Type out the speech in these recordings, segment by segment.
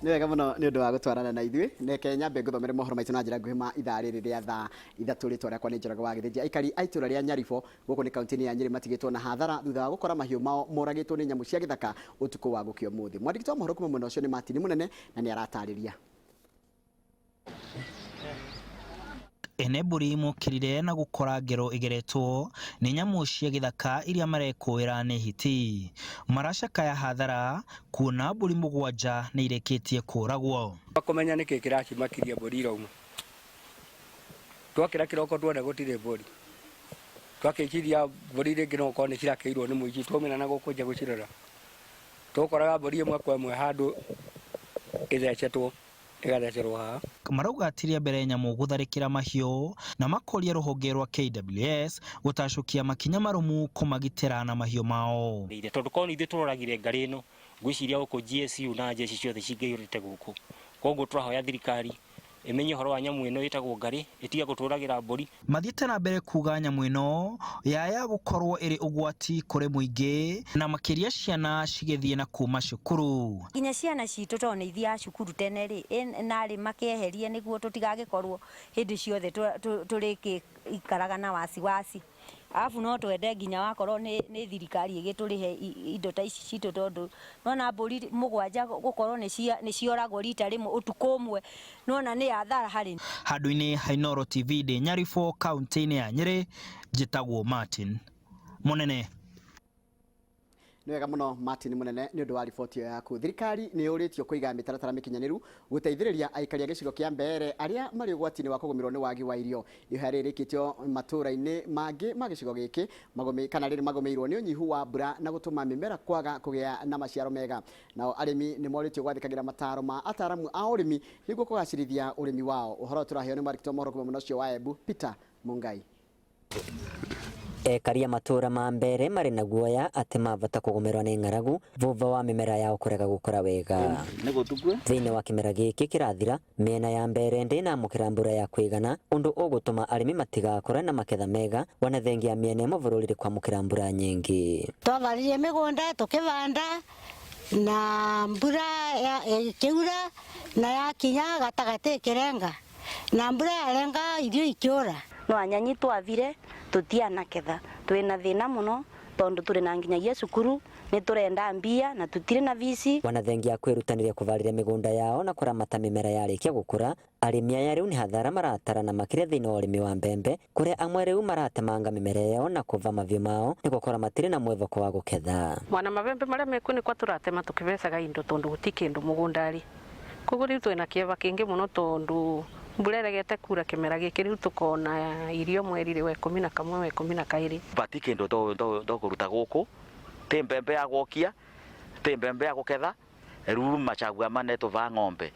Nĩ wega mũno nĩ ũndũ wa gũtwarana na ithuĩ. Reke nyambe ngũthomere mohoro maitũ na njĩra nguhĩ ma ithaa rĩrĩ rĩa thaa 3. Rĩtwa rĩakwa nĩ Njoroge wa Gĩthĩnji. Aikari a itũra rĩa Nyaribo gũkũ nĩ kaunti-inĩ ya Nyĩrĩ matigĩtwo na hathara thutha wa gũkora mahiũ mao moragĩtwo nĩ nyamũ cia gĩthaka ũtukũ wa gũkĩa ũmũthĩ. Mwandĩki wa mohoro kuma mwena ũcio nĩ Martin Mũnene na nĩ aratarĩria. Ene mbũri mokĩrire na gũkora ngero ĩgeretwo nĩ nyamũ cia gĩthaka iria marekũĩra nĩ hiti. Maracakaya hathara kuona mbũri 7 nĩ irĩkĩtie kũragwo. Kũmenya nĩkĩ kĩracimakirie mbũri irauma. Twakĩra kĩroko tuone gũtirĩ mbũri. Twakĩciria mbũri rĩngĩ no gũkorwo nĩ cirakĩirwo nĩ mũici, twaumĩra na gũkũ nja gũcirora. Tũkoraga mbũri ĩmwe kwa ĩmwe handũ ĩthecetwo, ĩgathecerwo haha. Marauga ti rĩa mbere nyamũ gũtharĩkĩra mahiũ na makoria rũhonge rwa KWS gũtacũkia makinya marũmu kũmagitĩra na mahiũ mao. Tondũ korwo nĩ ithuĩ tũroragire ngarĩ ĩno, ngwĩciria gũkũ GSU na jeshi ciothe cingĩiyũrĩte gũkũ. Koguo tũrahoya thirikari ĩmenye ũhoro wa nyamũ ĩno ĩtagwo ngarĩ, ĩtige gũtũragĩra mbũri. Mathiĩte na mbere kuga nyamũ ĩno yaya gũkorwo ĩrĩ ũgwati kũrĩ mũingĩ na makĩria ciana cigĩthiĩ na kuma cukuru. Nginya ciana citũ tondũ nĩ ithiaga cukuru tene rĩ, narĩ makĩeherie nĩguo tũtigagĩkorwo hĩndĩ ciothe tũrĩkĩikaraga na wasiwasi. Arabu no twende nginya wakorwo nĩ thirikari ĩgĩtũrĩhe indo ta ici citũ tondũ nona mbũri 7 gũkorwo nĩ cioragwo rita rĩmwe ũtukũ ũmwe, nona nĩ hathara harĩ. Handũ-inĩ ha Inooro TV ndĩ Nyaribo kaunti-inĩ ya Nyĩrĩ, njĩtagwo Martin Mũnene. Nĩ wega mũno Martin Mũnene nĩ ũndũ wa riboti ĩyo yaku. Thirikari nĩ yũrĩtio kũiga mĩtaratara mĩkinyanĩru gũteithĩrĩria aikari a gĩcigo kĩa Mbeere arĩa marĩ ũgwati-inĩ wa kũgũmĩrwo nĩ wagi wa irio. Ihoya rĩrĩ rĩikĩtio matũũra-inĩ mangĩ ma gĩcigo gĩkĩ kana rĩrĩ magũmĩirwo nĩ ũnyihu wa mbura na gũtũma mĩmera kwaga kũgĩa na maciaro mega. Nao arĩmi nĩ morĩtio gwathĩkagĩra mataro ma ataaramu a ũrĩmi nĩguo kũgacĩrithia ũrĩmi wao. Ũhoro ũyũ tũraheo nĩ mwandĩki wa mohoro kuma mwena ũcio wa Embu, Peter Mungai. Ekaria matũra ma Mbeere marĩ na guoya atĩ mavota kũgũmĩrwo nĩ ng'aragu vuvha wa mĩmera yao kũrega gũkũra wega. Thĩinĩ wa kĩmera gĩkĩ kĩrathira, mĩena ya Mbeere ndĩnamũkĩra mbura ya kũigana, ũndũ ũgũtũma arĩmi matigakũre na maketha mega, wana thengia mĩena ĩmwe bũrũri kwamũkĩra mbura nyingĩ. Twavaririe mĩgũnda tũkĩvanda na mbura ĩkĩura na yakinya gatagatĩ ĩkĩrenga na mbura yarenga irio ikĩũra. No anyanyi twavire tutianaketha twina thina muno tondu turi na nginyagia cukuru ni turenda mbia na tutire na visi. Wana thengia kwirutaniria kuvarira migunda yao na kuramata mimera yarikia gukura, arimi aya riu ni hathara maratara na makiria thiini wa urimi wa mbembe, kuria amwe riu maratemanga mimera yao na kuva maviu mao ni gukora matiri na mwivoko wa guketha. Mwana mabembe maria mekuo ni kwa turatema tukibecaga indo tondu guti kindu mugundari, koguo riu twina kieva kingi muno tondu mbura ĩregete kura kĩmera gĩkĩ rĩu tũkona irio mweri wa 11 wa 12. Bati kĩndũ tũkũruta gũkũ, ti mbembe ya gwokia, ti mbembe ya gũketha, rĩu machagua mane tũva ng'ombe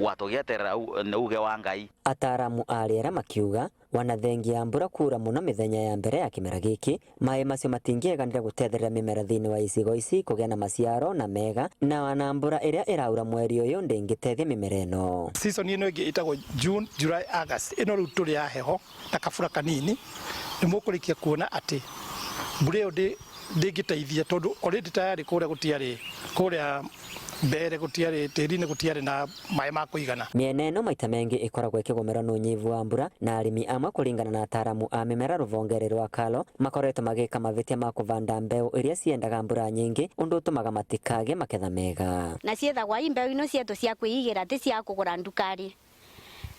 watũgĩeterera uge wa Ngai. Ataaramu a rĩera makiuga wana thengia mbura kura muno mĩthenya ya mbere ya kĩmera gĩkĩ, maĩ macio matingĩeganĩra gũtetherera mĩmera thĩinĩ wa icigo ici kũgĩa na maciaro na mega, na wana mbura ĩrĩa ĩraura mweri ũyũ ndĩngĩtethia mĩmera ĩno. Season ĩno ĩngĩ ĩtagwo June, July, August, ĩno rĩu tũrĩ ya heho na kabura kanini, nĩ mũkũrĩkia kuona atĩ mbura ĩyo ndĩngĩteithia tondũ already tayari kũrĩa gũtiarĩ, kũrĩa Mbeere gũtiarĩ, tĩri-inĩ gũtiarĩ na maĩ ma kũigana. Mĩena ĩno maita maingĩ ĩkoragwo ĩkĩgũmĩrwo nĩ ũnyivu wa mbura, na arĩmi amwe kũringana na ataaramu a mĩmera rũvonge rwa Kalo makoretwo magĩka mavĩtia ma kũvanda mbeũ iria ciendaga mbura nyingĩ, ũndũ ũtũmaga matikagĩe maketha mega. Na ciethagwa i mbeũ ino cietũ cia kwĩigĩra ti cia kũgũra ndukari,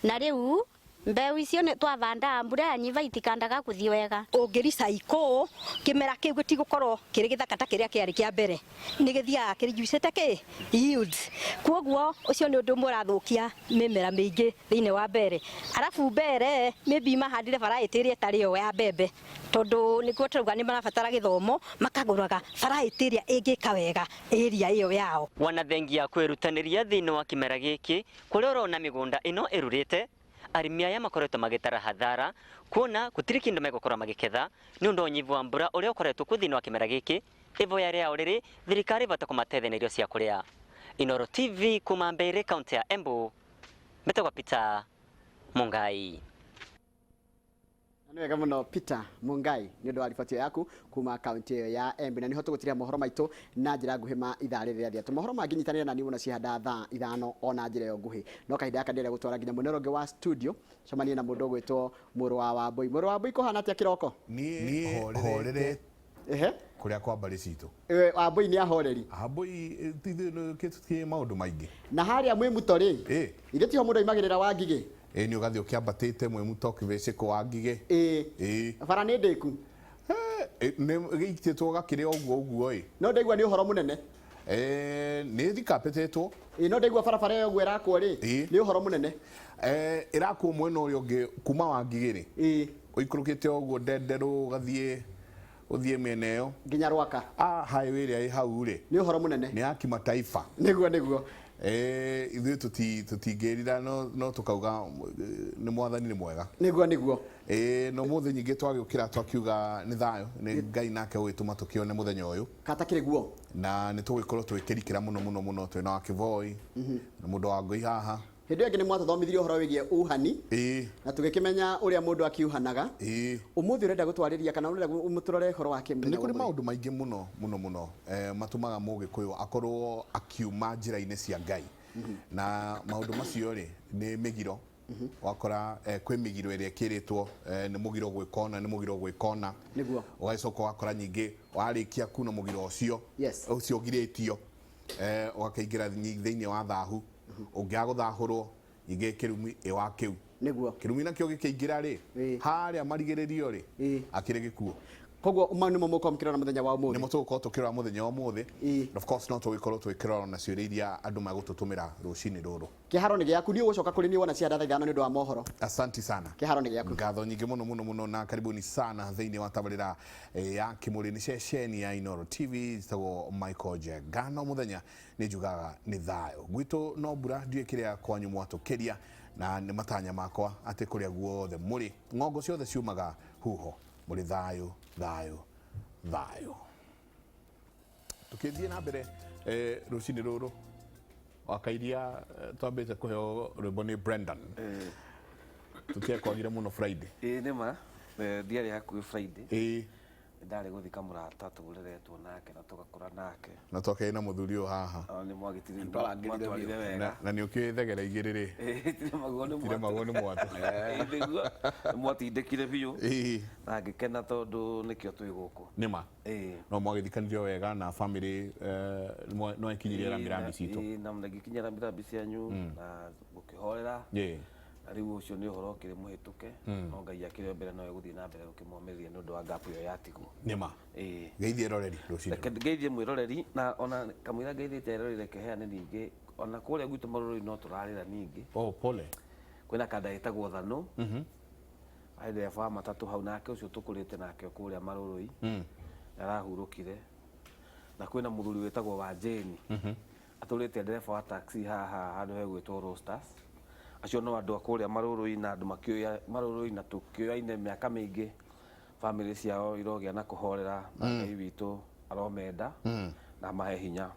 na rĩu mbeũ icio nĩ twavanda mbura yanyiva itikandaga kũthiĩ wega. Ũngĩricaikũ kĩmera kĩu gĩtigũkorwo kĩrĩ gĩthaka ta kĩrĩa kĩarĩ kĩa mbere, nĩ gĩthiaga kĩrijuicĩte kĩ yields. Kwoguo ũcio nĩ ũndũ ũmwe ũrathũkia mĩmera mĩingĩ thĩinĩ wa Mbeere. Arabu Mbeere maybe mahandire variety ĩrĩa ĩtarĩ yo ya mbembe, tondũ nĩguo tũrauga nĩ marabatara gĩthomo, makagũraga variety ĩrĩa ĩngĩka wega area ĩyo yao. Wana thengia kwĩrutanĩria thĩinĩ wa kĩmera gĩkĩ, kũrĩa ũrona mĩgũnda ĩno ĩrurĩte, arĩmi aya makoretwo magĩtara hathara kuona gũtirĩ kĩndũ megũkorwo magĩketha nĩ ũndũ wa ũnyivu wa mbura ũrĩa ũkoretwo kuo thĩinĩ wa kĩmera gĩkĩ. Ivoya rĩao rĩrĩ thirikari ĩbata kũmateithia na irio cia kũrĩa. Inooro TV kuma Mbeere kaunti ya Embu, mbetagwo Peter Mungai. Nĩ wega mũno Peter Mungai nĩ ũndũ wa riboti ĩyo yaku kuma kaunti ĩyo ya Embu. Na nĩho tũgũtiria mohoro maitũ na njĩra nguhĩ ma ithaa rĩrĩ rĩa thiatũ. Mohoro mangĩ nyitanĩra na niĩ mũno cihanda thaa 5 ona njĩra ĩyo nguhĩ. No kahinda gaka ndĩrenda gũtwara nginya mwena ũrĩa ũngĩ wa studio cemanie na mũndũ ũgwĩtwo Mũrũ wa Wambũi. Mũrũ wa Wambũi, kũhana atĩa kĩroko? Niĩ horerete. Ehe. Kũrĩa kwa mbarĩ citũ. Wambũi nĩ ahoreri. Wambũi tithuĩ maũndũ maingĩ. Na harĩa mwĩ muto rĩ, ithe tiho mũndũ aimagĩrĩra wa ngigĩ? Ĩ, nĩ ũgathiĩ ũkĩambatĩte mwĩ muto ũkĩbĩcĩkwo wa ngigĩ. Ĩĩ. Bara nĩ ndĩku? Nĩ gĩitĩtwo gakĩrĩ o ũguo ũguo ĩ. No ndaigua nĩ ũhoro mũnene. Nĩ thikapĩtĩtwo. Ĩ, no ndaigua barabara ĩyo ũguo ĩrakwo rĩ, nĩ ũhoro mũnene. Ĩrakwo mwena ũrĩa ũngĩ kuma wa ngigĩ rĩ. Ũikũrũkĩte ũguo ndenderũ ũgathiĩ ũthiĩ mĩena ĩyo nginya Rwaka. Highway ĩrĩa ĩ hau rĩ, nĩ ũhoro mũnene, nĩ ya kimataifa. Nĩguo, nĩguo. Ithuĩ tũtingĩrira no tũkauga nĩ mwathani nĩ mwega. Nĩguo, nĩguo. Na ũmũthĩ nyingĩ twagĩũkĩra twakiuga nĩ thayũ, nĩ Ngai nake ũgĩtũma tũkĩone mũthenya ũyũ. Katakĩrĩ guo. Na nĩ tũgũgĩkorwo tũgĩkĩrikĩra mũno mũno mũno twĩna wa Kĩboi, na mũndũ wa Ngũi haha. Hĩndĩ ĩyo ĩngĩ nĩ mwatũthomithirie ũhoro wĩgiĩ uhani. Na tũgĩkĩmenya ũrĩa mũndũ akiuhanaga. Ũmũthĩ ũrenda gũtwarĩria kana ũrenda mũtũrore ũhoro wa kĩ mũthenya Nĩ kũrĩ wa ũmũthĩ? maũndũ maingĩ mũno mũno mũno matũmaga mũgĩkũyũ akorwo akiuma njĩra-inĩ cia Ngai. Na maũndũ macio rĩ, nĩ mĩgiro. Wakora kwĩ mĩgiro ĩrĩa ĩkĩrĩtwo, nĩ mũgiro gwĩka ũna, nĩ mũgiro gwĩka ũna. Ũgagĩcoka ũgakora nyingĩ warĩkia kuna mũgiro ũcio, ũcio ũgirĩtio, ũgakĩingĩra thĩinĩ wa thahu. Ũngĩaga gũthahũrwo, nyingĩ kĩrumi ĩ wa kĩu. Kĩrumi nakĩo gĩkĩingĩra rĩ, harĩa marigĩrĩrio rĩ, akĩrĩ gĩkuũ. Koguo mau nĩmo mũgũkorwo mũkĩrora mũthenya wa ũmũthĩ? Nĩmo tũgũkorwo tũkĩrora mũthenya wa ũmũthĩ. Of course no tũgĩkorwo tũgĩkĩrora ona ciũria iria andũ megũtũtũmĩra rũcinĩ rũrũ. Kĩharo nĩ gĩaku, niĩ ũgũcoka kũrĩ niĩ wona cia thaa 5 nĩ ũndũ wa mohoro. Asanti sana. Kĩharo nĩ gĩaku. Ngatho nyingĩ mũno mũno mũno na karibuni sana thĩinĩ wa tabarĩra ya Kĩmũrĩ nĩ ceceni ya Inooro TV, njĩtagwo Michael Njenga. No mũthenya nĩ njugaga nĩ thayũ. Gwitũ no mbura, ndiũĩ kĩrĩa kwanyu mwatũkĩria, na nĩ matanya makwa atĩ kũrĩa guothe mũrĩ, ng'ongo ciothe ciumaga huho, mũrĩ thayũ, thayũ, thayũ. Tũkĩthiĩ na mbere rũcinĩ rũrũ, wakairia twambĩte kũheo rwĩmbo nĩ Brendan. Tũtiakwagire mũno Friday. Ĩĩ nĩ ma, ndiarĩ hakuhĩ Friday. Ndarĩ gũthika mũrata tũreretwo nake na tũgakũra nake. Na twakĩrĩ na mũthuri ũyũ haha. Nĩ mwagĩtirire, mwatwarire wega. Na nĩ ũkĩũĩ thegere igĩrĩ rĩ. Tiremagwo nĩ mwatũ. Tiremagwo nĩ mwatũ. Nĩguo, nĩ mwatindĩkire biũ. Na ngĩkena tondũ nĩkĩo twĩ gũkũ. Nĩ ma. No mwagĩthikanire wega na family, no ĩkinyirie rambirambi citũ. Na ngĩkinyia rambirambi cianyu na gũkĩhorera. Na rĩu ũcio nĩ ũhoro ũkĩrĩ mũhĩtũke. No Ngai akĩrĩ mbere no egũthiĩ na mbere gũkĩmũmĩrĩria nĩ ũndũ wa gap ĩyo yatigwo. Nĩ ma. Ngeithie eroreri rũcinĩ. Reke ngeithie mwĩroreri na ona kamũira ngeithĩte eroreri reke heane ningĩ ona kũrĩa gwitũ marũrũ no tũrarĩra ningĩ. Oh, pole. Kwĩna kanda ĩtagwo Thanũ. Arĩ ndereba wa matatũ hau nake ũcio tũkũrĩte nake kũrĩa Marũrũi. Arahurũkire. Na kwĩna mũthuri wĩtagwo wa Jane. Atũrĩte ndereba wa taxi haha handũ hegwĩtwo Roasters. Acio no andũ a kũrĩa Marũrũi na andũ makĩũya Marũrũi na tũkĩoyaine mĩaka mĩingĩ. Family ciao irogĩa na kũhorera na Ngai witũ aromenda na amahe hinya.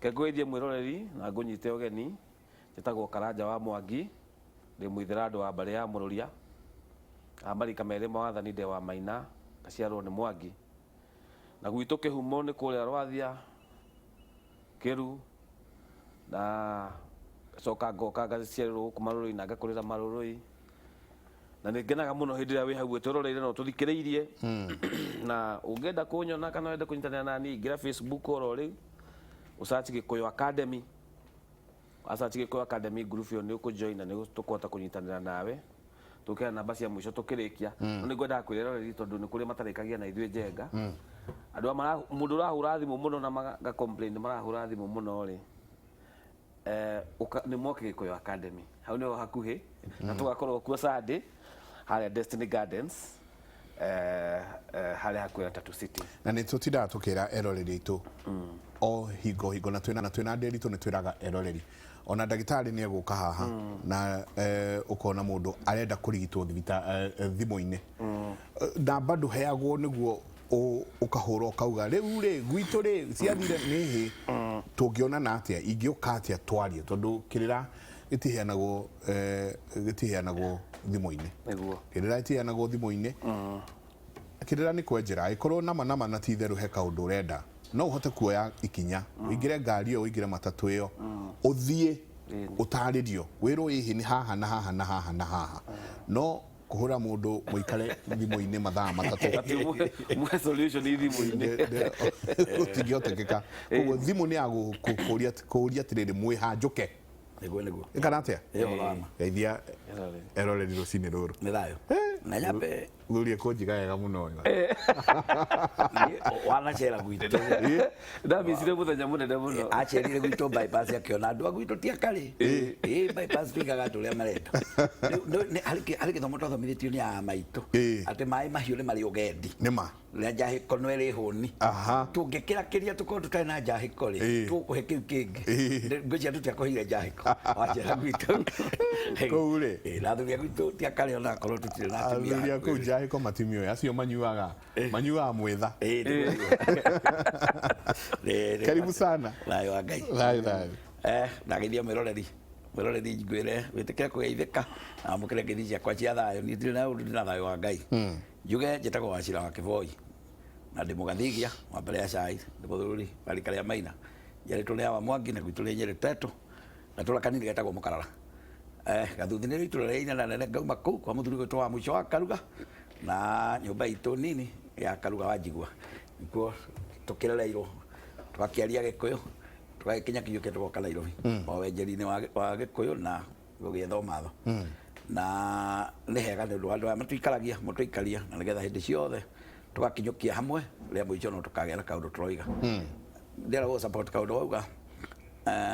Ke ngũgeithie mwĩroreri na ngũnyite ũgeni. Njĩtagwo Karanja wa Mwangi, ndĩ mũithĩrandũ wa mbarĩ ya Mũrũria. A marika merĩ ma wathani ndĩ wa Maina, ngaciarwo nĩ Mwangi. Na gwitũ kĩhumo nĩ kũrĩa Rwathia, Kĩru, na ngacoka ngoka ngaciarĩrwo gũkũ Marũrũi na ngakũrĩra Marũrũi. Na nĩ ngenaga mũno hĩndĩ ĩrĩa wĩ hau wĩtũroreire na ũtũthikĩrĩirie. Na ũngĩenda kũnyona kana wende kũnyitanĩra na niĩ, ingĩra Facebook oro rĩu, ũsearch Gĩkũyũ Academy. Wasearch Gĩkũyũ Academy group ĩyo nĩ ũkũjoin na nĩ tũkũhota kũnyitanĩra nawe. Tũkĩra namba cia mũico tũkĩrĩkia. No nĩ ngwendaga kwĩra eroreri tondũ nĩ kũrĩ matarĩkagia na ithuĩ Njenga. Andũ aya mũndũ ũrahũra thimũ mũno na maga complain marahũra thimũ mũno rĩ, nĩ moke Gĩkũyũ Academy. Hau nĩho hakuhĩ. Na tũgakorwo kuo Sunday harĩa Destiny Gardens, harĩa hakuhĩ na Tatu City. Na nĩ tũtindaga tũkĩra eroreri aitũ o hingo hingo, na twĩna ndĩritũ nĩ twĩraga eroreri ona ndagĩtarĩ nĩ egũka haha na ũkona mũndũ arenda kũrigitwo thimũ-inĩ. Namba ndũheagwo nĩguo ũkahũra ũkauga rĩu rĩ gwitũ rĩ ciathire nĩ hĩ, tũngĩonana atĩa, ingĩũka atĩa twarie, tondũ kĩrĩra gĩtiheanagwo thimũ-inĩ. Nĩguo. Kĩrĩra gĩtiheanagwo thimũ-inĩ. Kĩrĩra nĩ kwenjera angĩkorwo nama nama na ti itherũ he kaũndũ ũrenda no ũhote kuoya ikinya ũingĩre ngari ĩyo ũingĩre matatũ ĩyo ũthiĩ ũtarĩrio wĩrwo ĩhĩ nĩ haha na haha na haha na haha no kũhũra mũndũ mũikare thimũ-inĩ mathaa matatũ Atĩ mwe solution thimũ-inĩ. Gũtingĩhotekeka. Koguo thimũ nĩ ya kũũria atĩrĩrĩ, mwĩ ha njũke. Nĩguo, nĩguo. Ĩkana atĩa? Ĩ ũhoro wa ma. Geithia eroreri rũcinĩ rũrũ. Nĩ thayũ. Na nyambe Mũthuri ekũnjiga wega mũno ũyũ. Wanacera gwitũ. Ndamicire mũthenya mũnene mũno. Acerire gwitũ bypass akĩona andũ a gwitũ ti akarĩ. Ĩ bypass tuigaga andũ ũrĩa marenda. Harĩ gĩthomo twathomithĩtio nĩ aa maitũ atĩ maĩ mahiũ nĩ marĩ ũgendi. Nĩ ma. Na njahĩko no ĩrĩ hũni. Tũngĩkĩra kĩrĩa tũkorwo tũtarĩ na njahĩko rĩ, tũkũhe kĩu kĩngĩ. Ngwĩciria tũtiakũheire njahĩko. Wacera gwitũ. Kũu rĩ. Na athuri a gwitũ ti akarĩ ona akorwo tũtirĩ na atumia. Athuri a kũu njahĩko matimĩũĩ, acio manyuaga manyuaga mwĩtha. Karibu sana. Thayũ wa Ngai. Thayũ thayũ. Ndageithia mwĩroreri. Mwĩroreri ngwĩre wĩtĩkĩre kũgeithĩka na wamũkĩre ngeithi ciakwa cia thayũ. Niĩ ndirĩ na ũndũ, ndĩ na thayũ wa Ngai. Njuge njĩtagwo Wachira wa Kĩboi na ndĩ mũgathigia wa mbere ya cai, ndĩ mũthuri wa rika rĩa Maina. Njiarĩtwo nĩ Awa Mwangi na gwitũ nĩ Nyĩrĩ Tetũ, gatũra kanini getagwo Mũkarara. Gathuthi nĩrĩo itũra rĩa inene nene ngauma kũu kwa mũthuri gwĩtwo wa mũico wa Karuga na nyũmba itũ nini ya Karuga wa Njigua. Nĩkuo tũkĩrereirwo tũgakĩaria Gĩkũyũ tũgagĩkinya kinyũkia tũgoka Nairobi o wenjeri-inĩ wa Gĩkũyũ na gũgĩetha ũmatho. Na nĩ hega nĩ ũndũ wa andũ aya matuikaragia, mũtũikaria na nĩgetha hĩndĩ ciothe tũgakinyũkia hamwe rĩa mũico no tũkagĩa na kaũndũ tũroiga. Ndĩrenda gũ support kaũndũ wauga,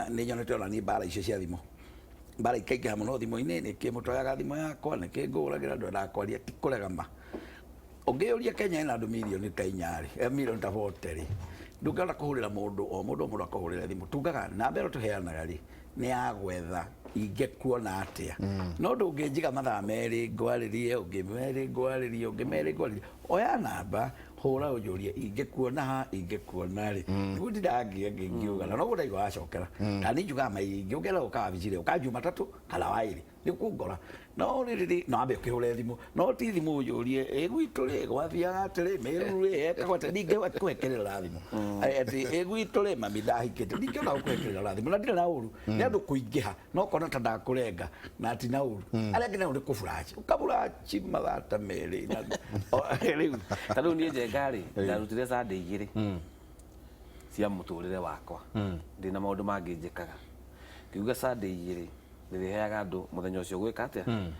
nĩ nyonete ona niĩ mbara icio cia thimũ. Mbara ikaingĩha mũno thimũ-inĩ, nĩkĩ mũtoyaga thimũ yakwa, nĩkĩ ngũhũragĩra, ndwendaga kwaria, ti kũrega ma. Ũngĩyũria Kenya ĩna andũ mirioni ta inya rĩ, mirioni ta 40 rĩ, ndũngĩhota kũhũrĩra mũndũ o mũndũ o mũndũ akũhũrĩre thimũ. Tugaga namba ĩno tũheanaga rĩ, nĩ ya gwetha ingĩkuona atĩa. No ndũngĩnjiga mathaa merĩ ngwarĩrie, ũngĩ merĩ ngwarĩrie, ũngĩ merĩ ngwarĩrie. Oya namba, hũra ũnjũrie ingĩkuona ha, ingĩkuona rĩ. Nĩguo ndindangia ngĩngiuga, na noguo ndaigua wacokera. Na niĩ njugaga maingĩ, ũngĩenda gũka wabici rĩ, ũka Jumatatũ kana waĩrĩ. Nĩ kũngora. No rĩrĩ, no ambe ũkĩhũre thimũ. No ti thimũ ũnjũrie, ĩ gwitũ rĩ, gwathiaga atĩrĩ, Meru rĩ, ekagwo atĩa, ningĩ akũhe kĩrĩra thimũ. Atĩ, ĩ gwitũ rĩ, mami ndahikĩte, ndingĩona gũkũhe kĩrĩra thimũ. Na ndirĩ na ũru. Nĩ andũ kũingĩha, no ũkona ta ndakũrenga, na ti na ũru. Arĩa angĩ nao nĩ kũburaci. Ũkaburaci mathaa ta merĩ. Rĩu, ta rĩu niĩ Njenga rĩ, ndarutire Sunday igĩrĩ cia mũtũrĩre wakwa. Ndĩna maũndũ mangĩ njĩkaga. Ngiuga Sunday igĩrĩ, ndĩrĩheaga andũ mũthenya ũcio gwĩka atĩa.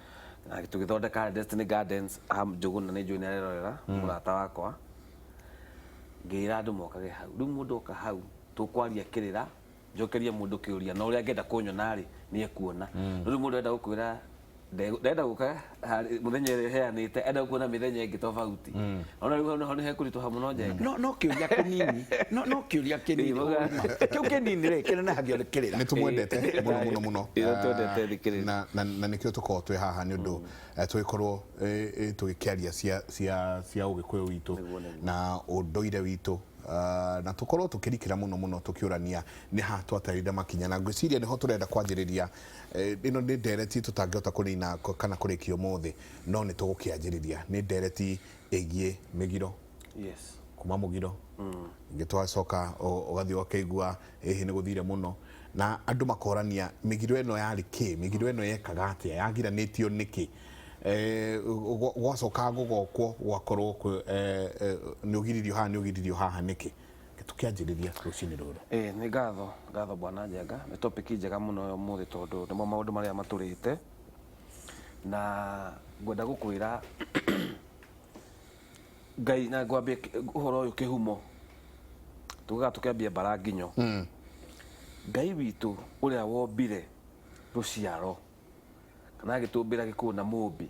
Na tũgĩthondeka Destiny Gardens, haha Njũgũna nĩ njũĩ nĩ arerorera, mũrata wakwa. Ngĩra andũ mokage hau. Rĩu mũndũ oka hau, tũkwaria kĩrĩra, njokerie mũndũ kĩũria, na ũrĩa angĩenda kũnyona rĩ, nĩ ekuona. Rĩu mũndũ enda gũkwĩra, ndenda gũka harĩ mũthenya ĩrĩa ĩheanĩte, enda gũkuona mĩthenya ĩngĩ tofauti. Ona rĩu hau naho nĩ hekũritũha mũno Njenga. No, no kĩũria kĩnini. No, no kĩũria kĩnini. Kĩu kĩnini rĩ, kĩnenehagio nĩ kĩrĩra. Nĩ tũmwendete mũno mũno mũno. Ĩĩ, twendete thikĩrĩria. Na nĩkĩo tũkoragwo twĩ haha nĩ ũndũ, tũgĩkorwo, tũgĩkĩaria cia ũgĩkũyũ witũ na ũndũire witũ. Na tũkorwo tũkĩrikĩra mũno mũno tũkĩũrania nĩ ha twatarire makinya, na ngwĩciria nĩho tũrenda kwanjĩrĩria. Ĩno nĩ ndereti tũtangĩhota kũnina kana kũrĩkia ũmũthĩ, no nĩ tũgũkĩanjĩrĩria. Nĩ ndereti ĩgiĩ mĩgiro. Kuma mũgiro. Ningĩ twacoka ũgathiĩ ũgakĩigua ĩhĩ nĩ gũthire mũno, na andũ makorania mĩgiro ĩno yarĩ kĩ, mĩgiro ĩno yekaga atĩa, yagiranĩtio nĩkĩ. Gwacoka gũgokwo gwakorwo nĩ ũgiririo haha, nĩ ũgiririo haha nĩkĩ. Tũkĩanjĩrĩria rũcinĩ rũrũ. Nĩ ngatho bwana Njenga, nĩ topic njega mũno ũmũthĩ tondũ nĩmo maũndũ marĩa matũrĩte. Na ngwenda gũkwĩra Ngai, na ngwambie ũhoro ũyũ kĩhumo. Tugaga tũkĩambia mbara nginyo. Ngai witũ ũrĩa wombire rũciaro kana agĩtũmbĩra gĩkũyũ na mũmbi,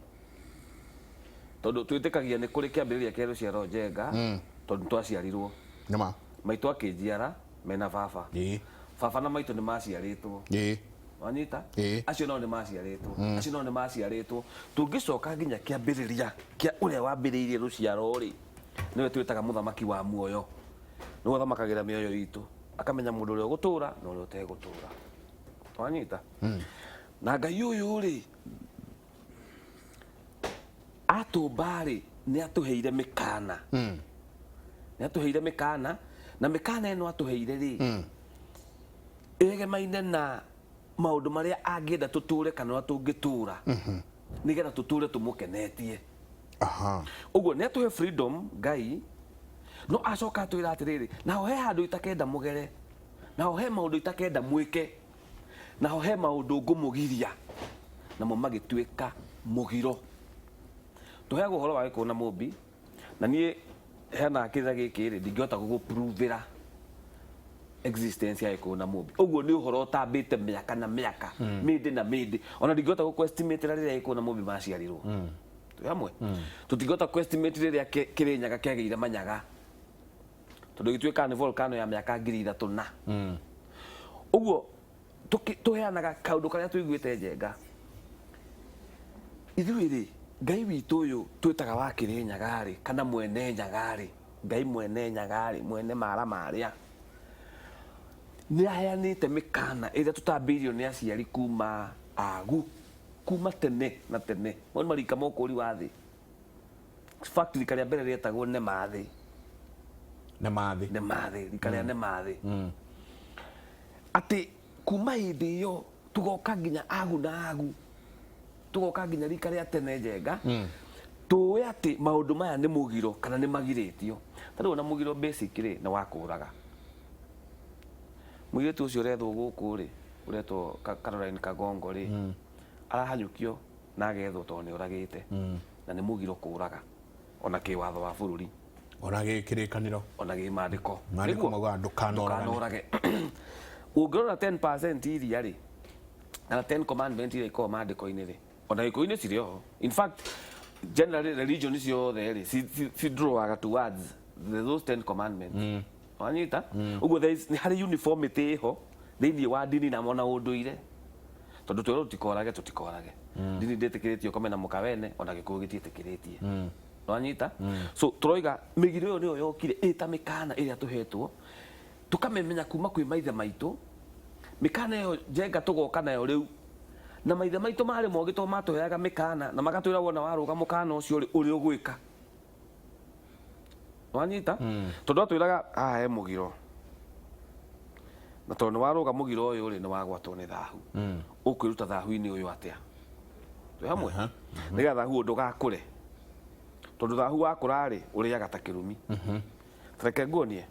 tondũ twĩtĩkagia nĩ kũrĩ kĩambĩrĩria kĩa rũciaro Njenga, tondũ twaciarirwo. Nĩma. Maitũ akĩnjiara mena baba. Baba na maitũ nĩ maciarĩtwo. Wanyita? Acio nao nĩ maciarĩtwo. Acio nao nĩ maciarĩtwo. Tũngĩcoka nginya kĩambĩrĩria kĩa ũrĩa wambĩrĩirie rũciaro rĩ, nĩwe twĩtaga mũthamaki wa muoyo. Nĩwe ũthamakagĩra mĩoyo itũ, akamenya mũndũ ũrĩa ũgũtũra na ũrĩa ũtegũtũra. Wanyita? Na Ngai ũyũ rĩ, Atũmba rĩ, nĩ atũheire mĩkana, nĩ atũheire mĩkana, na mĩkana ĩno atũheire rĩ, ĩgemaine na maũndũ marĩa angĩenda tũtũre kana ũrĩa tũngĩtũra nĩgetha tũtũre tũmũkenetie. Ũguo nĩ atũhe freedom Ngai, no acoka atwĩra atĩrĩrĩ, naho he handũ itakenda mũgere, naho he maũndũ itakenda mwĩke, naho he maũndũ ngũmũgiria, namo magĩtuĩka mũgiro. Tũheagwo ũhoro wa Gĩkũyũ na Mũmbi, na niĩ hena kĩrĩra gĩkĩ rĩ, ndingĩhota gũgũpruvĩra existence ya Gĩkũyũ na Mũmbi. Ũguo nĩ ũhoro ũtambĩte mĩaka na mĩaka, mĩndĩ na mĩndĩ. Ona ndingĩhota gũkũ-estimate-ra rĩrĩa Gĩkũyũ na Mũmbi maciarirwo. Twĩ hamwe? Tũtingĩhota kũ-estimate rĩrĩa Kĩrĩnyaga kĩagĩire manyaga, tondũ gĩtuĩkaga nĩ volcano ya mĩaka 3000 na. Ũguo tũheanaga kaũndũ karĩa tũiguĩte njenga. Ithuĩ rĩ, Ngai witũ ũyũ twĩtaga wa Kĩrĩnyaga rĩ, kana mwene Nyaga rĩ, Ngai mwene Nyaga rĩ, mwene mara marĩa, nĩ aheanĩte mĩkana ĩrĩa tũtambĩirio nĩ aciari kuma agu, kuma tene na tene. Mau nĩ marika ma ũkũri wa thĩ. In fact, rika rĩa mbere rĩetagwo Nemathĩ. Nemathĩ. Nemathĩ, rika rĩa Nemathĩ. Atĩ kuma hĩndĩ ĩyo tũgoka nginya agu na agu, tũgoka nginya rika rĩa tene njenga, tũĩ atĩ maũndũ maya nĩ mũgiro kana nĩ magirĩtio. Ta rĩu ona mũgiro basic rĩ, nĩ wa kũraga. Mũirĩtu ũcio ũrethwo gũkũ rĩ, ũretwo Caroline Kagongo rĩ, arahanyũkio na agethwo tondũ nĩ oragĩte. Na nĩ mũgiro kũraga ona kĩwatho wa bũrũri. Ona gĩkĩrĩkanĩro. Ona gĩmandĩko. Maandĩko maugaga ndũkanoragane. Ndũkanorage. Ũngĩrora 10% iria rĩ, kana 10 commandment iria ikoragwo maandĩko-inĩ rĩ, ona Gĩkũyũ-inĩ cirĩ oho. In fact, generally religion ciothe rĩ, ci drawaga towards those 10 commandments. Wanyita? Ũguo there is, nĩ harĩ uniformity ĩho thĩinĩ wa ndini na ona ũndũire. Tondũ twĩrwo tũtikorage, tũtikorage. Ndini ndĩtĩkĩrĩtie ũkome na mũka wene, ona Gĩkũyũ gĩtiĩtĩkĩrĩtie. Wanyita? So tũroiga mĩgiro ĩyo nĩyo yokire ĩta mĩkana ĩrĩa tũhetwo, tũkamĩmenya kuma kwĩ maithe maitũ. Mĩkana ĩyo njenga tũgoka nayo rĩu. Na maithe maitũ marĩ mogĩ tondũ matũheaga mĩkana na magatwĩra wona warũga mũkana ũcio rĩ, ũrĩa ũgwĩka. Wanyita? Tondũ atwĩraga haha he mũgiro. Na tondũ nĩ warũga mũgiro ũyũ rĩ, nĩ wagwatwo nĩ thahu. Ũkwĩruta thahu-inĩ ũyũ atĩa? Twĩ hamwe? Nĩgetha thahu ũyũ ndũgakũre. Tondũ thahu wakũra rĩ, ũrĩaga ta kĩrumi. Reke nguonie.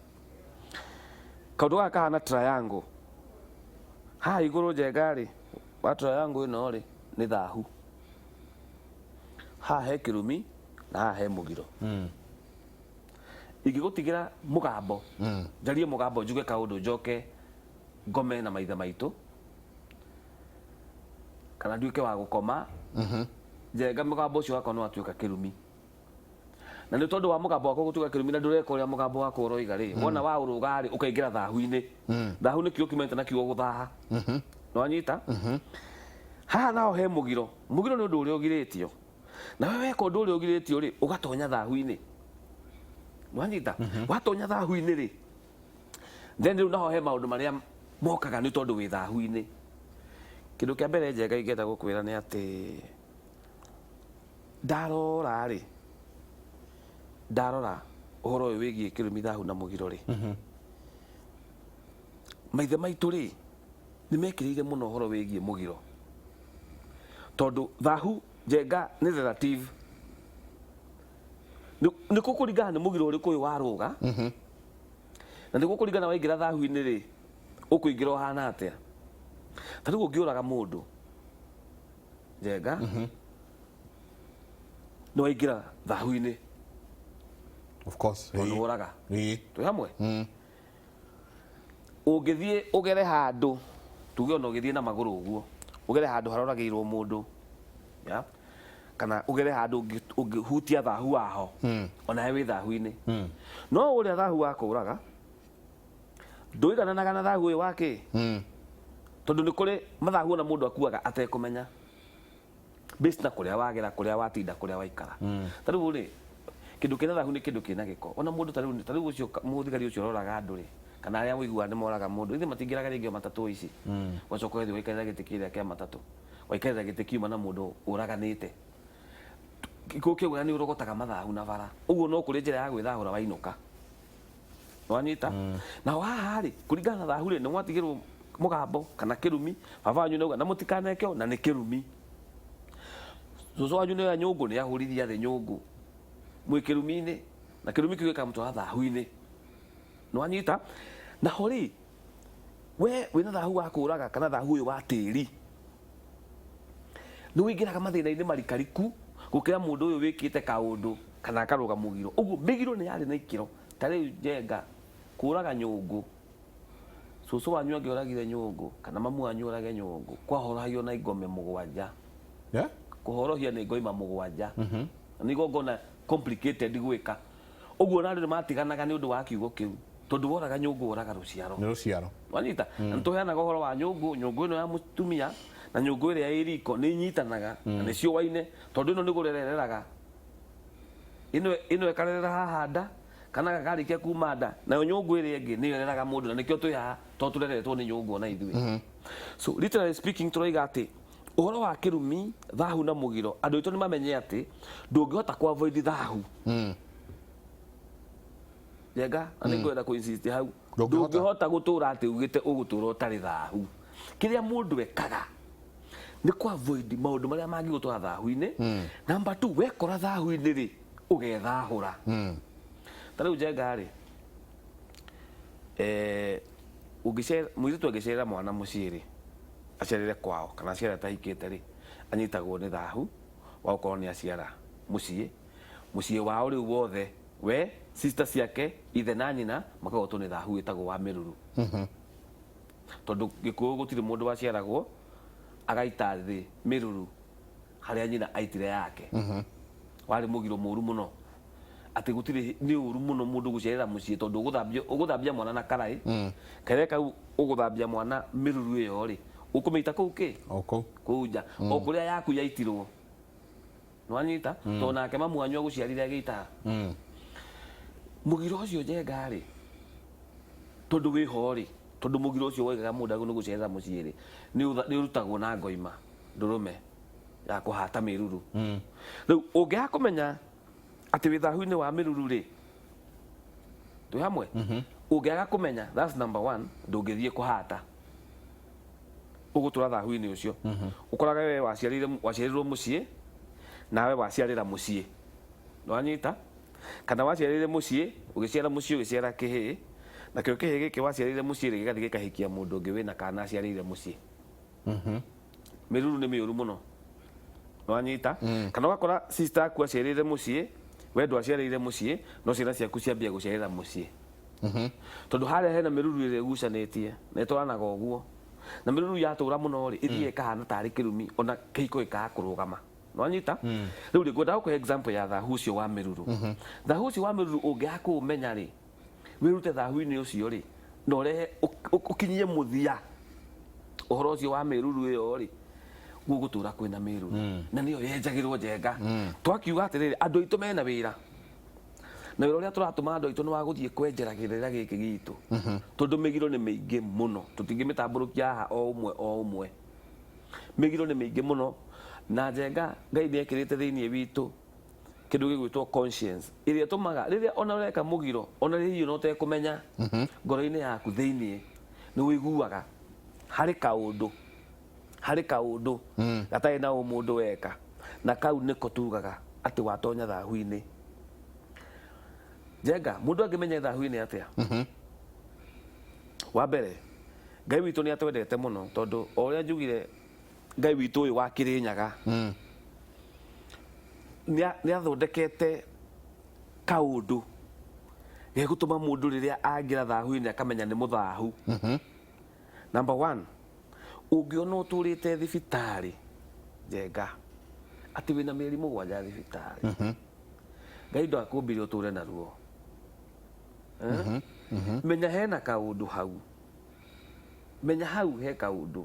Kaũndũ gaka kahana triangle. Haha igũrũ njenga rĩ, wa triangle ĩno rĩ, nĩ thahu. Haha he kĩrumi na haha he mũgiro. Ingĩgũtigĩra mũgambo, njarie mũgambo njuge kaũndũ njoke ngome na maithe maitũ, kana nduĩke wa gũkoma, njenga mũgambo ũcio wakwa nĩ watuĩka kĩrumi. Na nĩ tondũ wa mũgambo wakwa gũtuĩka kĩrumi na ndũreka ũrĩa mũgambo wakwa ũroiga rĩ, wona waũrũga rĩ, ũkaingĩra thahu-inĩ. Thahu nĩ kiugo kiumanĩte na kiugo gũthaha. Nĩwanyita? Haha naho he mũgiro. Mũgiro nĩ ũndũ ũrĩa ũgirĩtio. Na we weka ũndũ ũrĩa ũgirĩtio rĩ, ũgatonya thahu-inĩ. Nĩwanyita? Watonya thahu-inĩ rĩ, then rĩu naho he maũndũ marĩa mokaga nĩ tondũ wĩ thahu-inĩ. Kĩndũ kĩa mbere njega ingĩenda gũkwĩra nĩ atĩ ndarora rĩ, ndarora ũhoro ũyũ wĩgiĩ kĩrumi, thahu na mũgiro rĩ, maithe maitũ rĩ, nĩ mekĩrĩire mũno ũhoro wĩgiĩ mũgiro. Tondũ thahu njenga nĩ relative. Nĩ gũkũringana nĩ mũgiro ũrĩkũ ũyũ warũga, na nĩ gũkũringana waingĩra thahu-inĩ rĩ, ũkũingĩra ũhana atĩa. Ta rĩu ũngĩũraga mũndũ njenga, nĩ waingĩra thahu-inĩ. Of course. Tondũ nĩ woraga. Twĩ hamwe? Ũngĩthiĩ ũgere handũ, tuge ona ũgĩthiĩ na magũrũ ũguo, ũgere handũ haroragĩirwo mũndũ, ya? Kana ũgere handũ ũngĩhutia thahu waho, onawe wĩ thahu-inĩ. No ũrĩa thahu wa kũraga, ndũigananaga na thahu ũyũ wa kĩ? Tondũ nĩ kũrĩ mathahu ona mũndũ akuaga atekũmenya. Based na kũrĩa wagera, kũrĩa watinda, kũrĩa waikara. Ta rĩu rĩ, kĩndũ kĩna thahu nĩ kĩndũ kĩna gĩko. Ona mũndũ ta rĩu, ta rĩu ũcio mũthigari ũcio ũroraga andũ rĩ, kana arĩa ũiguaga nĩ moraga mũndũ, ithe matingĩraga rĩngĩ o matatũ ici. Ũgacoka ũgathiĩ ũgaikarĩra gĩtĩ kĩrĩa kĩa matatũ. Waikarĩra gĩtĩ kiuma na mũndũ ũraganĩte. Gĩkũyũ kĩaugaga nĩ ũrogotaga mathahu na bara. Ũguo no kũrĩ njĩra ya gwĩthahũra wainũka. Wanyita? Naho haha rĩ, kũringana na thahu rĩ, nĩ mwatigĩrwo mũgambo kana kĩrumi, baba wanyu nĩauga na mũtikaneke ũũ, na nĩ kĩrumi. Cũcũ wanyu nĩoya nyũngũ, nĩ ahũrithia thĩ nyũngũ. Mwĩ kĩrumi-inĩ, na kĩrumi kĩu gĩkamũtwara thahu-inĩ. Nĩwanyita? Naho rĩ, we wĩna thahu wa kũraga kana thahu ũyũ wa tĩri, nĩ ũingĩraga mathĩna-inĩ marikariku gũkĩra mũndũ ũyũ wĩkĩte kaũndũ kana akarũga mũgiro. Ũguo mĩgiro nĩ yarĩ na ikĩro. Ta rĩu Njenga, kũraga nyũngũ, cũcũ wanyu angĩoragire nyũngũ kana mamu wanyu orage nyũngũ, kwahorohagio na ingome mũgwanja. Kũhorohia nĩ ngoima mũgwanja. Na nĩ igongona complicated gwĩka. Ũguo ona andũ nĩ matiganaga nĩ ũndũ wa kiugo kĩu. Tondũ woraga nyũngũ woraga rũciaro. Nĩ rũciaro. Wanyita? Na nĩ tũheanaga ũhoro wa nyũngũ, nyũngũ ĩno ya mũtumia na nyũngũ ĩrĩa ĩ riko nĩ inyitanaga na nĩ ciũaine tondũ ĩno nĩ kũrera ĩreraga. Ĩno ĩno ĩkarerera haha nda kana gakarĩkia kuma nda nayo nyũngũ ĩrĩa ĩngĩ nĩyo ĩreraga mũndũ na nĩkĩo twĩ haha tondũ tũreretwo nĩ nyũngũ ona ithuĩ. So literally speaking tũroiga atĩ ũhoro wa kĩrumi, thahu na mũgiro, andũ aitũ nĩ mamenye atĩ ndũngĩhota kũ avoid thahu. Njenga, na nĩ ngwenda kũ insist hau. Ndũngĩhota gũtũra atĩ ugĩte ũgũtũra ũtarĩ thahu. Kĩrĩa mũndũ ekaga nĩ kũ avoid maũndũ marĩa mangĩgũtwara thahu-inĩ. Number two, wekora thahu-inĩ rĩ, ũgethahũra. Ta rĩu Njenga rĩ, eh, ũngĩcerera mũirĩtu angĩcerera mwana mũciĩ rĩ, acerere kwao kana aciare atahikĩte rĩ, anyitagwo nĩ thahu wa gũkorwo nĩ aciara mũciĩ. Mũciĩ wao rĩu wothe, we, sister ciake, ithe na nyina makagwatwo nĩ thahu wĩtagwo wa mĩruru. Tondũ Gĩkũyũ gũtirĩ mũndũ waciaragwo agaita thĩ mĩruru harĩa nyina aitire yake. Warĩ mũgiro mũru mũno. Atĩ gũtirĩ, nĩ ũru mũno mũndũ gũciarĩra mũciĩ tondũ ũgũthambia, ũgũthambia mwana na karaĩ, karaĩ kau ũgũthambia mwana mĩruru ĩyo rĩ, ũkũmĩita kũu kĩ? O kũu. Kũu nja. O kũrĩa yaku yaitirwo. Nĩwanyita? Tondũ nake mamu wanyu agũciarire agĩita ha? Mũgiro ũcio Njenga rĩ, tondũ wĩho rĩ, tondũ mũgiro ũcio woigaga mũndũ agĩrĩirwo nĩ gũciarĩra mũciĩ rĩ, nĩ ũrutagwo na ngoima ndũrũme ya kũhata mĩruru. Rĩu ũngĩaga kũmenya atĩ wĩ thahu-inĩ wa mĩruru rĩ, twĩ hamwe? Ũngĩaga kũmenya, that's number one, ndũngĩthiĩ kũhata. Ũgũtũra thahu-inĩ ũcio. Ũkoraga we waciarĩire, waciarĩirwo mũciĩ, nawe waciarĩra mũciĩ. Nĩwanyita? Kana waciarĩire mũciĩ, ũgĩciara mũciĩ ũgĩciara kĩhĩĩ, nakĩo kĩhĩĩ gĩkĩ waciarĩire mũciĩ rĩ, gĩgathiĩ gĩkahikia mũndũ ũngĩ wĩna kana aciarĩire mũciĩ. Mĩruru nĩ mĩũru mũno. Nĩwanyita? Kana ũgakora sister aku aciarĩire mũciĩ, we ndwaciarĩire mũciĩ, no ciana ciaku ciambia gũciarĩra mũciĩ. Tondũ harĩa hena mĩruru ĩrĩa ĩgucanĩtie, na ĩtwaranaga ũguo. Na mĩruru yatũra mũno rĩ, ĩthiaga ĩkahana tarĩ kĩrumi, ona kĩhiko gĩkaga kũrũgama. Nĩwanyita? Rĩu rĩ, ngwendaga gũkũhe example ya thahu ũcio wa mĩruru. Thahu ũcio wa mĩruru ũngĩaga kũũmenya rĩ, wĩrute thahu-inĩ ũcio rĩ, na ũrehe, ũkinyie mũthia ũhoro ũcio wa mĩruru ĩyo rĩ, gũgũtũra kwĩna mĩruru. Na nĩyo yenjagĩrwo Njenga. Twakiuga atĩrĩrĩ, andũ aitũ mena wĩra. Na wĩra ũrĩa tũratũma andũ aitũ nĩ wa gũthiĩ kwenjera kĩrĩra gĩkĩ gitũ. Tondũ mĩgiro nĩ mĩingĩ mũno, tũtingĩmĩtambũrũkia haha o ũmwe o ũmwe. Mĩgiro nĩ mĩingĩ mũno, na Njenga Ngai nĩ ekĩrĩte thĩinĩ witũ kĩndũ gĩgwĩtwo conscience, ĩrĩa ĩtũmaga rĩrĩa ona ũreka mũgiro, ona rĩrĩa ona ũtekũmenya, ngoro-inĩ yaku thĩinĩ nĩ ũiguaga harĩ kaũndũ, harĩ kaũndũ gatarĩ na ũmũndũ weka, na kau nĩko tugaga atĩ watonya thahu-inĩ. Njenga, mũndũ angĩmenya thahu-inĩ atĩa? Wa mbere, Ngai witũ nĩ atwendete mũno, tondũ o ũrĩa njugire Ngai witũ ũyũ wa Kĩrĩnyaga nĩ athondekete kaũndũ gegũtũma mũndũ rĩrĩa angĩra thahu-inĩ akamenya nĩ mũthahu. Number one, ũngĩona ũtũrĩte thibitarĩ, Njenga, atĩ wĩna mĩeri mũgwanja thibitarĩ, Ngai ndakũmbire ũtũre na ruo. Menya hena kaũndũ hau. Menya hau he kaũndũ.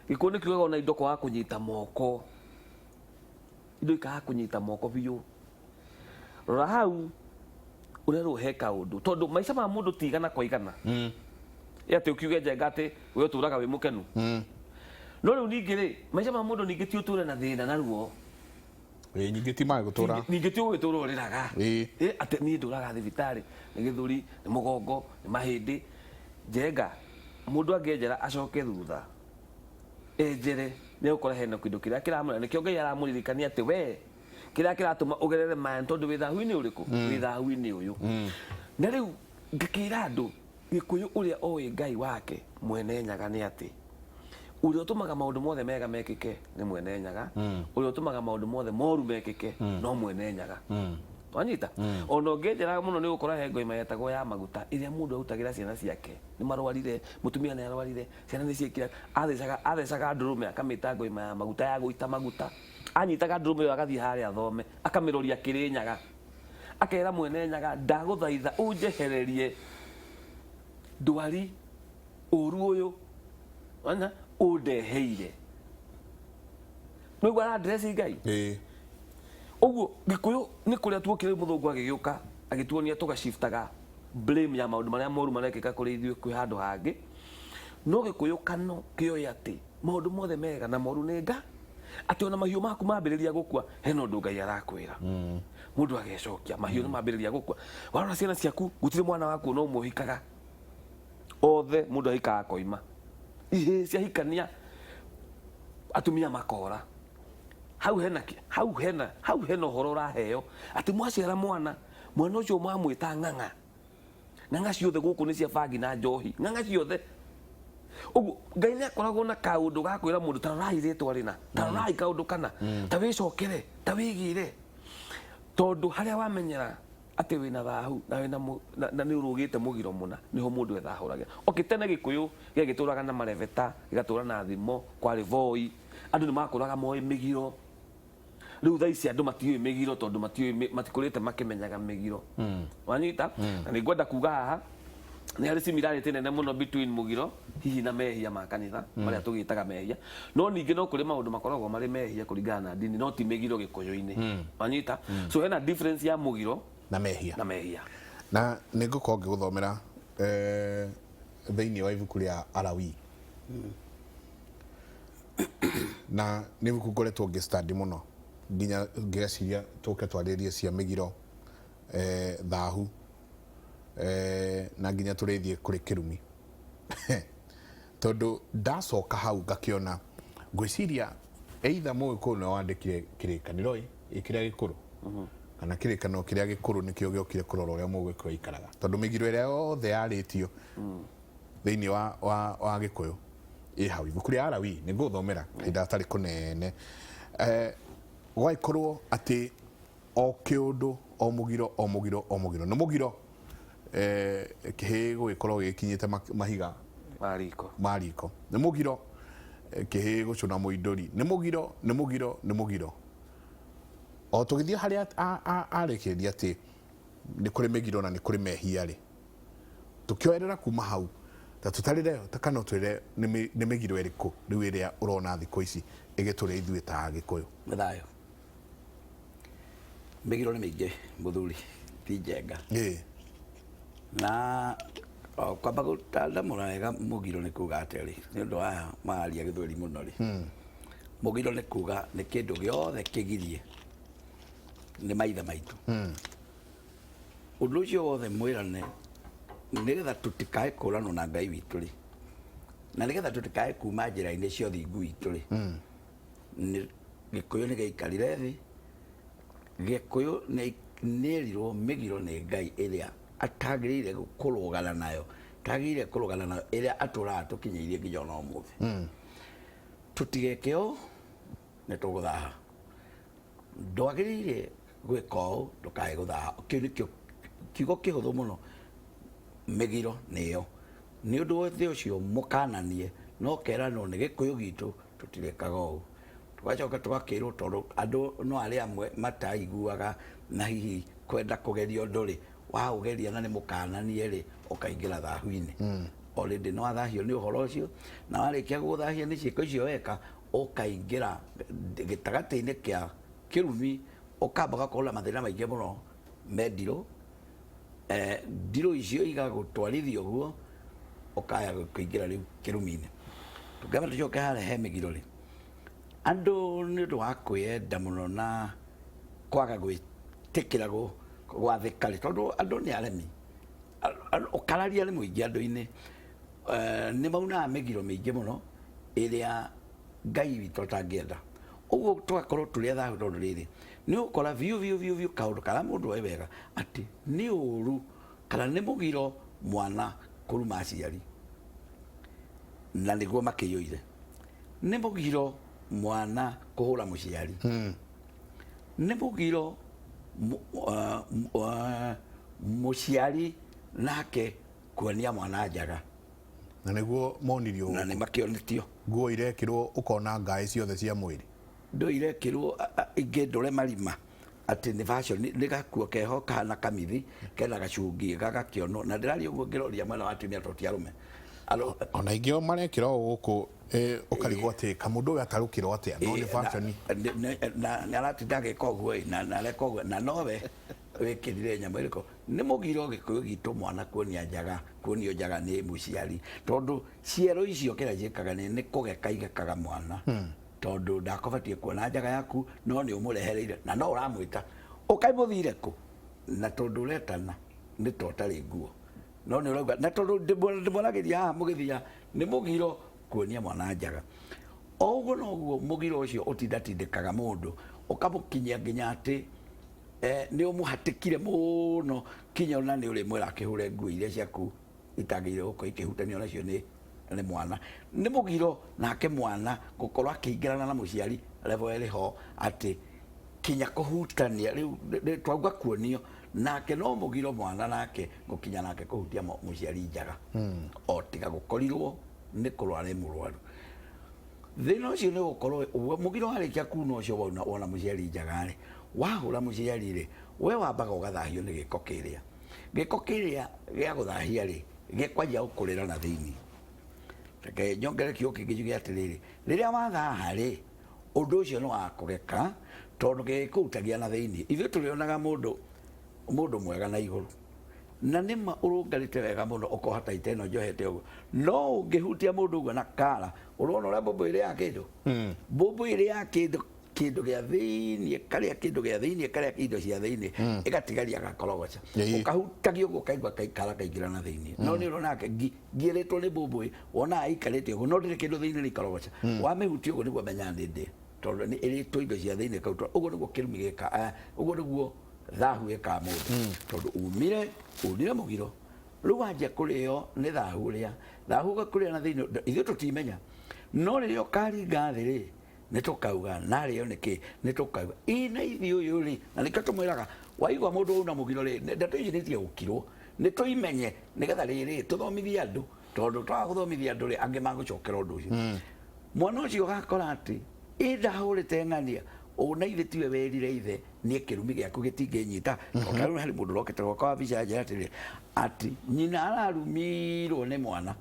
Gĩkũyũ nĩ kiugaga ona indo kwaga kũnyita moko. Indo ikaga kũnyita moko biũ. Rora hau ũrerwo he kaũndũ. Tondũ maica ma mũndũ ti igana kwa igana. Ĩ atĩ ũkiuge Njenga atĩ we ũtũraga wĩ mũkenu. No rĩu ningĩ rĩ, maica ma mũndũ ningĩ ti ũtũre na thĩna na ruo. Ĩĩ, ningĩ ti ma gũtũra. Ningĩ ti ũgũgĩtũra ũrĩraga. Ĩĩ. Ĩ, atĩ niĩ ndũraga thibitarĩ nĩ gĩthũri, nĩ mũgongo, nĩ mahĩndĩ. Njenga, mũndũ angĩenjera acoke thutha enjere nĩ egũkora hena kĩndũ kĩrĩa kĩramũrĩa. Nĩkĩo Ngai aramũririkania atĩ we kĩrĩa kĩratũma ũgerere maya nĩ tondũ wĩ thahu-inĩ ũrĩkũ? Wĩ thahu-inĩ ũyũ. Na rĩu ngakĩra andũ Gĩkũyũ ũrĩa oĩ Ngai wake Mwene Nyaga nĩ atĩ ũrĩa ũtũmaga maũndũ mothe mega mekĩke nĩ Mwene Nyaga, ũrĩa ũtũmaga maũndũ mothe moru mekĩke no Mwene Nyaga. Wanyita? Ona ũngĩenjera mũno nĩ ũgũkora he ngoima yetagwo ya maguta ĩrĩa mũndũ arutagĩra ciana ciake. Nĩ marwarire, mũtumia nĩ arwarire, ciana nĩ ciekire, athecaga athecaga ndũrũme akamĩta ngoima ya maguta ya gũita maguta. Anyitaga ndũrũme ĩyo agathiĩ harĩa thome, akamĩroria Kĩrĩnyaga. Akera Mwene Nyaga ndagũthaitha ũnjehererie ndwari ũru ũyũ wana ũndeheire. Nĩguo ara-address Ngai. Ũguo Gĩkũyũ nĩ kũrĩa tuokire rĩu mũthũngũ agĩgĩũka agĩtuonia tũgaciftaga blame ya maũndũ marĩa moru marekĩka kũrĩ ithuĩ kwĩ handũ hangĩ. No Gĩkũyũ kano kĩoĩ atĩ maũndũ mothe mega na moru nĩ Ngai. Atĩ ona mahiũ maku mambĩrĩria gũkua hena ũndũ Ngai arakwĩra. Mũndũ agecokia mahiũ nĩ mambĩrĩria gũkua. Warora ciana ciaku gũtirĩ mwana waku ona ũmwe ũhikaga. Othe mũndũ ahikaga akoima. Ihĩĩ ciahikania atumia makora. Hau hena hau hena hau hena ũhoro ũraheo atĩ mwaciara mwana, mwana ũcio mwamwĩta ng'ang'a. Ng'ang'a ciothe gũkũ nĩ cia bangi na njohi. Ng'ang'a ciothe. Ũguo Ngai nĩ akoragwo na kaũndũ ga kwĩra mũndũ ta rorai rĩtwa rĩna, ta rorai kaũndũ kana, ta wĩcokere, ta wĩgĩre. Tondũ harĩa wamenyera atĩ wĩna thahu na wĩna na nĩ ũrũgĩte mũgiro mũna nĩho mũndũ ethahũragĩra. Okay, tene Gĩkũyũ gĩagĩtũraga na marebeta, gĩgatũra na thimo, kwarĩ voi, andũ nĩ makũraga moĩ mĩgiro. Rĩu thaa ici andũ matiũĩ mĩgiro tondũ matiũĩ matikũrĩte makĩmenyaga mĩgiro. Wanyita? Na nĩ ngwenda kuga haha nĩ harĩ similarity nene mũno between mũgiro hihi na mehia ma kanitha marĩa tũgĩtaga mehia, no ningĩ no kũrĩ maũndũ makoragwo marĩ mehia kũringana na ndini no ti mĩgiro Gĩkũyũ-inĩ. Wanyita? So hena difference ya mũgiro na mehia. Na mehia. Na nĩ ngũkorwo ngĩgũthomera thĩinĩ wa ibuku rĩa Alawii. Na nĩ ibuku ngoretwo ngĩ study mũno nginya ngĩgeciria tũke twarĩrĩrie cia mĩgiro, thahu, na nginya tũrĩthiĩ kũrĩ kĩrumi. Tondũ ndacoka hau ngakĩona ngwĩciria either Mũgĩkũyũ nĩwe wandĩkire kĩrĩkanĩro ĩ kĩrĩa gĩkũrũ kana kĩrĩkanĩro kĩrĩa gĩkũrũ nĩkĩo gĩokire kũrora ũrĩa Mũgĩkũyũ aikaraga. Tondũ mĩgiro ĩrĩa yothe yarĩtio thĩinĩ wa Gĩkũyũ ĩ hau ibuku rĩa Alawii nĩ ngũthomera kahinda gatarĩ kũnene. Gwagĩkorwo atĩ o kĩũndũ o mũgiro o mũgiro o mũgiro nĩ mũgiro kĩhĩĩ gũgĩkorwo gĩgĩkinyĩte mahiga ma riko nĩ mũgiro, kĩhĩĩ gũcũna mũindũri nĩ mũgiro nĩ mũgiro nĩ mũgiro. O tũgĩthiĩ harĩa arĩkĩrĩria atĩ nĩ kũrĩ mĩgiro na nĩ kũrĩ mehia rĩ, tũkĩoerera kuma hau ta tũtarĩre ta kana ũtwĩre nĩ mĩgiro ĩrĩkũ rĩu ĩrĩa ũrona thikũ ici ĩgĩtũrĩa ithuĩ ta Agĩkũyũ. Nĩ thayũ. Mĩgiro nĩ mĩingĩ mũthuri ti njenga. Na o kwamba gũtandamũra wega mũgiro nĩ kuga atĩa rĩ, nĩ ũndũ wa aya mararia gĩthweri mũno rĩ, mũgiro nĩ kuga nĩ kĩndũ gĩothe kĩgirie nĩ maithe maitũ. Ũndũ ũcio wothe mwĩrane nĩgetha tũtikae kũranwo na Ngai witũ rĩ, na nĩgetha tũtikae kuma njĩra-inĩ cia ũthingu witũ rĩ, nĩ Gĩkũyũ nĩ gĩaikarire thĩ, Gĩkũyũ nĩ nĩerirwo mĩgiro nĩ Ngai ĩrĩa atagĩrĩire kũrũgana nayo, tagĩrĩire kũrũgana nayo ĩrĩa atũraga tũkinyĩirie nginya ona ũmũthĩ. Tũtigeke ũũ nĩ tũgũthaha. Ndwagĩrĩire gwĩka ũũ ndũkae gũthaha. Kĩu nĩkĩo kiugo kĩhũthũ mũno, mĩgiro nĩyo. Nĩ ũndũ wothe ũcio mũkananie no keranwo nĩ Gĩkũyũ gitũ tũtirĩkaga ũũ. Tũgacoka tũgakĩrwo tondũ andũ no arĩa amwe mataiguaga na hihi kwenda kũgeria ũndũ rĩ, waũgeria na nĩ mũkananie rĩ, ũkaingĩra thahu-inĩ. Already nĩ wathahio nĩ ũhoro ũcio, na warĩkia gũgũthahia nĩ ciĩko icio weka, ũkaingĩra gĩtagatĩ-inĩ kĩa kĩrumi, ũkamba ũgakorwo na mathĩna maingĩ mũno me ndirũ. Ndirũ icio igagũtwarithia ũguo, ũkaya kũingĩra rĩu kĩrumi-inĩ. Tũngĩamba tũcoke harĩa he mĩgiro rĩ, andũ nĩ ũndũ wa kwĩyenda mũno na Kwaga gwĩtĩkĩra gwathĩka rĩ, tondũ andũ nĩ aremi, ũkararia nĩ mũingĩ andũ-inĩ, nĩ maunaga mĩgiro mĩingĩ mũno ĩrĩa Ngai witũ atangĩenda. Ũguo tũgakorwo tũrĩ athahu tondũ rĩrĩ, nĩ ũgũkora biũ biũ biũ biũ kaũndũ karĩa mũndũ oĩ wega atĩ nĩ ũru kana nĩ mũgiro mwana kũruma aciari, na nĩguo makĩiyũire. Nĩ mũgiro mwana kũhũra mũciari. Nĩ mũgiro mũciari nake kuonia mwana njaga. Na nĩguo monirio. Na nĩ makĩonetio. Nguo irekĩrwo ũkona ngaĩ ciothe cia mwĩrĩ. Ndũ irekĩrwo ingĩ ndũre marima atĩ nĩ fashion, nĩ gakuo keho kahana kamithi kena gacungi gagakĩonwo, na ndĩraria ũguo ngĩroria mwena wa atumia tondũ ti arũme. Ona ingĩ o marekĩra o gũkũ, ũkarigwo atĩ kamũndũ ũyũ atarũkĩrwo atĩa, no nĩ fashion. Na nĩ aratinda agĩka ũguo, na areka ũguo, na nowe wĩkĩrire nyamũ ĩrĩkũ. Nĩ mũgiro Gĩkũyũ gitũ mwana kuonia njaga, kuonio njaga nĩ mũciari, tondũ ciero icio kĩrĩa ciĩkaga nĩ kũgeka igekaga mwana, tondũ ndakũbatiĩ kuona njaga yaku, no nĩ ũmũrehereire na no ũramwĩta ũkai mũthire kũ, na tondũ ũretana nĩ ta ũtarĩ nguo, no nĩ ũrauga, na tondũ ndĩmwaragĩria haha mũgĩthia, nĩ mũgiro kuonia mwana njaga. O ũguo noguo mũgiro ũcio ũtindatindĩkaga mũndũ ũkamũkinyia nginya atĩ nĩ ũmũhatĩkire mũno kinya ona nĩ ũrĩmwĩra akĩhũre nguo iria ciaku itagĩrĩire gũkorwo ikĩhutanio nacio nĩ mwana. Nĩ mũgiro nake mwana gũkorwo akĩingĩrana na mũciari level ĩrĩ ho atĩ kinya kũhutania rĩu twauga kuonio nake no mũgiro mwana nake gũkinya nake kũhutia mũciari njaga, o tiga gũkorirwo nĩ kũrwara nĩ mũrwaru. Thĩna ũcio nĩ gũkorwo mũgiro warĩkia kuna ũcio wona mũciari njaga rĩ, wahũra mũciari rĩ, we wambaga ũgathahio nĩ gĩko kĩrĩa. Gĩko kĩrĩa gĩa gũthahia rĩ, gĩkwanjia gũkũrĩra na thĩinĩ. Reke nyongere kiugo kĩngĩ njuge atĩrĩrĩ, rĩrĩa wathaha rĩ, ũndũ ũcio nĩ wa kũgeka tondũ gĩkũrutagia na thĩinĩ. Ithuĩ tũrĩonaga mũndũ mwega na igũrũ, na nĩ ma ũrũngarĩte wega mũno ũkoha ta ita ĩno njohete ũguo, no ũngĩhutia mũndũ ũguo na kara, ũrona ũrĩa mbũmbũ ĩrĩ ya kĩndũ, mbũmbũ ĩrĩ ya kĩndũ, kĩndũ gĩa thĩinĩ, karĩa kĩndũ gĩa thĩinĩ, karĩa indo cia thĩinĩ, ĩgatigaria gakorogoca. Ũkahutagia ũguo ũkaigua kaikara kaingĩra na thĩinĩ. No nĩ ũrona ake ngiĩrĩtwo nĩ mbũmbũĩ, wonaga aikarĩte ũguo, no ndĩrĩ kĩndũ thĩinĩ nĩ ikorogoca. Wamĩhutia ũguo nĩguo menyaga nĩ ndĩ, tondũ nĩ ĩrĩtwo indo cia thĩinĩ kau, ũguo nĩguo kĩrumi gĩka, ũguo nĩguo thahu ĩkaga mũndũ, tondũ umire unire mũgiro, rĩu wanjia kũrĩo nĩ thahu ũrĩa, thahu ũgakũrĩa na thĩinĩ, ithuĩ tũtimenya, no rĩrĩa ũkaringa thĩ rĩ, nĩ tũkauga narĩo nĩkĩ, nĩ tũkauga ĩ na ithuĩ ũyũ rĩ, na nĩkĩo tũmwĩraga waigua mũndũ una mũgiro rĩ, ndeto ici nĩ itige gũkirwo, nĩ tũimenye nĩgetha rĩrĩ tũthomithie andũ, tondũ twaga gũthomithia andũ rĩ, angĩ magũcokera ũndũ ũcio. Mwana ũcio ũgakora atĩ ĩ ndahũrĩte ng'ania, ũna ithe tiwe werire ithe niĩ kĩrumi gĩaku gĩtingĩnyita. Tondũ rĩu harĩ mũndũ ũrokĩte gwakwa wa mbica yanjĩra atĩrĩrĩ, atĩ nyina ararumirwo nĩ mwana,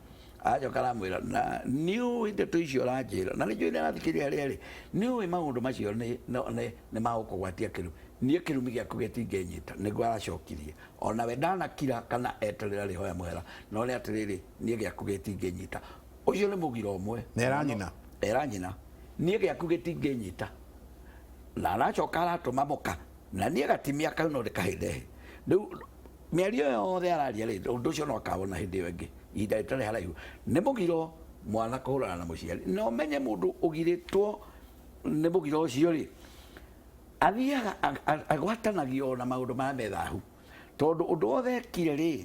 aracoka aramwĩra na nĩ ũĩ ndeto icio ũranjĩra, na nĩ njũĩ nĩ arathikĩrĩria harĩa arĩ, nĩ ũĩ maũndũ macio nĩ magũkũgwatia kĩrumi, niĩ kĩrumi gĩaku gĩtingĩnyita. Nĩguo aracokirie onawe ndanakira kana eterera rĩhoya mũhera, no nĩ atĩrĩrĩ, niĩ gĩaku gĩtingĩnyita. Ũcio nĩ mũgiro ũmwe. Nĩ era nyina. Era nyina, niĩ gĩaku gĩtingĩnyita. Na aracoka aratũma mũka, na niĩ gatimia kau no ndĩkahĩndehe. Rĩu mĩario yothe araria rĩ, ũndũ ũcio no akawona hĩndĩ ĩyo ĩngĩ, ihinda rĩtarĩ haraihu. Nĩ mũgiro mwana kũhũrana na mũciari. Na ũmenye mũndũ ũgirĩtwo nĩ mũgiro ũcio rĩ, athiaga agwatanagio na maũndũ marĩa me thahu, tondũ ũndũ wothe ekire rĩ,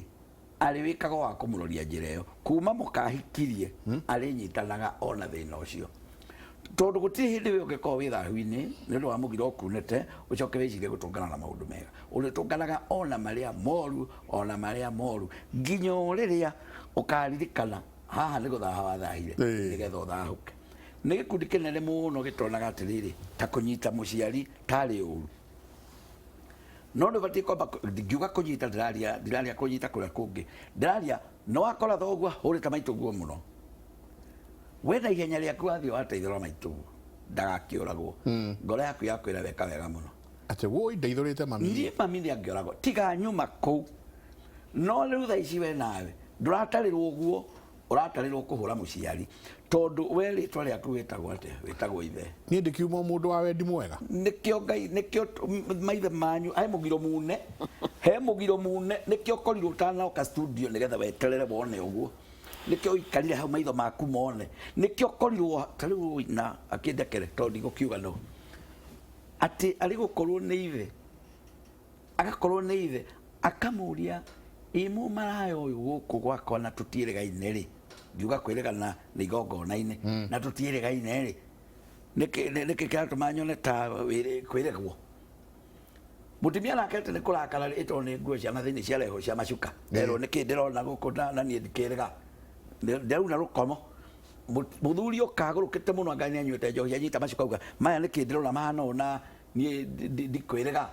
arĩ wĩkaga wa kũmũroria njĩra ĩyo kuma mũkahikirie, arĩnyitanaga ona thĩna ũcio, tondũ gũtirĩ hĩndĩ we ũngĩkorwo wĩ thahu-inĩ nĩ ũndũ wa mũgiro ũkunĩte ũcoke wĩcirie gũtũngana na maũndũ mega. Ũrĩtũnganaga ona marĩa moru, ona marĩa moru, nginya o rĩrĩa ũkaririkana haha nĩ gũthaha wathahire, nĩgetha ũthahũke. Nĩ gĩkundi kĩnene mũno gĩtonaga atĩrĩrĩ, ta kũnyita mũciari tarĩ ũru, no nĩ ũbatiĩ kwamba ndingiuga kũnyita, ndĩraria kũnyita kũrĩa kũngĩ, ndĩraria no wakora thoguo ahũrĩte maitũguo mũno, we na ihenya rĩaku wathiĩ wateithũra maitũguo ndagakĩũragwo, ngoro yaku yakwĩra weka wega mũno atĩ woi ndeithũrĩte mami, niĩ mami nĩ angĩũragwo tiga nyuma kũu. No rĩu thaa ici we nawe ndũratarĩrwo ũguo, Ũratarĩrwo kũhũra mũciari tondũ we rĩtwa rĩaku wĩtagwo atĩa? Wĩtagwo ithe. Niĩ ndĩkiuma o mũndũ wa wendi mwega. Nĩkĩo Ngai, nĩkĩo maithe manyu, he mũgiro mune, he mũgiro mune, nĩkĩo ũkorirwo ũtanoka studio nĩgetha weterere wone ũguo. Nĩkĩo ũikarire hau maitho maku mone. Nĩkĩo ũkorirwo ta rĩu na akĩndekere tondũ ndigũkiuga no. Atĩ arĩ gũkorwo nĩ ithe, agakorwo nĩ ithe, akamũria ĩ mũmaraya ũyũ gũkũ gwakwa na tũtiĩrĩgaine rĩ, ngiuga kwĩrĩgana nĩ igongona-inĩ, na tũtiĩrĩgaine rĩ, nĩkĩ kĩratũma nyone ta kwĩrĩgwo? Mũtumia nake atĩ nĩ kũrakara rĩ, tondũ nĩ nguo cia na thĩinĩ ciarehwo cia macuka, erwo nĩkĩ ndĩrona gũkũ na niĩ ndikĩrĩga, ndĩrauna rũkomo. Mũthuri ũkagũrũkĩte mũno anga nĩanyuĩte njohi, anyita macuka auga maya nĩkĩ ndĩrona mahana ũũ na niĩ ndikwĩrĩga.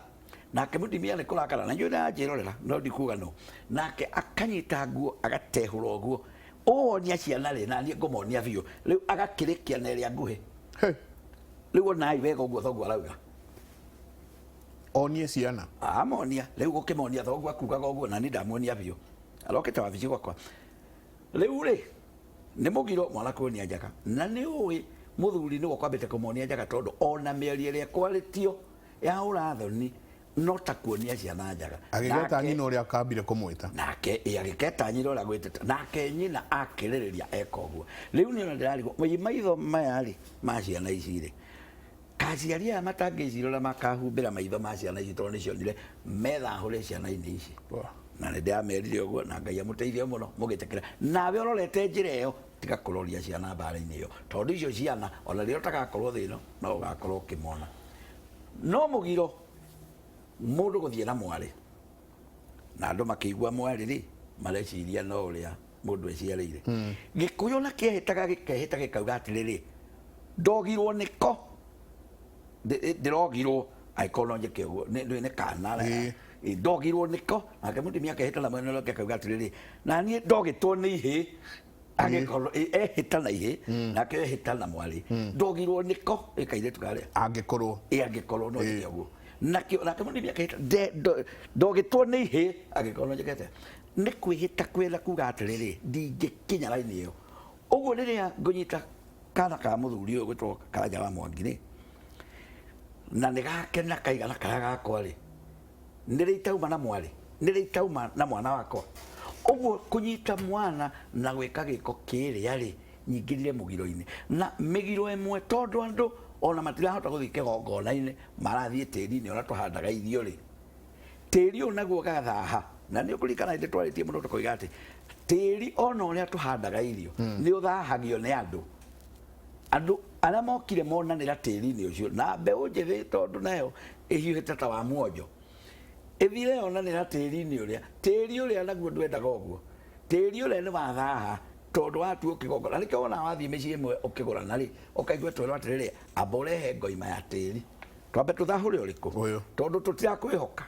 Nake mũtumia nĩ kũrakara, na inyuĩ nĩanjĩrorera no ndikuga no. Nake akanyita nguo agatehũra ũguo, ũwonia ciana rĩ, na niĩ ngũmonia biũ. Rĩu agakĩrĩkia na ĩrĩa nguhĩ. Rĩu onai wega ũguo thoguo arauga. Onie ciana. Amonia, rĩu gũkĩmonia thoguo akugaga ũguo na niĩ ndamuonia biũ. Arokĩte wabici gwakwa. Rĩu rĩ, nĩ mũgiro mwana kuonia njaga. Na nĩ ũĩ mũthuri nĩwe ũkwambĩte kũmonia njaga tondũ ona mĩario ĩrĩa ĩkwarĩtio ya ũrathoni no ta kuonia ciana njaga. Agĩgeta nyina ũrĩa akambire kũmwĩta. Nake, ĩ, agĩketa nyina ũrĩa agwĩtĩte. Nake nyina akĩrĩrĩria eka ũguo. Rĩu niĩ ona ndĩrarigwo, ĩ maitho maya rĩ, ma ciana ici rĩ, kaciari aya matangĩcira ũrĩa makahumbĩra maitho ma ciana ici tondũ nĩcionire methahũre ciana-inĩ ici. Na nĩ ndĩramerire ũguo na Ngai amũteithie mũno mũgĩtĩkĩra. Nawe ũrorete njĩra ĩyo, tiga kũroria ciana mbara-inĩ ĩyo. Tondũ icio ciana, ona rĩrĩa ũtagakorwo thĩ ĩno, no ũgakorwo ũkĩmona. No mũgiro mũndũ gũthiĩ na mwarĩ, na andũ makĩigua mwarĩ rĩ, mareciria no ũrĩa mũndũ eciarĩire. Gĩkũyũ na kĩehĩtaga gĩkehĩta gĩkauga atĩrĩrĩ, ndogirwo nĩko, ndĩrogirwo, angĩkorwo no njĩke ũguo, nĩ kana, ndogirwo nĩko, nake mũtumia akehĩta na mwena ũrĩa ũngĩ akauga atĩrĩrĩ, na niĩ ndogĩtwo nĩ ihĩĩ, angĩkorwo ehĩta na ihĩĩ, nake ehĩta na mwarĩ, ndogirwo nĩko, ĩ kairĩtu karĩa. Angĩkorwo. Ĩ angĩkorwo no njĩke ũguo. Nakĩo, nake mũtumia akehĩta, ndogĩtwo nĩ ihĩĩ, angĩkorwo no njĩke atĩa. Nĩ kwĩhĩta kwĩna kuga atĩrĩrĩ, ndingĩkinya raini ĩyo. Ũguo rĩrĩa ngũnyita kana ka mũthuri ũyũ gwĩtwo Karanja wa Mwangi rĩ, na nĩ gake na kaigana karĩa gakwa rĩ, nĩ rĩ itauma na mwarĩ, nĩ rĩ itauma na mwana wakwa. Ũguo kũnyita mwana na gwĩka gĩko kĩrĩa rĩ, nyingĩrire mũgiro-inĩ. Na mĩgiro ĩmwe tondũ andũ ona matirahota gũthiĩ kĩgongona-inĩ, marathiĩ tĩri-inĩ ũrĩa tũhandaga irio rĩ, tĩri ũyũ naguo ũgathaha. Na nĩ ũkũririkana hĩndĩ twarĩtie mũno tũkoiga atĩ tĩri ona ũrĩa tũhandaga irio nĩ ũthahagio nĩ andũ. Andũ arĩa mokire monanĩra tĩri-inĩ ũcio na mbeũ njĩthĩ tondũ nayo ĩhiũhĩte ta wa muonjo, ĩthire yonanĩra tĩri-inĩ ũrĩa, tĩri ũrĩa naguo ndwendaga ũguo, tĩri ũrĩa nĩ wathaha tondũ watuo kĩgongona. Nĩkĩo wonaga wathiĩ mĩciĩ ĩmwe ũkĩgũrana rĩ, ũkaigua twerwo atĩrĩrĩ, amba ũrehe ngoima ya tĩri twambe tũthahũre ũrĩkũ, tondũ tũtirakwĩhoka.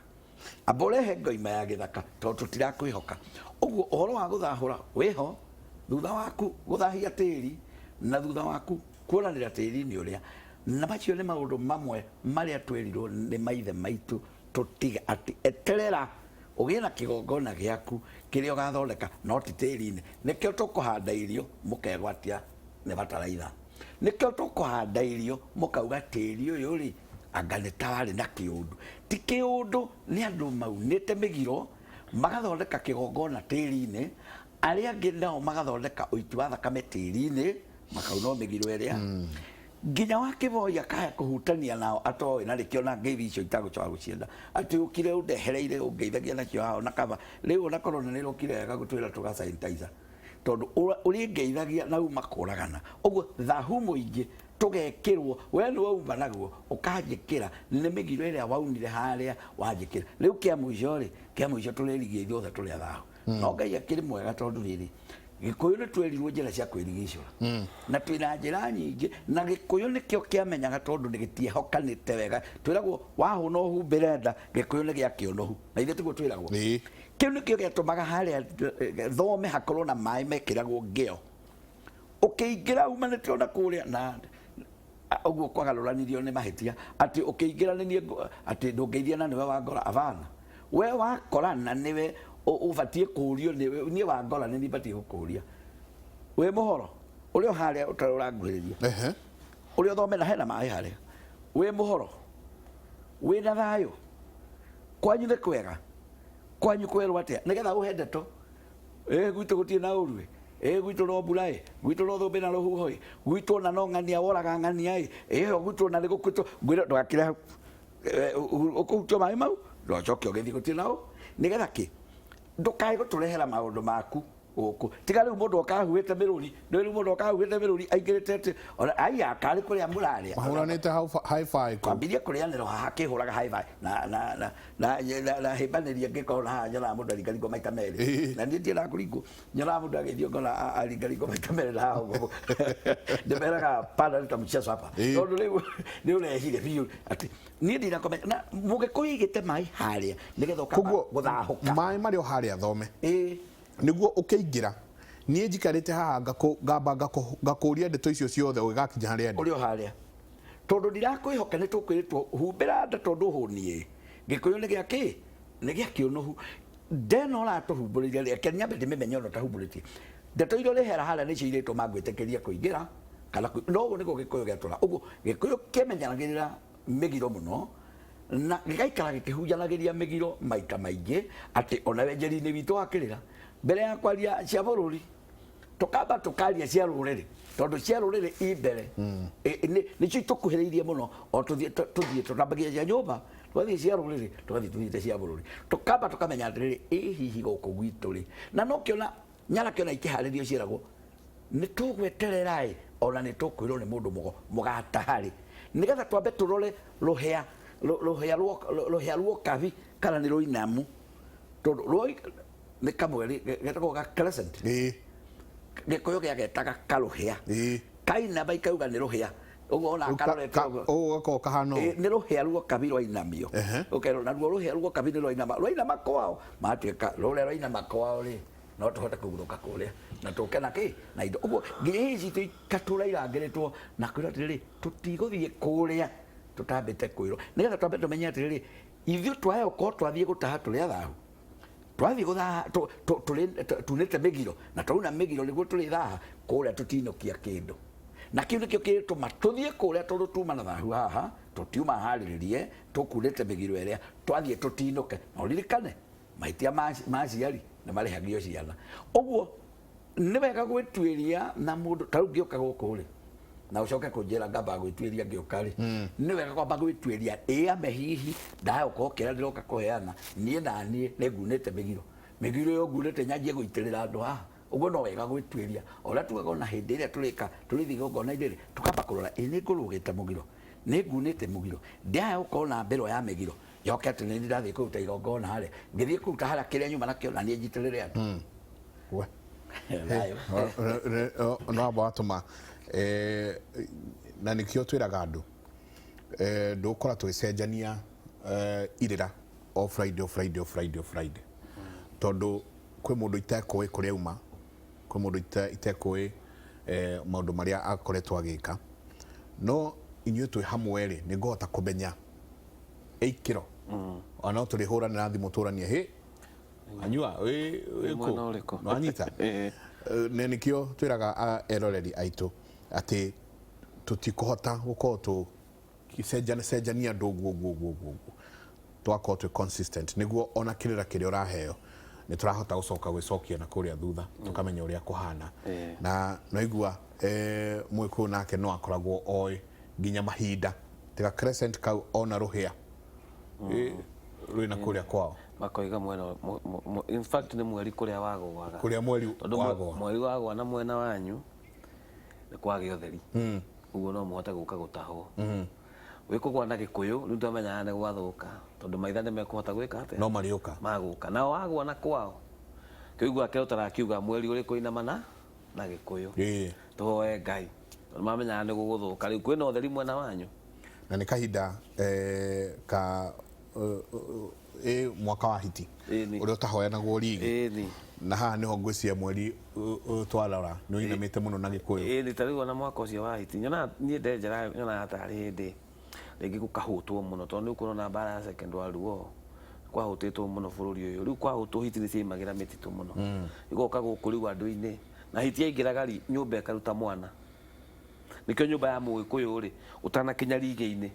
Amba ũrehe ngoima ya gĩthaka tondũ tũtirakwĩhoka. Ũguo ũhoro wa gũthahũra wĩho, thutha waku gũthahia tĩri na thutha waku kuonanĩra tĩri-inĩ ũrĩa. Na macio nĩ maũndũ mamwe marĩa twerirwo nĩ maithe maitũ tũtige, atĩ eterera ũgĩe na kĩgongona gĩaku kĩrĩa ũgathondeka, no ti tĩri-inĩ. Nĩkĩo tũkũhanda irio mũkegwatia nĩ bataraitha. Nĩkĩo tũkũhanda irio mũkauga tĩri ũyũ rĩ, anga nĩ ta warĩ na kĩũndũ. Ti kĩũndũ, nĩ andũ maunĩte mĩgiro, magathondeka kĩgongona tĩri-inĩ, arĩa angĩ nao magathondeka ũiti wa thakame tĩri-inĩ, makauna o mĩgiro ĩrĩa. Nginya wa kĩboi akaya kũhutania nao atoĩ, na nĩkĩo na ngeithi icio itagũcoka gũcienda, atĩ ũkire ũndehereire ũngeithagia nacio haha ona kaba. Rĩu ona corona nĩ ĩrokire wega gũtwĩra tũga sanitizer, tondũ ũrĩngeithagia na uma kũragana. Ũguo thahu mũingĩ tũgekĩrwo, we nĩwe uma naguo ũkanjĩkĩra, nĩ mĩgiro ĩrĩa waunire harĩa wanjĩkĩra. Rĩu kĩa mũico rĩ, kĩa mũico tũrĩrigia ithuothe tũrĩ athahu. No Ngai akĩrĩ mwega tondũ rĩrĩ, Gĩkũyũ nĩ twerirwo njĩra cia kwĩrigicũra. Na twĩna njĩra nyingĩ, na Gĩkũyũ nĩkĩo kĩamenyaga tondũ nĩ gĩtiehokanĩte wega. Twĩragwo wahũna ũhumbĩre nda, Gĩkũyũ nĩ gĩa kĩũnũhu. Na ithuĩ tiguo twĩragwo. Kĩu nĩkĩo gĩatũmaga harĩa thome hakorwo na maĩ mekĩragwo ngĩo. Ũkĩingĩra umanĩte ona kũrĩa na ũguo kwagarũranirio nĩ mahĩtia, atĩ ũkĩingĩra nĩ niĩ atĩ ndũngeithia na nĩwe wangora. Abana, we wakora na nĩwe ũbatiĩ kũũrio, nĩwe niĩ wangora nĩ niĩ batiĩ gũkũũria. Wĩ mũhoro ũrĩa harĩa ũtarĩ ũranguhĩrĩria, ũrĩa ũthome na hena maĩ harĩa. Wĩ mũhoro, wĩna thayũ, kwanyu nĩ kwega, kwanyu kwerwo atĩa, nĩgetha ũhe ndeto. Ĩ gwitũ gũtirĩ na ũru, ĩ gwitũ no mbura, ĩ gwitũ no thũmbĩ na rũhuho, ĩ gwitũ ona no ng'ania woraga ng'ania, ĩ ĩyo gwitũ ona nĩ gũkuĩtwo. Ngwĩre ndũgakĩre hau, ũkũhutio maĩ mau ndũgacoke ũgĩthiĩ gũtirĩ na ũ, nĩgetha kĩ ndũkae gũtũrehera maũndũ maku gũkũ. Tiga rĩu mũndũ oka ahuhĩte mĩrũri, nĩ rĩu mũndũ oka ahuhĩte mĩrũri aingĩrĩte atĩ ona aya karĩ kũrĩa mũrarĩa mahũranĩte hau hi-fi kũu. Kwambirie kũrĩanĩrwo haha akĩhũraga hi-fi na na na na na na hĩmbanĩria ngĩkorwo na haha nyonaga mũndũ aringaringwo maita merĩ, na niĩ ndiendaga kũringwo, nyonaga mũndũ agĩthiĩ ngona aringaringwo maita merĩ na haha ũguo ndĩmeraga pana nitamcheza hapa, tondũ rĩu nĩ ũrehire biũ atĩ niĩ ndinakomenya na mũgĩkũyũ aigĩte maĩ harĩa nĩgetha ũkamba Koguo gũthahũka maĩ marĩ o harĩa thome nĩguo ũkĩingĩra. Niĩ njikarĩte haha ngamba ngakũria ndeto icio ciothe ũgĩgakinya harĩa ndĩ. Ũrĩ o harĩa tondũ ndirakwĩhoka, nĩ tũkwĩrĩtwo humbĩra nda tondũ hũniĩ gĩkũyũ nĩ gĩa kĩ nĩ gĩa kĩũnũhu. Ndeno ũratũhumbũrĩire reke nyambe ndĩmĩmenye ona ũtahumbũrĩtie ndeto iria ũrĩhera harĩa nĩcio irĩtũma ngwĩtĩkĩrie kũingĩra kana no ũguo nĩguo gĩkũyũ gĩatũra. Ũguo gĩkũyũ kĩmenyagĩrĩra mĩgiro mũno na gĩgaikara gĩkĩhunjanagĩria mĩgiro maita maingĩ, atĩ ona wenjeri-inĩ witũ wa kĩrĩra mbere ya kwaria cia bũrũri tũkamba tũkaria cia rũrĩrĩ, tondũ cia rũrĩrĩ i mbere nĩcio itũkuhĩrĩirie mũno. O tũthiĩ tũthiĩ tũtambagia cia nyũmba, tũgathiĩ cia rũrĩrĩ, tũgathiĩ tũthiĩte cia bũrũri, tũkamba tũkamenya atĩrĩrĩ, ĩ hihi gũkũ gwitũ rĩ, na no kĩona nyarake ona ikĩharĩrio ciĩragwo nĩ tũgweterera ĩ ona nĩ tũkwĩrwo nĩ mũndũ mũgo mũgataharĩ, nĩgetha twambe tũrore rũhĩa rũhĩa rũhĩa ruokabi kana nĩ rũinamu, tondũ rwoi nĩ kamweri getagwo ga crescent, gĩkũyũ gĩagetaga karũhĩa kainama ikauga nĩ rũhĩa ũguo ona karorete ũguo ũguo gakorwo kahana ũũ. Nĩ rũhĩa ruokabi rwainamio, ũkerwo naruo rũhĩa ruokabi nĩ rwainama rwainama kwao, matuĩka rũrĩa rwainama kwao rĩ no tũhote kũgurũka kũrĩa na tũke na kĩ na indo ũguo nginya ici citũ ikatũra irangĩrĩtwo na kwĩrwo atĩrĩrĩ, tũtigũthiĩ kũrĩa tũtambĩte kwĩrwo, nĩgetha twambe tũmenye atĩrĩrĩ, ithuĩ twaya gũkorwo twathiĩ gũtaha tũrĩ athahu, twathiĩ gũthaha tunĩte mĩgiro na twauna mĩgiro nĩguo tũrĩthaha kũrĩa tũtinũkia kĩndũ, na kĩu nĩkĩo kĩtũma tũthiĩ kũrĩa tondũ tuma na thahu haha tũtiuma harĩrĩrie tũkunĩte mĩgiro ĩrĩa twathiĩ tũtinũke. Na ũririkane mahĩtia ma aciari nĩ marĩhagio ciana, ũguo nĩ wega gwĩtuĩria na mũndũ ta rĩu ngĩũka gũkũ rĩ na ũcoke kũnjĩra ngamba gwĩtuĩria ngĩũka rĩ, nĩ wega kwamba gwĩtuĩria ĩ ame hihi ndaya gũkorwo kĩrĩa ndĩroka kũheana niĩ na niĩ nĩ ngunĩte mĩgiro, mĩgiro ĩyo ngunĩte nyanjie gũitĩrĩra andũ haha. Ũguo no wega gwĩtuĩria o ũrĩa tugaga ona hĩndĩ ĩrĩa tũrĩka tũrĩthiĩ igongona-inĩ rĩ, tũkamba kũrora ĩ nĩ ngũrũgĩte mũgiro, nĩ ngunĩte mũgiro, ndĩaya gũkorwo na mbĩro ya mĩgiro njoke atĩ nĩ ndathiĩ kũruta igongona harĩa ngĩthiĩ kũruta harĩa kĩrĩa nyuma nakĩo na niĩ njitĩrĩre andũ. We. Thayũ. No amba watũma na nĩkĩo twĩraga andũ ndũgũkora tũgĩcenjania irĩra o Friday o Friday o Friday o Friday, tondũ kwĩ mũndũ itekũĩ kũrĩa auma, kwĩ mũndũ itekũĩ maũndũ marĩa akoretwo agĩka, no inyuĩ twĩ hamwe rĩ nĩ ngũhota kũmenya ĩikĩro ona no tũrĩhũranĩra thimũ tũranie hĩ anyua wĩ Wĩ mwena kũ ũrĩkũ? Nĩwanyita? Na nĩkĩo twĩraga eroreri aitũ atĩ tũtikũhota gũkorwo tũgĩcenjania cenjania andũ ũguo ũguo ũguo ũguo ũguo, twakorwo twĩ consistent nĩguo ona kĩrĩra kĩrĩa ũraheo nĩ tũrahota gũcoka gwĩcokia na kũrĩa thutha tũkamenya ũrĩa kũhana. Na naigua Mũgĩkũyũ nake no akoragwo oĩ nginya mahinda tiga crescent kau ona rũhĩa rwĩna kũrĩa kwao makoiga mwena in fact nĩ mweri kũrĩa wagũaga, kũrĩa mweri tondũ wagũa. Mweri wagũa na mwena wanyu nĩ kwagĩa ũtheri, ũguo no mũhote gũka gũtahwo. Wĩ kũgwa na gĩkũyũ rĩu twamenyaga nĩ gwathũka tondũ maitha nĩ mekũhota gwĩka atĩa, no marĩũka magũka nao wagũa na kwao kĩigua kĩo ũtarakiuga mweri ũrĩkũ inama na gĩkũyũ tũhoe Ngai tondũ mamenyaga nĩ gũgũthũka rĩu kwĩna ũtheri mwena wanyu. Na nĩ kahinda ka mwaka wa hiti ũrĩa ũtahoyanagwo rigi, na haha nĩho ngwĩciria mweri twarora nĩ ũinamĩte mũno na gĩkũyũ. Ĩni ta rĩu ona mwaka ũcio wa hiti nyonaga niĩ ndenjera nyonaga tarĩ hĩndĩ rĩngĩ gũkahũtwo mũno tondũ nĩ ũkuona mbara ya Second World War kwahũtĩtwo mũno bũrũri ũyũ, rĩu kwahũtwo hiti nĩ ciaimagĩra mĩtitũ mũno, igoka gũkũ rĩu andũ-inĩ Na hiti yaingĩraga nyũmba ĩkaruta mwana. Nĩkĩo nyũmba ya Mũgĩkũyũ rĩ, ũtanakinya rigĩ-inĩ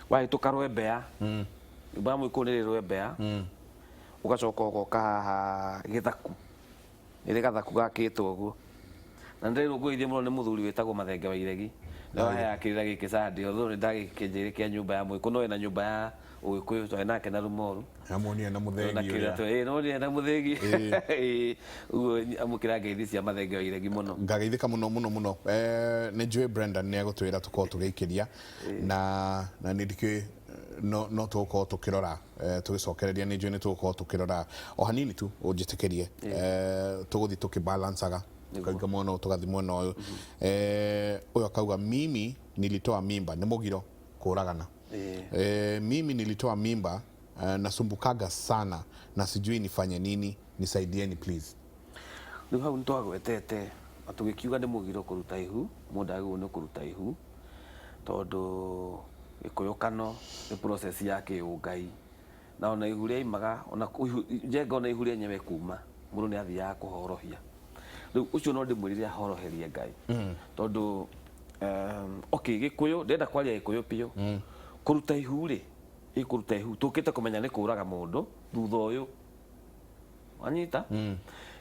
wahĩtũka rwembea, nyũmba ya Mũgĩkũyũ nĩ ĩrĩ rwembea, ũgacoka ũgoka haha gĩthaku, nĩ ĩrĩ gathaku gakĩtwo ũguo. Na nĩ ndĩrũngũithie mũno nĩ mũthuri wĩtagwo Mathenge wa Iregi, nĩwe waheaga kĩrĩra gĩkĩ Sunday, although nĩ ndagĩkĩnjĩire kĩa nyũmba ya Mũgĩkũyũ, no ena nyũmba ya Ũgĩkũyũ twarĩ nake na Rumoru. Amuonire na mũthegi Na kĩrĩa ũrĩa. Nonire na mũthegi. Ũguo amũkĩra ngeithi cia Mathenge wa Iregi mũno. Ngageithĩka mũno mũno mũno. Nĩ njũĩ Brendan nĩ egũtwĩra tũkorwo tũgĩikĩria na nĩ ndikĩũĩ no tũgũkorwo tũkĩrora, tũgĩcokereria nĩ njũĩ nĩ tũgũkorwo tũkĩrora o hanini tu ũnjĩtĩkĩrie. Tũgũthiĩ tũkĩbalancaga, tũkainga mwena ũyũ tũgathiĩ mwena ũyũ. Ũyũ akauga mimi nilitoa mimba, nĩ mũgiro kũragana. Mimi nilitoa mimba, nasumbukaga sana na sijui nifanye nini, nisaidieni please. Rĩu hau nĩtwagwetete na tũgĩkiuga nĩ mũgiro kũruta ihu, mũndũ agĩrĩirwo nĩ kũruta ihu tondũ gĩkũyũkano nĩ process ya kĩũngai, na ona ihu rĩaimaga, ona ihu, njenga ona ihu rĩenyewe kuma mũndũ nĩ athiaga kũhorohia. Rĩu ũcio no ndĩmwĩrire ahoroherie Ngai, tondũ okay, Gĩkũyũ ndĩrenda kwaria Gĩkũyũ biũ. Kũruta ihu rĩ, kũruta ihu tũkĩte kũmenya nĩ kũraga mũndũ thutha ũyũ, wanyita?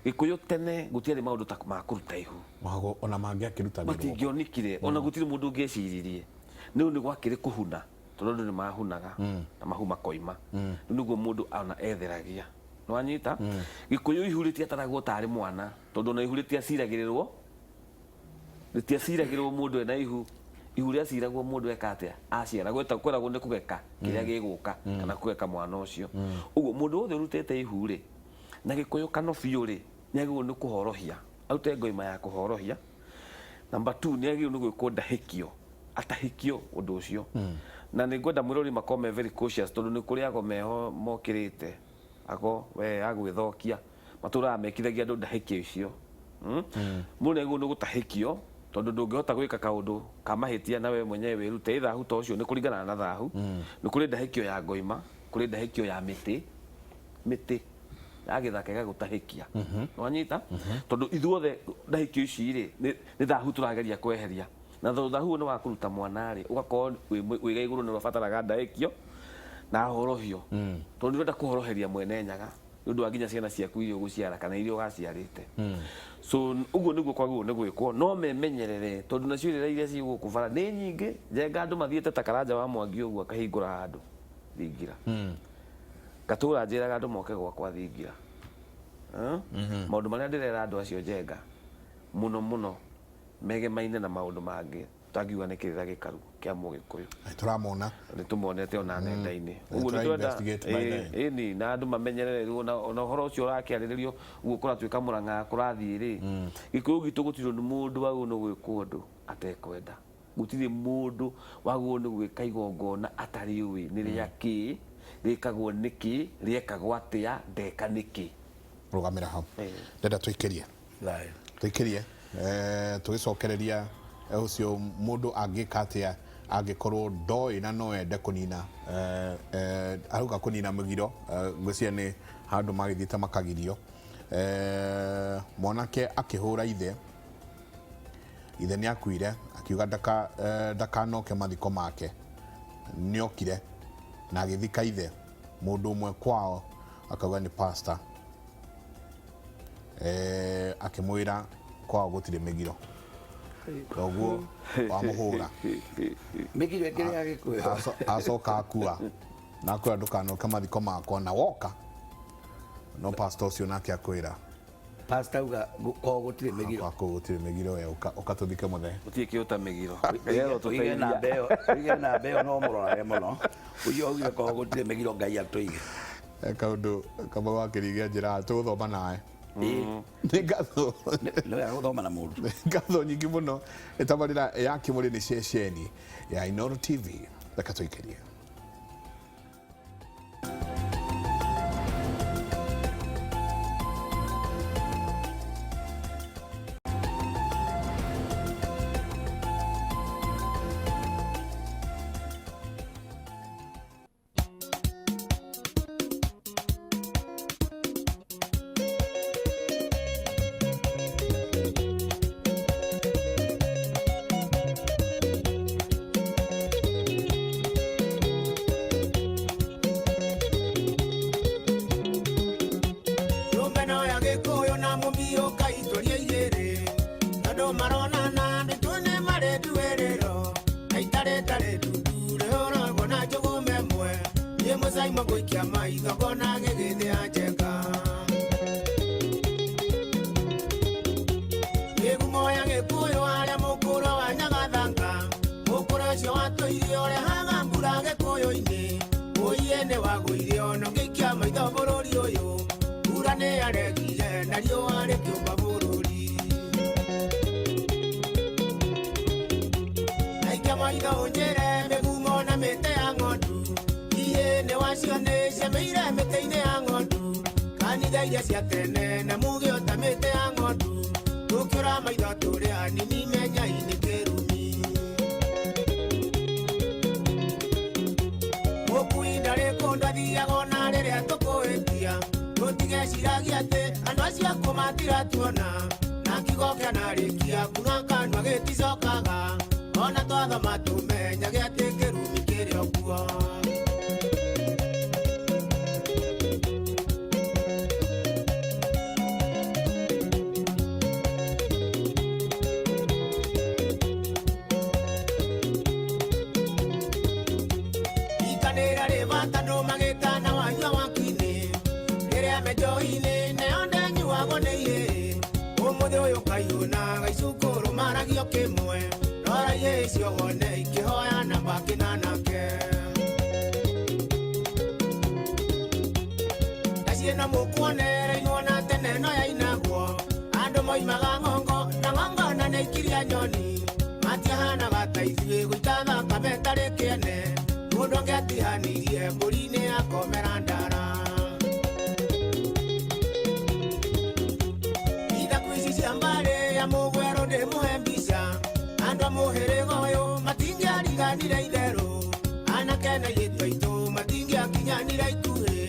Gĩkũyũ tene gũtiarĩ maũndũ ta ma kũruta ihu. Mago ona mangĩakĩrutagĩrwo. Matingĩonekire, ona gũtirĩ mũndũ ũngĩeciririe. Rĩu nĩ gwakĩrĩ kũhuna, tondũ andũ nĩ mahunaga na mahu makoima. Rĩu nĩguo mũndũ ona etheragia. Nĩwanyita? Gĩkũyũ ihu rĩtiataragwo tarĩ mwana, tondũ ona ihu rĩtiaciragĩrĩrwo, rĩtiaciragĩrĩrwo mũndũ ena ihu. Ihu rĩaciragwo mũndũ eka atĩa? Aciara, kwĩragwo nĩ kũgeka kĩrĩa gĩgũka, kana kũgeka mwana ũcio. Ũguo mũndũ wothe ũrutĩte ihu rĩ, na Gĩkũyũ kano biũ rĩ, nĩ agĩrĩirwo nĩ kũhorohia, arute ngoima ya kũhorohia. Number 2, nĩ agĩrĩirwo nĩ gwĩkwo ndahĩkio, atahĩkio ũndũ ũcio. Na nĩ ngwenda mwĩrori makorwo me very cautious, tondũ nĩ kũrĩ ago meho mokĩrĩte, ago we agwĩthokia, matũraga mekithagia andũ ndahĩkio icio. Mũndũ nĩ agĩrĩirwo nĩ gũtahĩkio, tondũ ndũngĩhota gwĩka kaũndũ ka mahĩtia na we mwenyewe wĩrute. Ĩ thahu ta ũcio nĩ kũringana na thahu. Nĩ kũrĩ ndahĩkio ya ngoima, kũrĩ ndahĩkio ya mĩtĩ, mĩtĩ ya gĩthaka ĩgagũtahĩkia. Nĩwanyita? Tondũ ithuothe ndahĩkio ici rĩ, nĩ thahu tũrageria kweheria. Na tondũ thahu ũyũ nĩ wa kũruta mwana rĩ, ũgakorwo wĩ igũrũ nĩ ũrabataraga ndahĩkio na horohio. Tondũ nĩ ũrenda kũhoroheria mwene Nyaga nĩ ũndũ wa nginya ciana ciaku iria ũgũciara kana iria ũgaciarĩte. So ũguo nĩguo kwagĩrĩirwo nĩ gwĩkwo, no memenyerere tondũ nacio irĩra iria ciĩ gũkũ bara nĩ nyingĩ. Njenga andũ mathiĩte ta Karanja wa Mwangi ũguo akahingũra handũ thingira. Ngatũra njĩraga andũ moke gwakwa thingira. Maũndũ marĩa ndĩrera andũ acio njenga mũno mũno megemaine na maũndũ mangĩ tangiuga nĩ kĩrĩra gĩkaru kĩa Mũgĩkũyũ. Tũramona. Nĩ tũmonete ona nenda-inĩ. Ũguo nĩ twenda ĩni na andũ mamenyerere rĩu ona ũhoro ũcio ũrakĩarĩrĩrio ũguo kũratuĩka Mũrang'a kũrathiĩ rĩ. Gĩkũyũ gitũ gũtirĩ mũndũ wagĩrĩirwo nĩ gwĩkwo ũndũ atekwenda. Gũtirĩ mũndũ wagĩrĩirwo nĩ gwĩka igongona atarĩũĩ nĩ rĩa kĩ, rĩkagwo nĩkĩ, rĩekagwo atĩa, ndeka nĩkĩ. Rũgamĩra hau. Ndenda tũikĩrie. Tũikĩrie. Tũgĩcokereria ũcio mũndũ angĩka atĩa angĩkorwo ndoĩ na no ende kũnina, arauga kũnina mũgiro, ngwĩciria nĩ handũ magĩthiĩte makagirio. Mwanake akĩhũra ithe, ithe nĩ akuire, akiuga ndakanoke mathiko make. Nĩokire na agĩthika ithe. Mũndũ ũmwe kwao akauga nĩ pastor. Akĩmwĩra kwao gũtirĩ mĩgiro. Koguo wamũhũra. Mĩgiro ĩkĩrĩ ya Gĩkũyũ. Acoka akua. Na akwĩra ndũkanoke mathiko makwa na woka. No pastor ũcio nake akwĩra. Pastor auga kwao gũtirĩ mĩgiro. Kwao gũtirĩ mĩgiro we ũka tũthike mũthee. Gũtirĩ kĩũ ta mĩgiro. Ũige namba ĩyo, ũige namba ĩyo no mũrorage mũno. Ũcio augire kwao gũtirĩ mĩgiro Ngai atũige. Kaũndũ kamwe wa kĩrigia njĩra tũgũthoma nawe. Nĩ ngatho. Nĩ wega gũthoma na mũndũ. Ngatho nyingĩ mũno. Tabarĩra ya Kĩmũrĩ nĩ ceceni ya Inooro TV. Reke tũikĩrie. maronana mĩtũ-inĩ marĩ nduĩrĩro na itarĩ tarĩ ndundu rĩhũragwo na njũgũma ĩmwe niĩ mũcaimo ngũikia maitho ngona gĩgĩthĩa njenga mĩgumo ya gĩkũyũ harĩa mũkũrũ wa nyagathanga mũkũrũ ũcio watũirie ũrehaga mbura gĩkũyũ-inĩ ũiye nĩ wagũire ona ũngĩikia maitho bũrũri ũyũ mbura nĩ yaregire na riũa rĩkĩũmba bũrũri aikia maitho ũnjĩre mĩgumo na mĩtĩ ya ng'ondu ihĩ nĩ wacio nĩ ciameire mĩtĩ-inĩ ya ng'ondu kanitha iria cia tene na muge ota mĩtĩ ya ng'ondu tũkĩũra maitho tũrĩ anini menya-inĩ kĩrumi mũkui ndarĩ kũndũ athiaga ona rĩrĩa tũkũhĩtia tũtigeciragia atĩ andũ acio akũ matiratuona na kiugo kĩanarĩkia kuna kanua gĩticokaga ona twathoma tũmenyage atĩ kĩrumi kĩrĩ o kuo. Ikanĩra rĩ bata andũ magĩtana wanyua wakinĩ rĩrĩa me njohi-inĩ nayo ndenyuagwo nĩ ihĩĩ ũmũthĩ ũyũ kaiyũna gaicukũrũ maragio kĩmwe rora ihĩĩ icio wone ikĩhoya namba kĩnanake ndaciĩno mũkuonere inuona tene no yainagwo andũ moimaga ng'ongo na ng'ongo na nĩ ikiria nyoni matiahanaga ta ithuĩ gũita thakame tarĩ kĩene mũndũ angĩatihanirie mbũri-inĩ akomera ndara ithaku ici cia mbarĩ ya mũgwerũ ndĩmũhe mbica andũ a mũhĩrĩga ũyũ matingĩariganire itherũ anake na airĩtu aitũ matingĩakinyanire ikuhĩ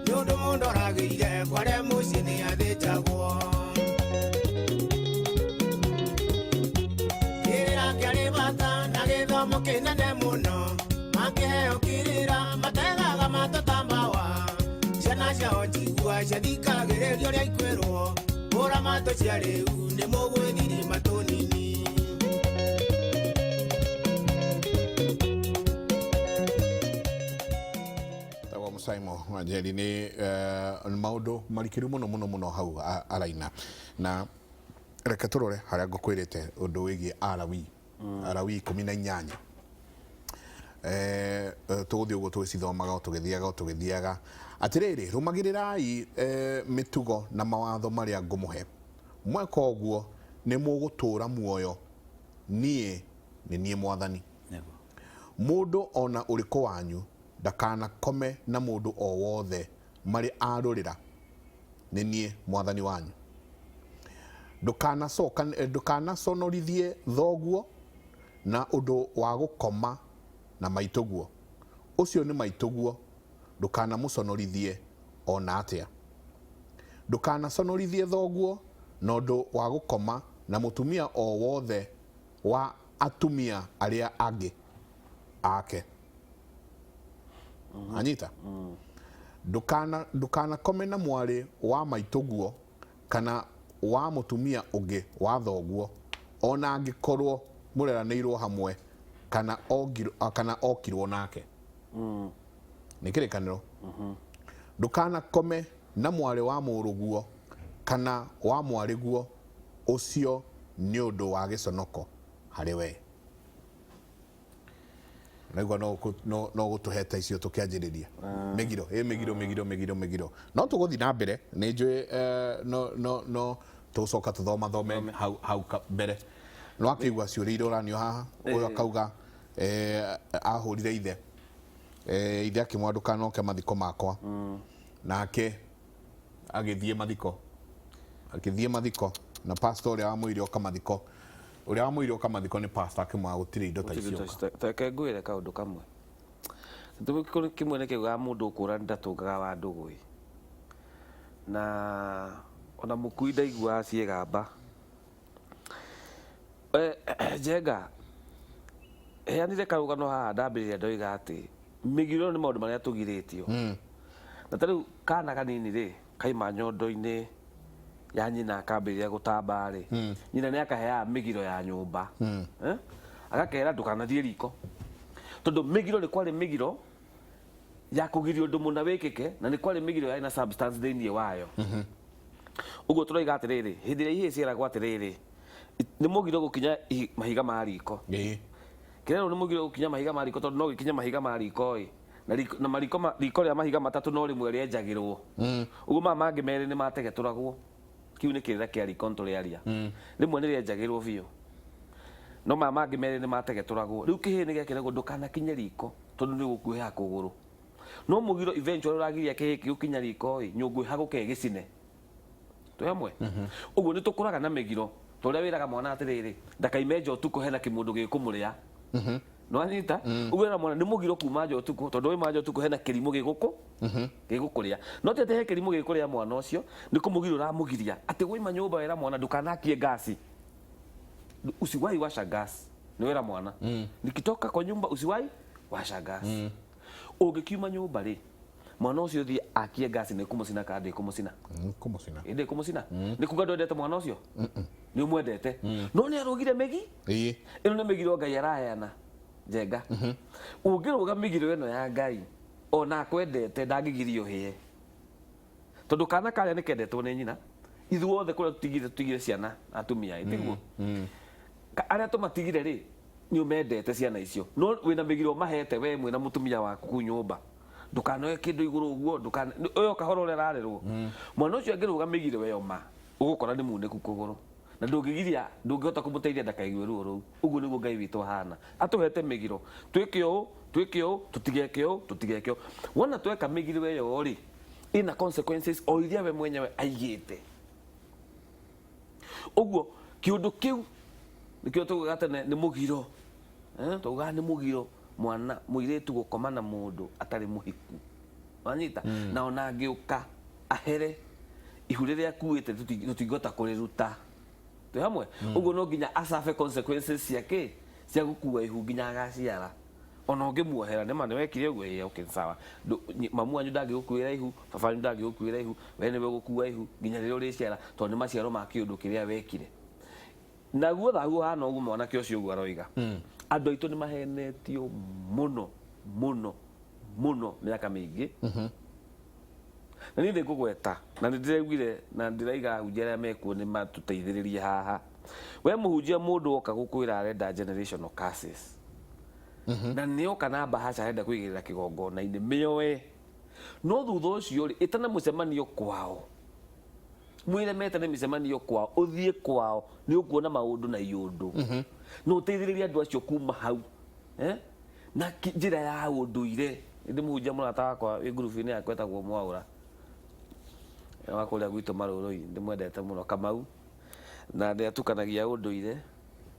nĩ ũndũ mũndũ oragĩire kware mũciĩ nĩ athĩnjagwo kĩrĩra kĩarĩ bata na gĩthomo kĩnene mũno makĩheo kĩrĩra mategaga matũ ta mbawa ciana ciao njigua ciathikagĩrĩrio ũrĩa ikwĩrwo hũra matũ cia rĩu nĩ mũgwĩthiri matũ nini. Tagwo Musaimo Wanjeri nĩ maũndũ marikĩru mũno mũno mũno hau araina na reke tũrore harĩa ngũkwĩrĩte ũndũ wĩgiĩ Alawi Alawi 18 tũgũthiĩ ũguo tũgĩcithomaga o tũgĩthiaga o tũgĩthiaga atĩrĩrĩ rũmagĩrĩrai mĩtugo na mawatho marĩa ngũmũhe mweka ũguo nĩ mũgũtũũra muoyo niĩ nĩ niĩ mwathani mũndũ ona ũrĩkũ wanyu ndakanakome na mũndũ o wothe marĩ arũrĩra nĩ niĩ mwathani wanyu ndũkanaconorithie thoguo na ũndũ wa gũkoma na maitũguo ũcio nĩ maitũguo ndũkanamũconorithie ona atĩa ndũkanaconorithie thoguo na ũndũ wa gũkoma na mũtumia o wothe wa atumia arĩa angĩ ake anyita ndũkanakome na mwarĩ wa maitũguo kana wa mũtumia ũngĩ wa thoguo ona angĩkorwo mũreranĩirwo hamwe kana okirwo nake nĩ kĩrĩkanĩro ndũkanakome na mwarĩ wa mũrũguo kana wa mwarĩguo ũcio nĩ ũndũ wa gĩconoko harĩ we naigua no gũtũheta icio tũkĩanjĩrĩria mĩgiro ĩ mĩgiro mĩgiro mĩgiro mĩgiro no tũgũthiĩ na mbere nĩ njũĩ no tũgũcoka tũthomathome hau mbere no akĩigua ciũrĩire ũranio haha ũyũ akauga ahũrire ithe ithe akĩmwĩra ndũkanoke mathiko makwa nake agĩthiĩ mathiko na pastor ũrĩa wamwĩrire oka mathiko ũrĩa wamwĩrire oka mathiko nĩ pastor akĩmwĩra gũtirĩ indo ta icio reke ngwĩre kaũndũ kamwe gĩtũmi kĩmwe nĩ kĩugaga mũndũ ũkũra ndatũngaga wa ndũgũ na ona mũkui ndaiguaga ciĩgamba Njenga heanire karũgano haha ndambĩrĩria ndoiga atĩ mĩgiro nĩ maũndũ marĩa tũgirĩtio na ta rĩu kana kanini rĩ kaima nyondo-inĩ Ya nyina akambĩrĩria gũtamba rĩ, nyina nĩ akaheaga mĩgiro ya nyũmba. Eh? Agakera ndũkanathiĩ riko, tondũ mĩgiro nĩ kwarĩ mĩgiro ya kũgiria ũndũ mũna wĩkĩke, na nĩ kwarĩ mĩgiro yarĩ na substance thĩinĩ wayo. Ũguo tũroiga atĩrĩrĩ, hĩndĩ ĩrĩa ihĩĩ ciaragwo atĩrĩrĩ, nĩ mũgiro gũkinya mahiga ma riko. Kĩrerwo nĩ mũgiro gũkinya mahiga ma riko tondũ no gĩkinye mahiga ma riko ĩ, na riko, na mariko ma, riko rĩa mahiga matatũ no rĩmwe rĩenjagĩrwo. Ũguo maya mangĩ merĩ nĩ mategetũragwo. Kĩu nĩ kĩrĩra kĩa riko nĩtũrĩaria. Rĩmwe nĩ rĩenjagĩrwo biũ, no maya mangĩ merĩ nĩ mategetũragwo. Rĩu kĩhĩĩ nĩ gĩakĩragwo ndũkanakinye riko tondũ nĩ ũgũkuĩha kũgũrũ. No mũgiro eventually ũragiria kĩhĩĩ kĩu gũkinya riko ĩ, nyũngũ ĩhagũke ĩgĩcine. Twĩ hamwe? Ũguo nĩ tũkũraga na mĩgiro. Ta ũrĩa wĩraga mwana atĩrĩrĩ, ndakaime nja ũtukũ hena kĩmũndũ gĩkũmũrĩa. Nĩwanyita? Ũguo wĩra mwana nĩ mũgiro kuma nja ũtukũ tondũ wauma nja ũtukũ hena kĩrimũ gĩgũkũ gĩgũkũrĩa. No ti atĩ he kĩrimũ gĩkũrĩa mwana ũcio, nĩ kũmũgiria ũramũgiria. Atĩ waima nyũmba wera mwana ndũkanakie ngasi. Usiwahi washa gas. Nĩ wera mwana. Nikitoka kwa nyumba usiwahi washa gas. Ũngĩkiuma nyũmba rĩ, mwana ũcio thiĩ akie ngasi nĩ kũmũcina kana ndĩkũmũcina? Kũmũcina. Ĩ ndĩkũmũcina? Nĩ kuga ndwendete mwana ũcio? Nĩ ũmwendete. No nĩ arũgire mĩgi? Ĩno nĩ mĩgiro Ngai araheana. Njenga. Ũngĩrũga mĩgiro ĩno ya Ngai, ona akwendete ndangĩgiria ũhĩe. Tondũ kana karĩa nĩ kendetwo nĩ nyina, ithuothe kũrĩa tũtigire tũtigire ciana atumia ĩ, tiguo? Arĩa tũmatigire rĩ, nĩ ũmendete ciana icio, no wĩna mĩgiro ũmahete we mwĩna mũtumia waku kũu nyũmba. Ndũkanoe kĩndũ igũrũ ũguo, ndũkana ũyũ kahora ũrĩa ararerwo. Mwana ũcio angĩrũga mĩgiro ĩyo ma, ũgũkora nĩ munĩku kũgũrũ. Na ndũngĩgiria, ndũngĩhota kũmũteithia ndakaigue ruo rũu. Ũguo nĩguo Ngai witũ ahana. Atũhete mĩgiro. Twĩke ũũ, twĩke ũũ, tũtigeke ũũ, tũtigeke ũũ. Wona tweka mĩgiro ĩyo rĩ, ĩna consequences o iria we mwenyewe aigĩte. Ũguo kĩũndũ kĩu nĩkĩo taugaga tene nĩ mũgiro. Taugaga nĩ mũgiro mwana mũirĩtu gũkoma na mũndũ atarĩ mũhiku. Wanyita? Na ona angĩũka ahere ihu rĩrĩa akuĩte tũtingĩhota kũrĩruta. Twĩ hamwe? Ũguo no nginya acabe consequences cia kĩ? Cia gũkua ihu nginya agaciara. Ona ũngĩmuohera nĩma nĩ wekire ũguo, ĩĩ okay sawa. Mamu wanyu ndangĩgũkuĩra ihu, baba wanyu ndangĩgũkuĩra ihu, we nĩwe ũgũkua ihu nginya rĩrĩa ũrĩciara tondũ nĩ maciaro ma kĩũndũ kĩrĩa wekire. Naguo thahu ũhana ũguo mwanake ũcio ũguo aroiga. Andũ aitũ nĩ mahenetio mũno mũno mũno mĩaka mĩingĩ. Na niĩ nĩngũgweta na nĩ ndĩraiguire na ndĩraiga ahunjia arĩa mekuo nĩ matũteithĩrĩrie haha. We mũhunjia mũndũ oka gũkwĩra arenda generational curses. Na nĩ oka na mbahaca arenda kũigĩrĩra kĩgongona-inĩ, mĩoe. No thutha ũcio rĩ, ĩtana mũcemanio kwao. Mwĩre metane mĩcemanio kwao, ũthiĩ kwao, nĩ ũkuona maũndũ na iũndũ. Na ũteithĩrĩrie andũ acio kuma hau. Na njĩra ya ũndũire. Nĩ mũhunjia mũrata wakwa wĩ ngurubu-inĩ yakwa etagwo Mwaũra. Wa kũrĩa gwitũ Marũrũi, ndĩmwendete mũno Kamau. Na nĩ atukanagia ũndũire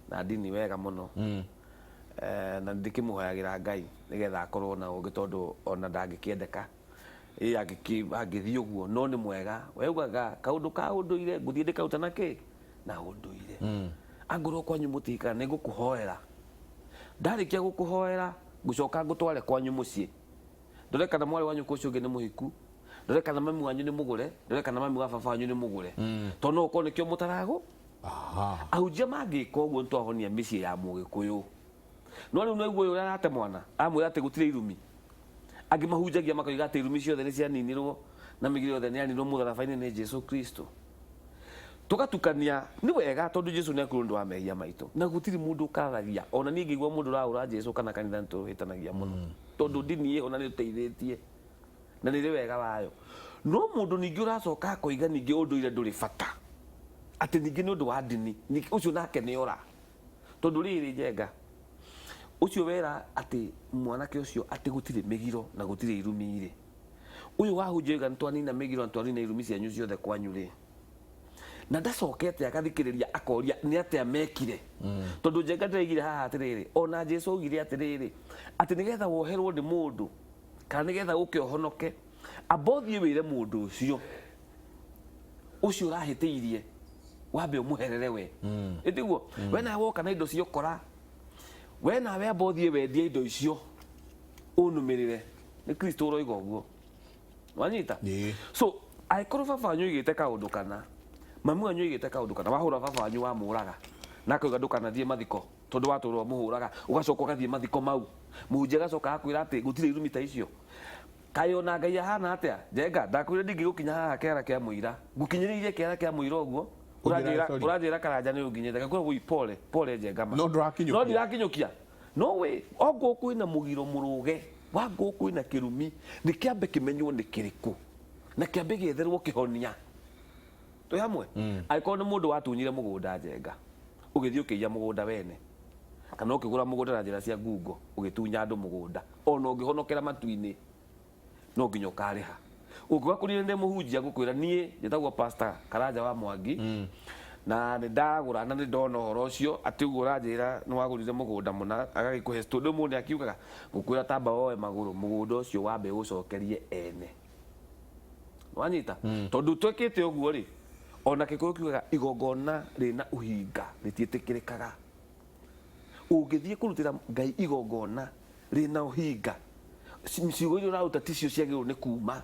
na ndini wega mũno. Na ndĩkĩmũhoyagĩra Ngai nĩgetha akorwo na ũgĩ tondũ ona ndangĩkĩendeka. Ĩ angĩthiĩ ũguo no nĩ mwega. We ugaga kaũndũ ka ũndũire ngũthiĩ ndĩkaruta na kĩ? Na ũndũire. Angorwo kwanyu mũtihikaga nĩ ngũkũhoera. Ndarĩkia gũkũhoera ngũcoka ngũtware kwanyu mũciĩ. Ndore kana mwarĩ wa nyũkwa ũcio ũngĩ nĩ mũhiku, ndore kana mami wanyu nĩ mũgũre, ndore kana mami wa baba wanyu nĩ mũgũre. Tondũ no ũkorwo nĩkĩo mũtaragũ. Ahunjia mangĩka ũguo nĩ twahonia mĩciĩ ya Mũgĩkũyũ. No rĩu nĩwaigua ũyũ ũrĩa arate mwana, amwĩra atĩ gũtirĩ irumi. Angĩ mahunjagia makoiga atĩ irumi ciothe nĩ cianinirwo na mĩgiro yothe nĩ yaninirwo mũtharaba-inĩ nĩ Jesu Kristo. Tũgatukania, nĩ wega tondũ Jesu nĩ akuire ũndũ wa mehia maitũ na gũtirĩ mũndũ ũkararagia. Ona niĩ ngĩigua mũndũ ũrahũra Jesu kana kanitha nĩ tũhĩtanagia mũno. Tondũ ndini ĩho na nĩ ĩtũteithĩtie na nĩ ĩrĩ wega wayo. No mũndũ ningĩ ũracoka akoiga ningĩ ũndũire ndũrĩ bata. Atĩ ningĩ nĩ ũndũ wa ndini, ũcio nake nĩ ora. Tondũ rĩrĩ Njenga, ũcio wera atĩ mwanake ũcio atĩ gũtirĩ mĩgiro na gũtirĩ irumi rĩ, ũyũ wahunjia oiga nĩ twanina mĩgiro na twanina irumi cianyu ciothe kwanyu rĩ, na ndacokete agathikĩrĩria akoria nĩ atĩa mekire. Tondũ Njenga ndĩraigire haha atĩrĩrĩ, ona Jesu augire atĩrĩrĩ, atĩ nĩgetha woherwo nĩ mũndũ kana nĩgetha ũke ũhonoke, amba ũthiĩ wĩre mũndũ ũcio ũcio ũrahĩtĩirie wambe ũmũherere we. Ĩtiguo? We nawe woka na indo cia ũkora, we nawe amba ũthiĩ wendie indo icio ũnũmĩrĩre. Nĩ Kristo ũroiga ũguo. Wanyita? So angĩkorwo baba wanyu oigĩte kaũndũ kana, Mami wanyu aigĩte kaũndũ kana wahũra baba wanyu wamũraga na akauga ndũkanathiĩ mathiko tondũ watũra ũmũhũraga ũgacoka ũgathiĩ mathiko mau mũhunjia agacoka agakwĩra atĩ gũtirĩ irumi ta icio kaĩ ona Ngai ahana atĩa Njenga ndakwĩra ndingĩgũkinya haha kĩara kĩa mũira ngũkinyĩrĩirie kĩara kĩa mũira ũguo ũranjĩra Sorry. ũranjĩra Karanja nĩ ũnginyĩte ngakwĩra woi pole pole Njenga ma No ndũrakinyũkia. no ndirakinyũkia no we ongwo kwĩna mũgiro mũrũge wangwo kwĩna kĩrumi nĩ kĩambe kĩmenywo nĩ kĩrĩkũ na kĩambe gĩetherwo kĩhonia twĩ hamwe angĩkorwo nĩ mũndũ watunyire mũgũnda Njenga ũgĩthiĩ ũkĩiya mũgũnda wene kana ũkĩgũra mũgũnda na njĩra cia ngungo ũgĩtunya andũ mũgũnda ona ũngĩhonokera matu-inĩ no nginya ũkarĩha ũngĩũka kũrĩ niĩ ndĩ mũhunjia ngũkwĩra niĩ njĩtagwo Pastor Karanja wa Mwangi na nĩ ndagũra na nĩ ndona ũhoro ũcio atĩ ũguo ũranjĩra nĩ wagũrire mũgũnda mũna agagĩkũhe story rĩu mũndũ nĩ akiugaga ngũkwĩra tamba woe magũrũ mũgũnda ũcio wambe ũcokerie ene wanyita tondũ twĩkĩte ũguo rĩ ona Gĩkũyũ kiugaga igongona rĩna ũhinga rĩtiĩtĩkĩrĩkaga ũngĩthiĩ kũrutĩra Ngai igongona rĩna ũhinga ciugo iria ũraruta ticio ciagĩrĩirwo nĩ kuma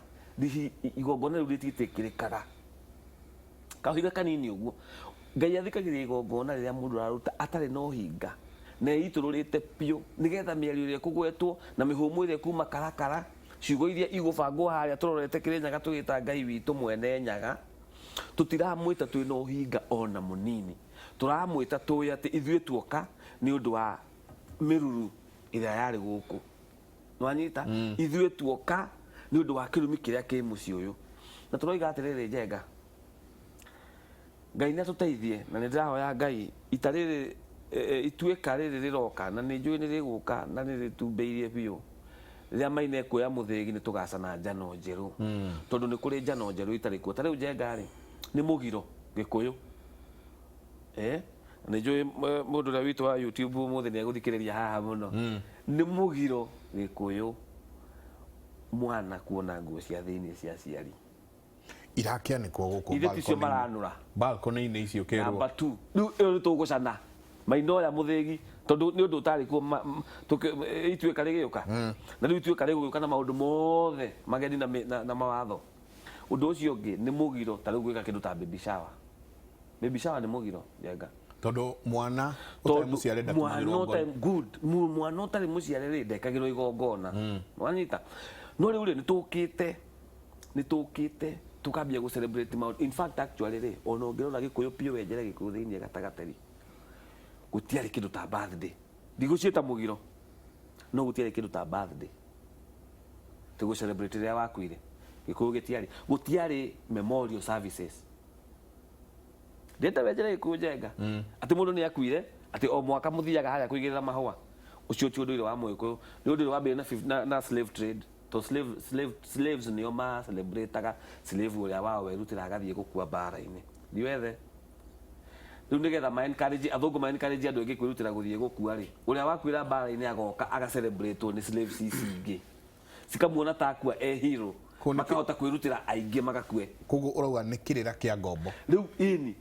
igongona rĩu rĩtiĩtĩkĩrĩkaga kahinga kanini ũguo Ngai athikagĩrĩria igongona rĩrĩa mũndũ araruta atarĩ na ũhinga na eitũrũrĩte biũ nĩgetha mĩario ĩrĩa ĩkũgwetwo na mĩhũmũ ĩrĩa ĩkuma karakara ciugo iria igũbangwo harĩa tũrorete Kĩrĩnyaga tũgĩta Ngai witũ mwene Nyaga tũtiramwĩta twĩna ũhinga ona mũnini tũramwĩta tũĩ atĩ ithuĩ tuoka nĩ ũndũ wa mĩruru ĩrĩa yarĩ gũkũ nwanyita ithuĩ tuoka nĩ ũndũ wa kĩrumi kĩrĩa kĩ mũciĩ ũyũ na tũroiga atĩrĩrĩ Njenga Ngai nĩ atũteithie na nĩ ndĩrahoya Ngai ita rĩrĩ ituĩka rĩrĩ rĩroka na nĩ njũĩ nĩ rĩgũka na nĩ rĩtumbĩirie biũ rĩrĩa Maina ekuoya mũthĩgi nĩ tũgacana njano njerũ tondũ nĩ kũrĩ njano njerũ itarĩ kuo ta rĩu Njenga rĩ nĩ mũgiro Gĩkũyũ nĩ njũĩ mũndũ ũrĩa witũ wa YouTube ũmũthĩ nĩ egũthikĩrĩria haha mũno nĩ mũgiro Gĩkũyũ mwana kuona nguo cia thĩinĩ cia aciari Irakĩanĩkwo gũkũ ithe ticio balcony-inĩ. Maranũra balcony-inĩ icio kĩrwo Number 2 rĩu ĩyo nĩ tũgũcana Maina oya mũthĩgi tondũ nĩ ũndũ ũtarĩ kuo ituĩka rĩgĩũka na rĩu ituĩka rĩgũgĩũka na maũndũ mothe mageni na mawatho ũndũ ũcio ũngĩ nĩ mũgiro ta rĩu gwĩka kĩndũ ta baby shower baby shower nĩ mũgiro Njenga tondũ mwana ũtarĩ mũciare mwana ndatumagĩrwo ũtarĩ ngoro good mwana ũtarĩ mũciare rĩ ndekagĩrwo igongona wanyita no rĩu rĩ nĩ tũkĩte tũkambia gũ celebrate maũndũ in fact actually rĩ ona ũngĩrora Gĩkũyũ biũ wenjere Gĩkũyũ thĩinĩ gatagatĩ rĩ gũtiarĩ kĩndũ ta birthday ndigũciĩta mũgiro no gũtiarĩ kĩndũ ta birthday tũgũ celebrate rĩrĩa wakuire Gĩkũyũ gĩtiarĩ gũtiarĩ memorial services ndĩta wenjere Gĩkũyũ Njenga atĩ mũndũ nĩ akuire atĩ o mwaka mũthiaga harĩa kũigĩrĩra mahũa ũcio ti ũndũire wa Mũgĩkũyũ nĩ ũndũire wambĩrĩirie na slave trade to slaves nĩo ma celebrataga slave ũrĩa wao werutĩra agathiĩ gũkua mbara-inĩ ndiwethe rĩu nĩgetha ma encourage athũngũ ma encourage andũ aingĩ kwĩrutĩra gũthiĩ gũkua rĩ ũrĩa wakuĩra mbara-inĩ agoka agacelebrate nĩ slaves ici ingĩ cikamuona ta akua e hero makahota kwĩrutĩra aingĩ magakue koguo ũrauga nĩ kĩrĩra kĩa ngombo rĩu ĩni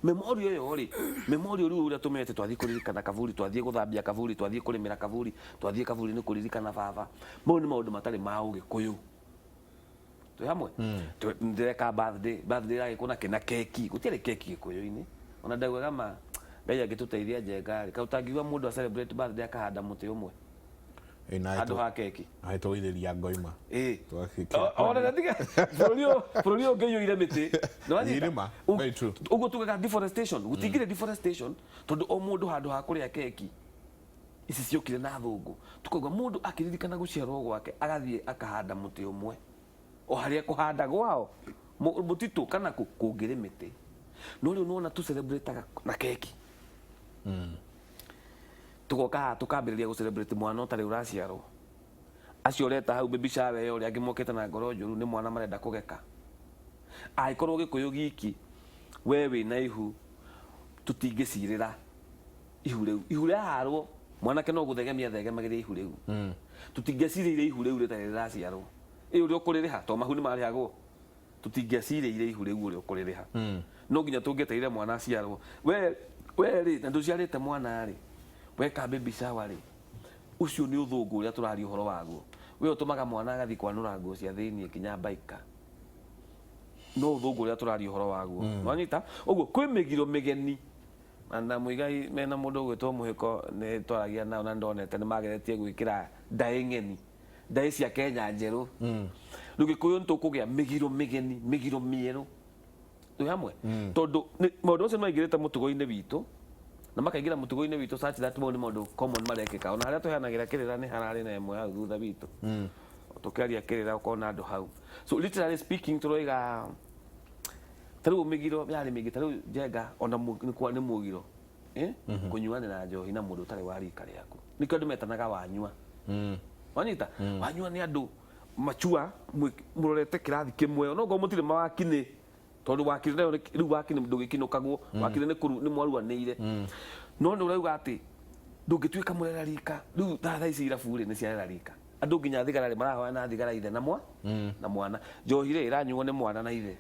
memorial ĩyo rĩ memorial rĩu ũrĩa tũmete twathiĩ kũririkana kaburi twathiĩ gũthambia kaburi twathiĩ kũrĩmĩra kaburi twathiĩ kaburi nĩ kũririkana baba mau nĩ maũndũ matarĩ ma Ũgĩkũyũ twĩ hamwe ndĩreka birthday birthday ĩragĩkwo na kĩ na keki gũtiarĩ keki Gĩkũyũ-inĩ ona ndaugaga ma Ngai angĩtũteithia Njenga rĩ kaĩ ũtangiuga mũndũ a celebrate birthday akahanda mũtĩ ũmwe handũ ha keki tũgũithĩria ngoima ĩĩ ona tiga bũrũri ũyũ bũrũri ũyũ ũngĩiyũire mĩtĩ nĩwanyita? Irĩma, very true. Ũguo tugaga deforestation gũtingĩrĩ deforestation tondũ o mũndũ handũ ha kũrĩa keki ici ciokire na athũngũ tukauga mũndũ akĩririkana gũciarwo gwake agathiĩ akahanda mũtĩ ũmwe o harĩa kũhanda gwao mũtitũ kana kũ kũngĩrĩ mĩtĩ no rĩu nĩwona tu celebrataga na keki tugoka haha tukambĩrĩria gũ celebrate mwana ũtarĩ ũraciarwo acio ũreta hau baby shower ĩyo ũrĩa angĩ mokĩte na ngoro njũru nĩ mwana marenda kũgeka angĩkorwo Gĩkũyũ giki we wĩna ihu tũtingĩcirĩra ihu rĩu ihu rĩaharwo mwanake no gũthegemia thegemagĩria ihu rĩu tũtingĩacirĩire ihu rĩu rĩtarĩ rĩraciarwo ĩ ũrĩa ũkũrĩrĩha to mahu nĩ marĩhagwo tũtingĩacirĩire ihu rĩu ũrĩa ũkũrĩrĩha no nginya tũngĩetereire mwana aciarwo we rĩ na ndũciarĩte mwana rĩ weka baby shower rĩ ũcio nĩ ũthũngũ ũrĩa tũraria ũhoro waguo we ũtũmaga mwana agathiĩ kwanũra nguo cia thĩiniĩ nginya baika No ũthũngũ ũrĩa tũraria ũhoro waguo. Wanyita ũguo kwĩ mĩgiro mĩgeni na Muigai mena mũndũ ũgwĩtwo Mũhĩko nĩ twaragia nao na ndonete nĩ mageretie gwĩkĩra ndaĩ ng'eni, ndaĩ cia Kenya njerũ. Rĩu Gĩkũyũ nĩ tũkũgĩa mĩgiro mĩgeni, mĩgiro mĩerũ twĩ hamwe, tondũ maũndũ macio nĩ maingĩrĩte mũtugo-inĩ witũ na makaingĩra mũtugo-inĩ witũ such that mau nĩ maũndũ common marekĩka. Ona harĩa tũheanagĩra kĩrĩra nĩ hararĩ na ĩmwe hau thutha witũ tũkĩaria kĩrĩra ũkona andũ hau. So literally speaking, tũroiga ta rĩu mĩgiro yarĩ mĩingĩ, ta rĩu njenga ona nĩ mũgiro, eh? Kũnyuanĩra njohi na mũndũ ũtarĩ wa rika rĩaku, nĩkĩo andũ metanaga wanyua. Wanyita wanyua nĩ andũ machua mũrorete kĩrathi kĩmwe, onokorwo mũtirĩ mawakinĩ, tondũ wakiri nayo rĩu wakini ndũgĩkinũkagwo. Wakiri nĩ kũru nĩ mwaruanĩire, no nĩ ũrauga atĩ ndũngĩtuĩka mũrera rika. Rĩu thaa ici irabu rĩ nĩ ciarera rika, andũ nginya thigara rĩ marahoya na thigara ithe na mwa na mwana, njohi rĩ ĩranyuo nĩ mwana na ithe.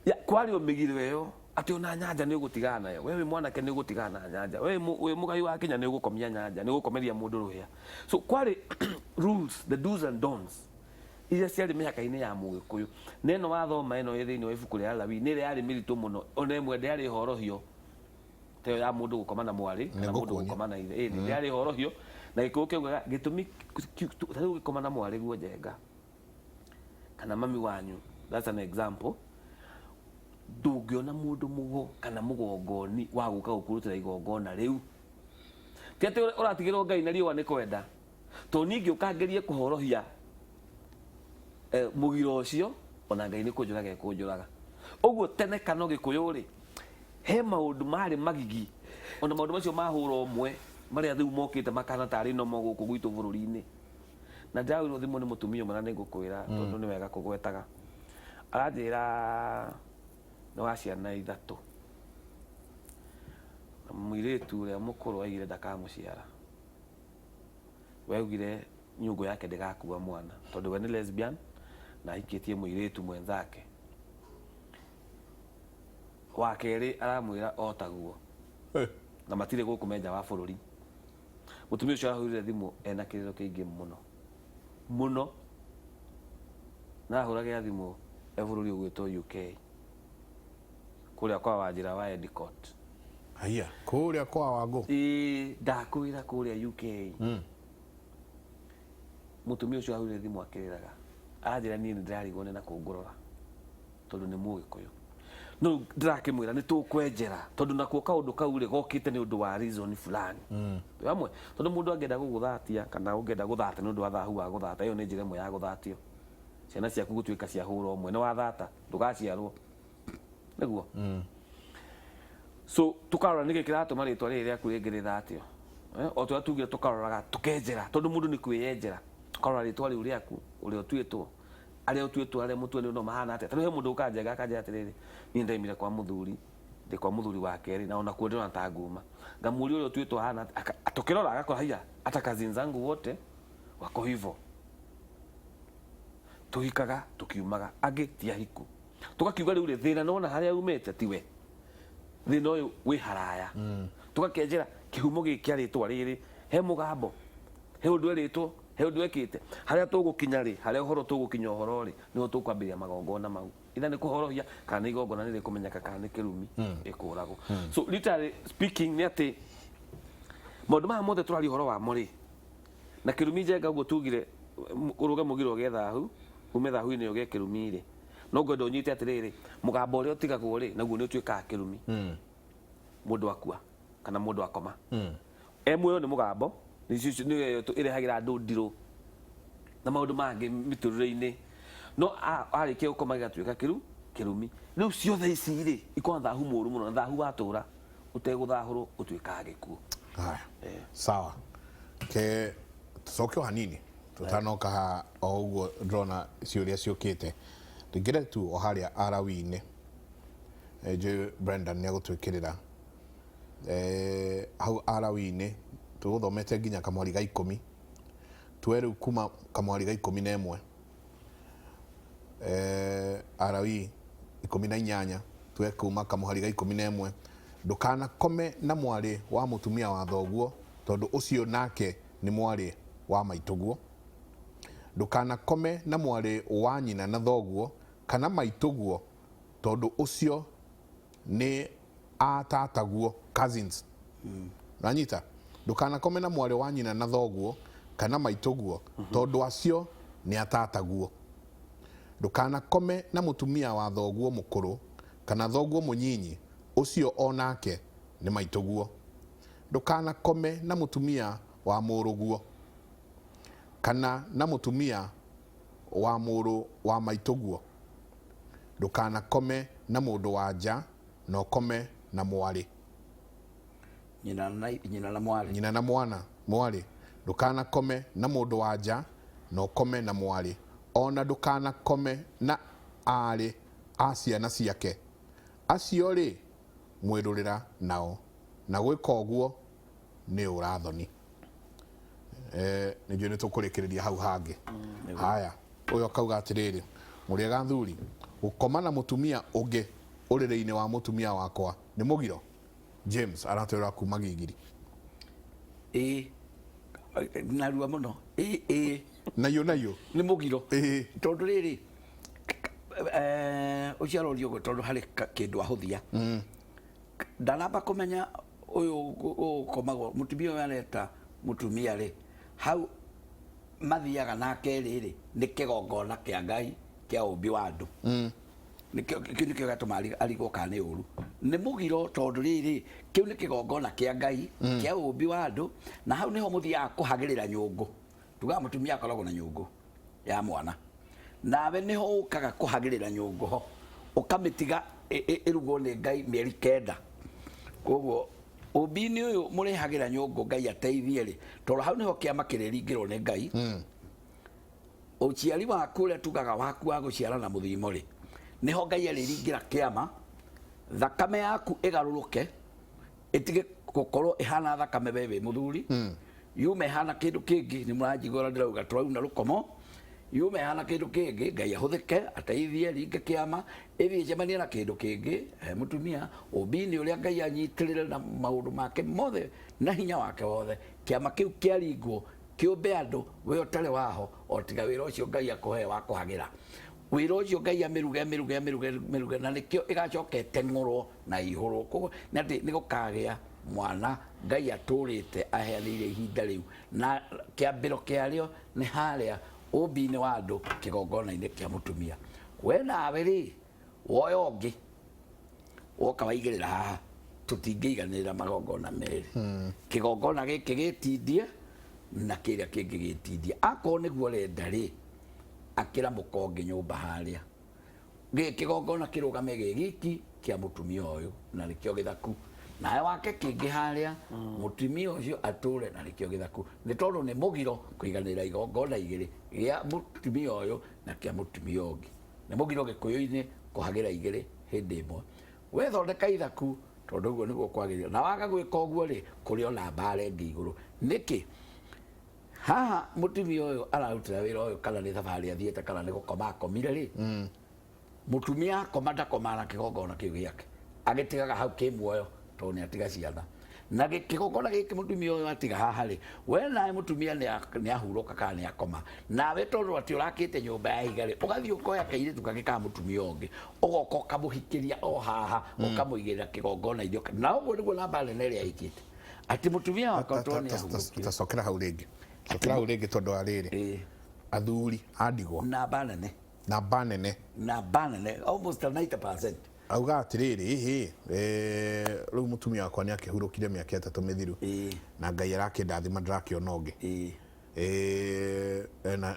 Ya, kwario mĩgiro ĩyo atĩ ona nyanja nĩ ũgũtigana nayo, we wĩ mwanake nĩ ũgũtigana na nyanja, we wĩ mũgai wa Kenya nĩ ũgũkomia nyanja, nĩ ũgũkomeria mũndũ rũhĩa. So kwarĩ rules, the do's and don'ts iria ciarĩ mĩhaka-inĩ ya Mũgĩkũyũ, na ĩno wathoma ĩno ĩ thĩinĩ wa ibuku rĩa Lawi nĩ ĩrĩa yarĩ mĩritũ mũno, ona ĩmwe ndĩarĩ horohio ta ĩyo ya mũndũ gũkoma na mwarĩ kana mũndũ Nĩngũkuonia. gũkoma na ithe. Ĩni ndĩarĩ horohio na Gĩkũyũ kĩaugaga gĩtũmi ta rĩu ũgĩkoma na mwarĩ guo njenga kana mami wanyu, that's an example, ndũngĩona mũndũ mũgo kana mũgongoni wa gũka gũkũrutĩra igongona rĩu. Ti atĩ ũratigĩrwo Ngai na riũa nĩ kwenda, tondũ niĩ ngĩũka ngerie kũhorohia mũgiro ũcio, ona Ngai nĩ kũnjũraga ekũnjũraga. Ũguo tene kana Gĩkũyũ rĩ he maũndũ marĩ magigi, ona maũndũ macio mahũra ũmwe marĩa rĩu mokĩte makana tarĩ nomo gũkũ gwitũ bũrũri-inĩ. Na ndĩrawĩrwo thimũ nĩ mũtumia ũmwe na nĩngũkwĩra tondũ nĩ wega kũgwetaga, aranjĩra nĩ wa ciana ithatũ na mũirĩtu ũrĩa mũkũrũ aigire ndakamũciara, we augire nyũngũ yake ndĩgakua mwana tondũ we nĩ lesbian na ahikĩtie mũirĩtu mwenzake. Wa kerĩ aramwĩra o taguo na matirĩ gũkũ me nja wa bũrũri. Mũtumia ũcio arahũrire thimũ ena kĩrĩro kĩingĩ mũno mũno, na ahũragĩra thimũ e bũrũri ũgwĩtwo UK kũrĩa kwa Wanjĩra wa Endicott. Haiya, kũrĩa kwa Wangũ. Ĩĩ, ndakwĩra kũrĩa UK. Mũtumia ũcio ahũrire thimũ akĩrĩraga, aranjĩra niĩ nĩ ndĩrarigwo nĩ nakũ ngũrora tondũ nĩ Mũgĩkũyũ, no rĩu ndĩrakĩmwĩra nĩ tũkwenjera tondũ nakuo kaũndũ kau rĩ gokĩte nĩ ũndũ wa reason fulani. Twĩ hamwe, tondũ mũndũ angĩenda gũgũthatia kana ũngĩenda gũthata nĩ ũndũ wa thahu wa gũthata, ĩyo nĩ njĩra ĩmwe ya gũthatio. Ciana ciaku gũtuĩka ciahũra ũmwe nĩ wathata, ndũgaciarwo nĩguo. So tukarora nĩkĩ kĩratũma rĩtwa rĩrĩ rĩaku rĩngĩ rĩthatio. O tũrĩa tugire tũkaroraga tũkenjera, tondũ mũndũ nĩ kwĩyenjera, ũkarora rĩtwa rĩu rĩaku ũrĩa ũtuĩtwo, arĩa ũtuĩtwo, arĩa mũtue nĩ no mahana atĩa. Ta rĩu he mũndũ ũkaga njenga akanjĩra atĩrĩrĩ, niĩ ndaimire kwa mũthuri, ndĩ kwa mũthuri wa kerĩ na ona kuo ndĩrona ta nguma. Ngamũria ũrĩa ũtuĩtwo ahana atĩa, tũkĩrora agakora haiya, hata cousins zangu wote wako hivo, tũhikaga tũkiumaga, angĩ ti ahiku. Tũgakiuga rĩu rĩ thĩna nĩwona harĩa umĩte tiwe, thĩna ũyũ wĩ haraya. Tũgakĩenjera kĩhumo gĩkĩ kĩa rĩtwa rĩrĩ, he mũgambo, he ũndũ erĩtwo, he ũndũ ekĩte. Harĩa tũgũkinya rĩ, harĩa ũhoro tũgũkinya ũhoro rĩ, nĩho tũkwambĩrĩria magongona mau, either nĩ kũhorohia kana nĩ igongona nĩ rĩkũmenyeka kana nĩ kĩrumi ĩkũragwo. So literally speaking nĩ atĩ maũndũ maya mothe tũraria ũhoro wamo rĩ, na kĩrumi njenga ũguo tugire ũrũge mũgiro ũgĩe thahu, ume thahu-inĩ ũgĩe kĩrumi rĩ, no ngwenda ũnyite atĩrĩrĩ, mũgambo ũrĩa ũtigagwo rĩ, naguo nĩ ũtuĩkaga kĩrumi. Mũndũ akua kana mũndũ akoma e muoyo nĩ mũgambo nĩyo ĩrehagĩra andũ ndirũ na maũndũ mangĩ mĩtũrĩre-inĩ, no arĩkia gũkoma gĩgatuĩka kĩrumi. Rĩu ciothe ici rĩ ikoragwo na thahu mũũru mũno, na thahu watũra ũtegũthahũrwo ũtuĩkaga gĩkuũ. Haya, sawa, ke tucoke o hanini tutanoka ha o ũguo ndĩrona ciũria ciũkĩte, tũingĩre tu o harĩa Arawi-inĩ. Njũĩ Brendan nĩ egũtwĩkĩrĩra hau Arawi-inĩ, tũgũthomete nginya kamwari ga 10, tuoe rĩu kuma kamwari ga 11, Arawi 18, tuoe kuma kamũhari ga 11: "Ndũkanakome na mwarĩ wa mũtumia wa thoguo, tondũ ũcio nake nĩ mwarĩ wa maitũguo. Ndũkanakome na mwarĩ wa nyina na thoguo. kana maitũguo tondũ ũcio nĩ atataguo cousins. Nanyita ndũkanakome na mwarĩ wa nyina na thoguo kana maitũguo tondũ acio nĩ atataguo. Ndũkanakome na mũtumia wa thoguo mũkũrũ kana thoguo mũnyinyi, ũcio o nake nĩ maitũguo. Ndũkanakome na mũtumia wa mũrũguo kana na mũtumia wa mũrũ wa maitũguo. Ndũkanakome na mũndũ wa nja na ũkome na mwarĩ. Nyina na nyina na mwarĩ. Nyina na mwana mwarĩ. Ndũkanakome na mũndũ wa nja na ũkome na mwarĩ, ona ndũkanakome na aarĩ a ciana ciake. Acio rĩ mwĩrũrĩra nao, na gwĩka ũguo nĩ ũrathoni. Nĩ njũĩ nĩ tũkũrĩkĩrĩria hau hangĩ. Haya, ũyũ akauga atĩrĩrĩ, mũrĩega athuri, gũkoma na mũtumia ũngĩ ũrĩrĩ-inĩ wa mũtumia wakwa nĩ mũgiro? James aratwĩra kuma Gigiri. Ĩĩ, narua mũno. Ĩĩ, ĩĩ. Naiyũ naiyũ. Nĩ mũgiro. Tondũ rĩrĩ, ũcio aroria ũguo tondũ harĩ kĩndũ ahũthia. Ndanamba kũmenya ũyũ ũkomagwo, mũtumia ũyũ areta mũtumia rĩ, hau mathiaga nake rĩrĩ, nĩ kĩgongona kĩa Ngai kĩa ũmbi wa andũ. Nĩkĩo kĩu nĩkĩo gĩatũma arigwo kana nĩ ũru. Nĩ mũgiro tondũ rĩrĩ, kĩu nĩ kĩgongona kĩa Ngai kĩa ũmbi wa andũ, na hau nĩho mũthiaga kũhagĩrĩra nyũngũ. Tugaga mũtumia akoragwo na nyũngũ ya mwana, nawe nĩho ũkaga kũhagĩrĩra nyũngũ ho, ũkamĩtiga ĩrugwo nĩ Ngai mĩeri 9. Koguo ũmbi-inĩ ũyũ mũrehagĩra nyũngũ Ngai ateithie rĩ, tondũ hau nĩho kĩama kĩrĩringĩrwo nĩ Ngai. Ũciari waku ũrĩa tugaga waku wa gũciara na mũthimo rĩ, nĩho Ngai arĩringĩra kĩama, thakame yaku ĩgarũrũke, ĩtige gũkorwo ĩhana thakame we wĩ mũthuri, yume ĩhana kĩndũ kĩngĩ. Nĩ mũranjigua ũrĩa ndĩrauga, tũrauna rũkomo, yume ĩhana kĩndũ kĩngĩ, Ngai ahũthĩke ateithie ringe kĩama, ĩthiĩ ĩcemanie na kĩndũ kĩngĩ he mũtumia ũmbi-inĩ ũrĩa Ngai anyitĩrĩre na maũndũ make mothe na hinya wake wothe. Kĩama kĩu kĩaringwo kĩũmbe andũ, we ũtarĩ waho, o tiga wĩra ũcio Ngai akũhe wa kũhagĩra. Wĩra ũcio Ngai amĩruge, amĩruge, amĩruge, amĩruge, na nĩkĩo ĩgacoka ĩteng'ũrwo na ĩihũrwo. Koguo nĩ atĩ nĩ gũkagĩa mwana Ngai atũrĩte aheanĩire ihinda rĩu, na kĩambĩro kĩarĩo nĩ harĩa ũmbi-inĩ wa andũ kĩgongona-inĩ kĩa mũtumia. We nawe rĩ, woya ũngĩ woka waigĩrĩra haha, tũtingĩiganĩrĩra magongona merĩ. Kĩgongona gĩkĩ gĩtindie na kĩrĩa kĩngĩ gĩtindie. Akorwo nĩguo ũrenda rĩ, akĩra mũkongi nyũmba harĩa. Gĩkĩ kĩgongona kĩrũgame gĩ giki kĩa mũtumia ũyũ na nĩkĩo gĩthaku. Nawe wake kĩngĩ harĩa, mũtumia ũcio atũre na nĩkĩo gĩthaku. Nĩ tondũ nĩ mũgiro kũiganĩra igongona igĩrĩ, gĩa mũtumia ũyũ na kĩa mũtumia ũngĩ. Nĩ mũgiro gĩkũyũ-inĩ kũhagĩra igĩrĩ hĩndĩ ĩmwe. We thondeka ithaku tondũ ũguo nĩguo kwagĩrĩire. Na waga gwĩka ũguo rĩ, kũrĩ ona mbara ĩngĩ igũrũ. Nĩkĩ? Haha mũtumia ũyũ ararutĩra wĩra ũyũ kana nĩ thabarĩ athiĩte kana nĩ gũkoma akomire rĩ, mũtumia akoma ndakomaga na kĩgongona kĩu gĩake, agĩtigaga hau kĩ muoyo tondũ nĩ atiga ciana. Na kĩgongona gĩkĩ mũtumia ũyũ atiga haha rĩ, we nawe mũtumia nĩ ahurũka kana nĩ akoma, nawe tondũ atĩ ũrakĩte nyũmba ya ihiga rĩ, ũgathiĩ ũkoya kairĩtu kangĩ ka mũtumia ũngĩ, ũgoka ũkamũhikĩria o haha, ũkamũigĩrĩra kĩgongona-inĩ. Na ũguo nĩguo namba nene ĩrĩa ĩkĩte atĩ mũtumia wakwa tondũ nĩ ahurũkire. Tacokera hau rĩngĩ, cokera hau rĩngĩ tondũ wa rĩrĩ, athuri a ndigwa namba nene, namba nene, namba nene almost 90%. Auga atĩrĩrĩ, ĩhĩ, rĩu mũtumia wakwa nĩ akĩhurũkire mĩaka 3 mĩthiru, na Ngai arakĩndathima ndĩrakĩona ũngĩ,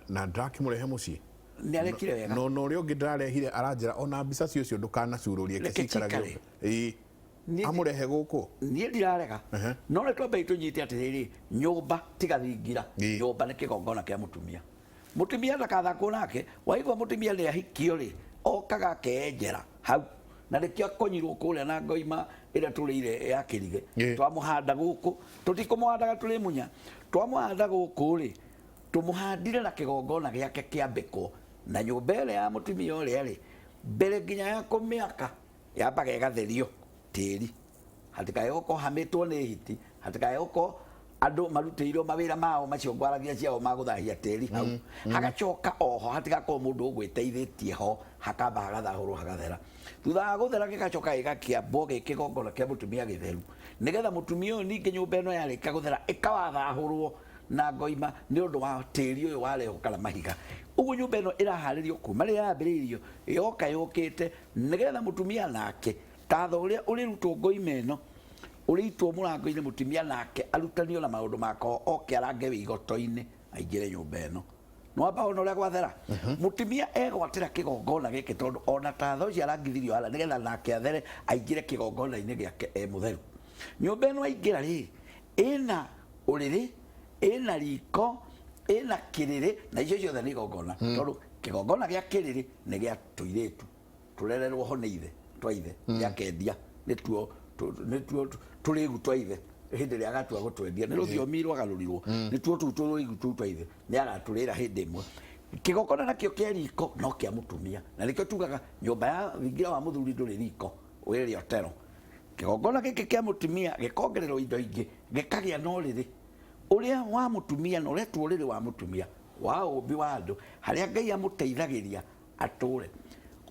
na ndĩrakĩmũrehe mũciĩ. Nĩ arekire wega. No na ũrĩa ũngĩ ndĩrarehire aranjĩra ona mbica cio ũcio ndũkanacurũrie, Reke cikarage cikare. ũguo. Amũrehe gũkũ. Niĩ ndirarega. No reke twambe tũnyite atĩrĩrĩ, nyũmba tiga thingira, nyũmba nĩ kĩgongona kĩa mũtumia. Mũtumia ndakathakwo nake, waigua mũtumia nĩ ahikio rĩ, okaga akenjera hau. Na nĩkĩo akonyirwo kũrĩa na ngoima ĩrĩa tũrĩire ya kĩrige. Twamũhanda gũkũ, tũtikũmũhandaga tũrĩmunya. Twamũhanda gũkũ rĩ, tũmũhandire na kĩgongona gĩake kĩambĩkwo. Na nyũmba ĩrĩa ya mũtumia ũrĩa rĩ, mbere nginya ya kũmĩaka, yambaga ĩgatherio tĩri. Hatikae gũkorwo hamĩtwo nĩ hiti, hatikae gũkorwo Andũ marutĩirwo mawĩra mao macio ngwaragia ciao ma gũthahia tĩri hau. Hagacoka oho hatigakorwo mũndũ ũgwĩteithĩtie ho, hakamba hagathahũrwo hagathera. Thutha wa gũthera gĩgacoka gĩgakĩambwo gĩ kĩgongona kĩa mũtumia gĩtheru, nĩgetha mũtumia ũyũ ningĩ nyũmba ĩno yarĩkia gũthera ĩkawathahũrwo na ngoima nĩ ũndũ wa tĩri ũyũ warehwo kana mahiga. Ũguo nyũmba ĩno ĩraharĩrio kuma rĩrĩa yambĩrĩirio yoka yũkĩte, nĩgetha mũtumia nake tatha ũrĩa ũrĩrutwo ngoima ĩno ũrĩitwo mũrango-inĩ, mũtumia nake arutanio na maũndũ makoo, oke arange wĩigoto-inĩ aingĩre nyũmba ĩno. Nwamba ona ũrĩa gwathera mũtumia egwatĩra kĩgongona gĩkĩ, tondũ ona tatha ũcio arangithirio harĩa nĩgetha nake athere aingĩre kĩgongona-inĩ gĩake e mũtheru. Nyũmba ĩno aingĩra rĩ, ĩna ũrĩrĩ, ĩna riko, ĩna kĩrĩrĩ, na icio ciothe nĩ igongona, tondũ kĩgongona gĩa kĩrĩrĩ nĩ gĩa tũirĩtu tũrererwo ho nĩ ithe twa ithe. Gĩakendia nĩtuo nĩtuo tũrĩgu twa ithe hĩndĩ ĩrĩa agatua gũtwendia, nĩ rũthiomi rwagarũrirwo. Nĩtuo tũu tũrĩgu tũu twa ithe nĩ agatũrĩra hĩndĩ ĩmwe. Kĩgongona nakĩo kĩa riko no kĩa mũtumia, na nĩkĩo tugaga nyũmba ya thingira wa mũthuri ndũrĩ riko, wĩ rĩotero. Kĩgongona gĩkĩ kĩa mũtumia gĩkongererwo indo ingĩ, gĩkagĩa na ũrĩrĩ ũrĩa wa mũtumia, na ũretwo ũrĩrĩ wa mũtumia wa ũmbi wa andũ, harĩa Ngai amũteithagĩria atũre.